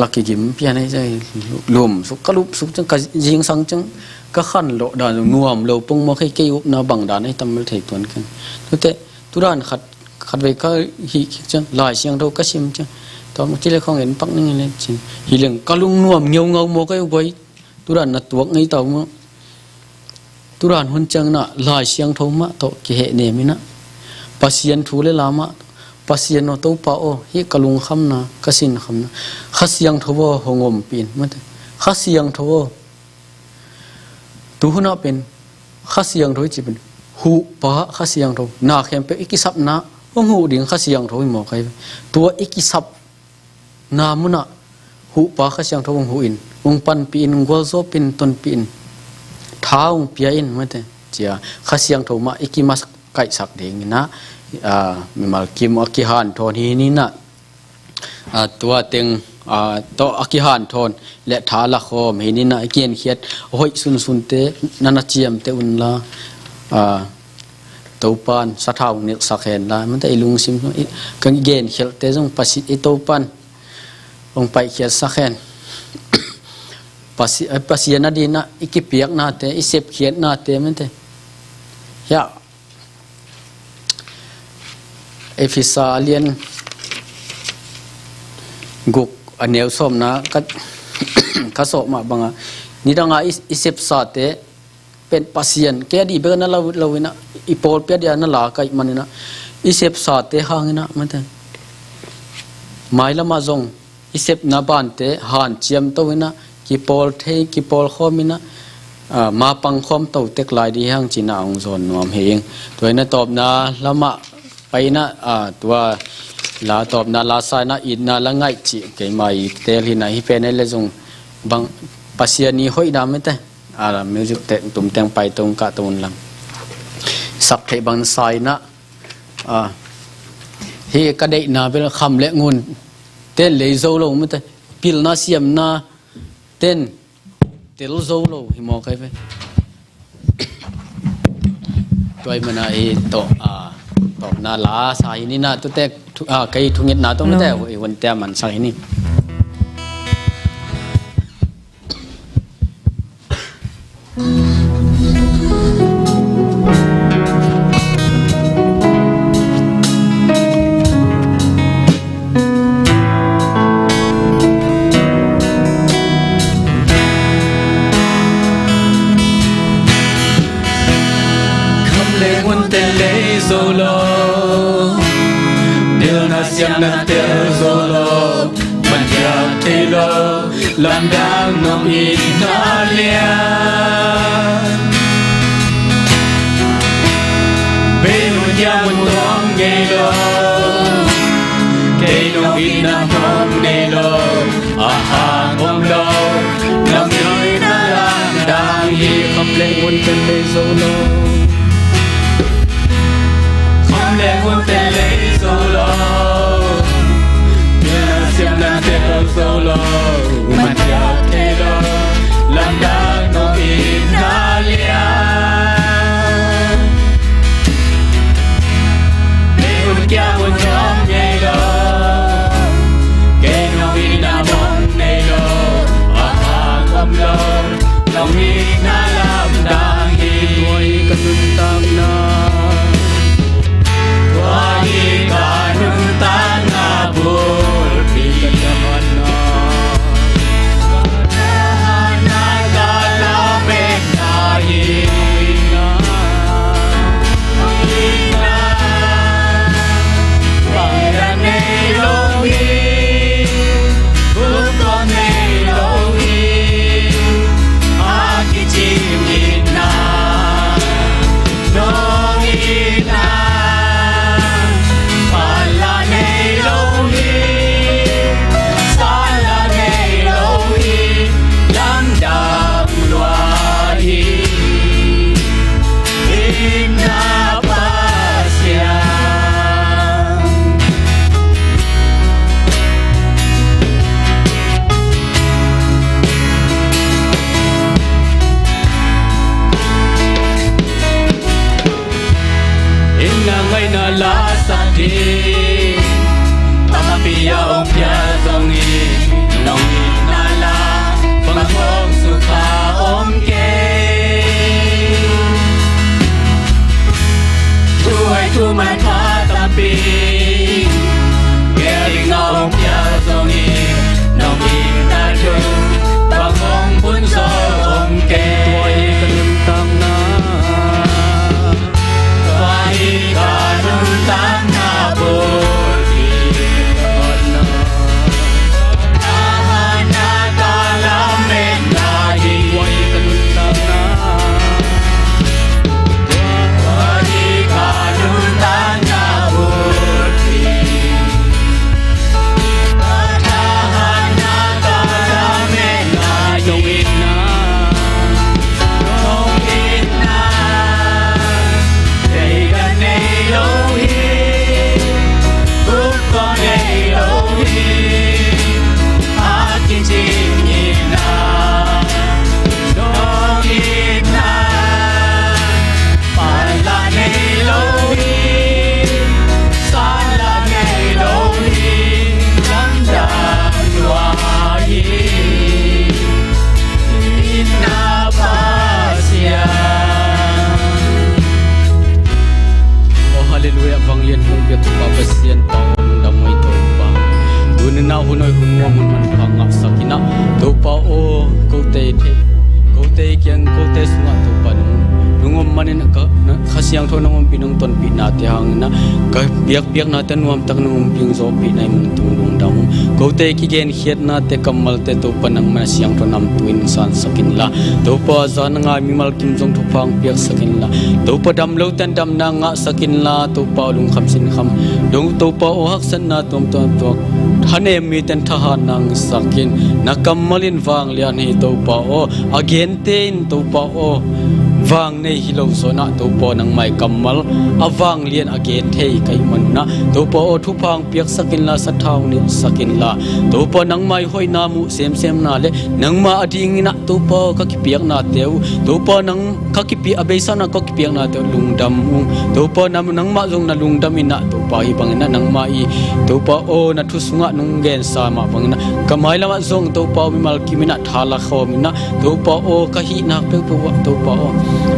lak kigim pian ai zai, lum suk, ka lup suk ciang, ka zingsang ciang, ka khan lawh dan nuam lo pong maw, kei, kei upna bang dan ai tam mel thei tuan ken. Tute, tu dan khat, khat vei ka hih kik ciang, Lai Siangtho ka sim ciang, tawm ci le khong en pak ning le cin. Hi leng ka lung nuam ngeungau maw, kei guai, tu dan na tuak ngei tau maw. Tu dan hun ciang in ah Lai Siangtho mah tawh kihehnem in ah, Pasian thu le la mah, Pasian aw, Topa aw, hih ka lungkhamna, ka sinkhamna, Kha Siangtho aw, hong ompih in, mate. Kha Siangtho aw. Tu hun ah pen, Kha Siangtho i cih pen, huhpa Kha Siangtho, na khempeuh i kisapna hong huh ding Kha Siangtho hi maw kai. Tua i kisap na mun ah huhpa Kha Siangtho hong huh in, hong panpih in, hong gualzawhpih in, tonpih in, tha hong pia in, mate, cia Kha Siangtho mah i kimakaihsak ding in ah, ah, mimal kim a kihanthawn hi in ah, ah, tua teng, ah, tawh a kihanthawn le tha lakhawm hi in ah, i genkhiat hoih sunsunte na na ciamteh unla, ah, Topan sathau nilhsak hen la, mate, i lungsim, i, kan genkhialte zong Pasi-, i Topan hong paihkhiatsak hen. Pasi-, eh, Pasian a dingin ah i kipiaknate, i sepkhiatnate, mate. Hiah Efesa a lian guk a neu sawmna ka, ka sawh mah bangah, nidangah i, i sepsate pen Pasian, kei a dih bek a na lo, lo in ah, i pawlpi a dih a na la ka hih man in ah, i sepsate hang in ah, mate, mailam ah zong i sepna bante hanciam to in ah, kipawl thei, kipawlkhawm in ah, ah, mapangkhawm to tek lai ding hi hang ci in ah hong zawn nuam hi ing. Tua in ah tawpna lamah pai in ah, ah, tua la tawpna la sa in ah, itna la ngaih cih keima i teel hi in ah, hih pen ei le zong bang Pasian i hoihna, mate. A, music te tumteng pai tong ka tong lam. Sak theih bang sa in ah, a, hih ka deihna bel kham le ngun ten lei zo lo, mate. Pilna siamna ten tel zo lo hi maw kai ve. Tua ahih manin ah hih tawh, a, tawpna la sa hi in ah, tute thu-, a, kei thungetna tawh, mate, i hunte a mansak hi in. Kham le ngun ten lei zo lo, pilna siamna tel zo lo, man thiak thei lo, lamdang nong itna lian. Bei hun kiang hun tuam ngei lo, kei nong itna mong nei lo, a hang om lo, nong itna lamdang hi. Kham le ngun ten lei zo lo. Kham le ngun ten lei zo lo. Pilna siamna tel zo lo. Man thiak thei lo. Lamdang nong itna lian. Bei hun kiang hun tuam ngei lo. Kei nong itna mong nei lo. A hang om lo. Nong itna lamdang hi. Tua hi ka nuntakna. Tua hi ka nuntakna bulpi. Ka dahatna, ka dahatna ka lametna hi. Nong itna. Pai a nei lo hi. Buk Hun hoih hun nuam hun manpha ngahsak in ah, Topa aw, kote thei, kote kiang, kote sungah Topa nong, nong om manin ka, na, Kha Siangtho nong ompih nong tonpihnate hangin ah, ka biakpiaknate nuamtak nong ompih zawhpih na hih mun tung lungdam ung. Kote kigenkhiatnate kammalte Topa nangma na siangtho namtui in sansak inla, Topa zan a ngai mimal kim zong thupha hong piaksak inla, Topa damlote in damna ngahsak inla, Topa aw lungkham sinkham dong, Topa aw haksatna tuamtuam tuak, thanem mite in thahatna hong sak in, na kammal in vanglian hi Topa aw, a gente in Topa aw vangnei hi lo zawh in ah, Topa aw nangmah i kammal a vanglian a gen thei ka hih manun ah, Topa aw thupha hong piaksak inla, sathau nilhsak inla, Topa nangmah i hoihna muh semsemna le nangmah adingin ah Topa aw ka kipiaknate uh, Topa nang ka kipi, a beisa in ah ka kipiaknate uh lungdam ung. Topa nang, nangmah zong na lungdam in ah Topa hih bangin ah nangmah i Topa aw na thu sungah nong gensa mah bangin ah ka mailam ah zong Topa aw mimal kim in ah tha la khawm in ah, Topa aw ka hih nak peuhpeuh ah Topa aw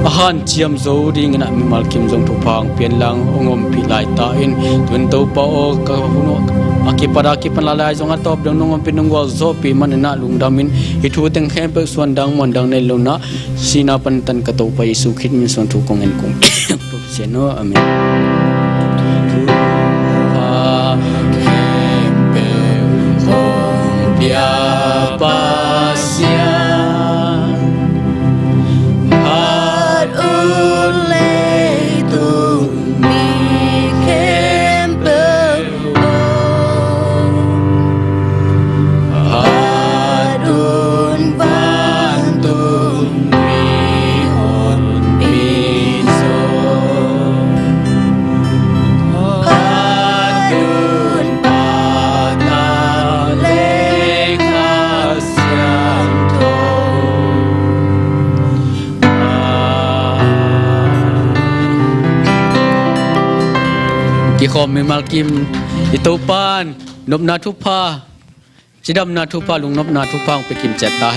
a hanciam zo dingin ah mimal kim zong thupha hong pia inla hong ompih lai ta in. Tu in Topa aw ka hun a kipat a kipan lai lai zong a tawp dong nong ompih nong gualzawhpih manin ah lungdam in, hih thu teng khempeuh suandang muandang nei lo in ah, sihna pan tan ka Topa Jesu Khrist min suang thu kong en kong Amen. Kikhawm mimal kim, i Topan nopna thupha, cidamna thupha, lungnopna thupha hong pia kim ciat ta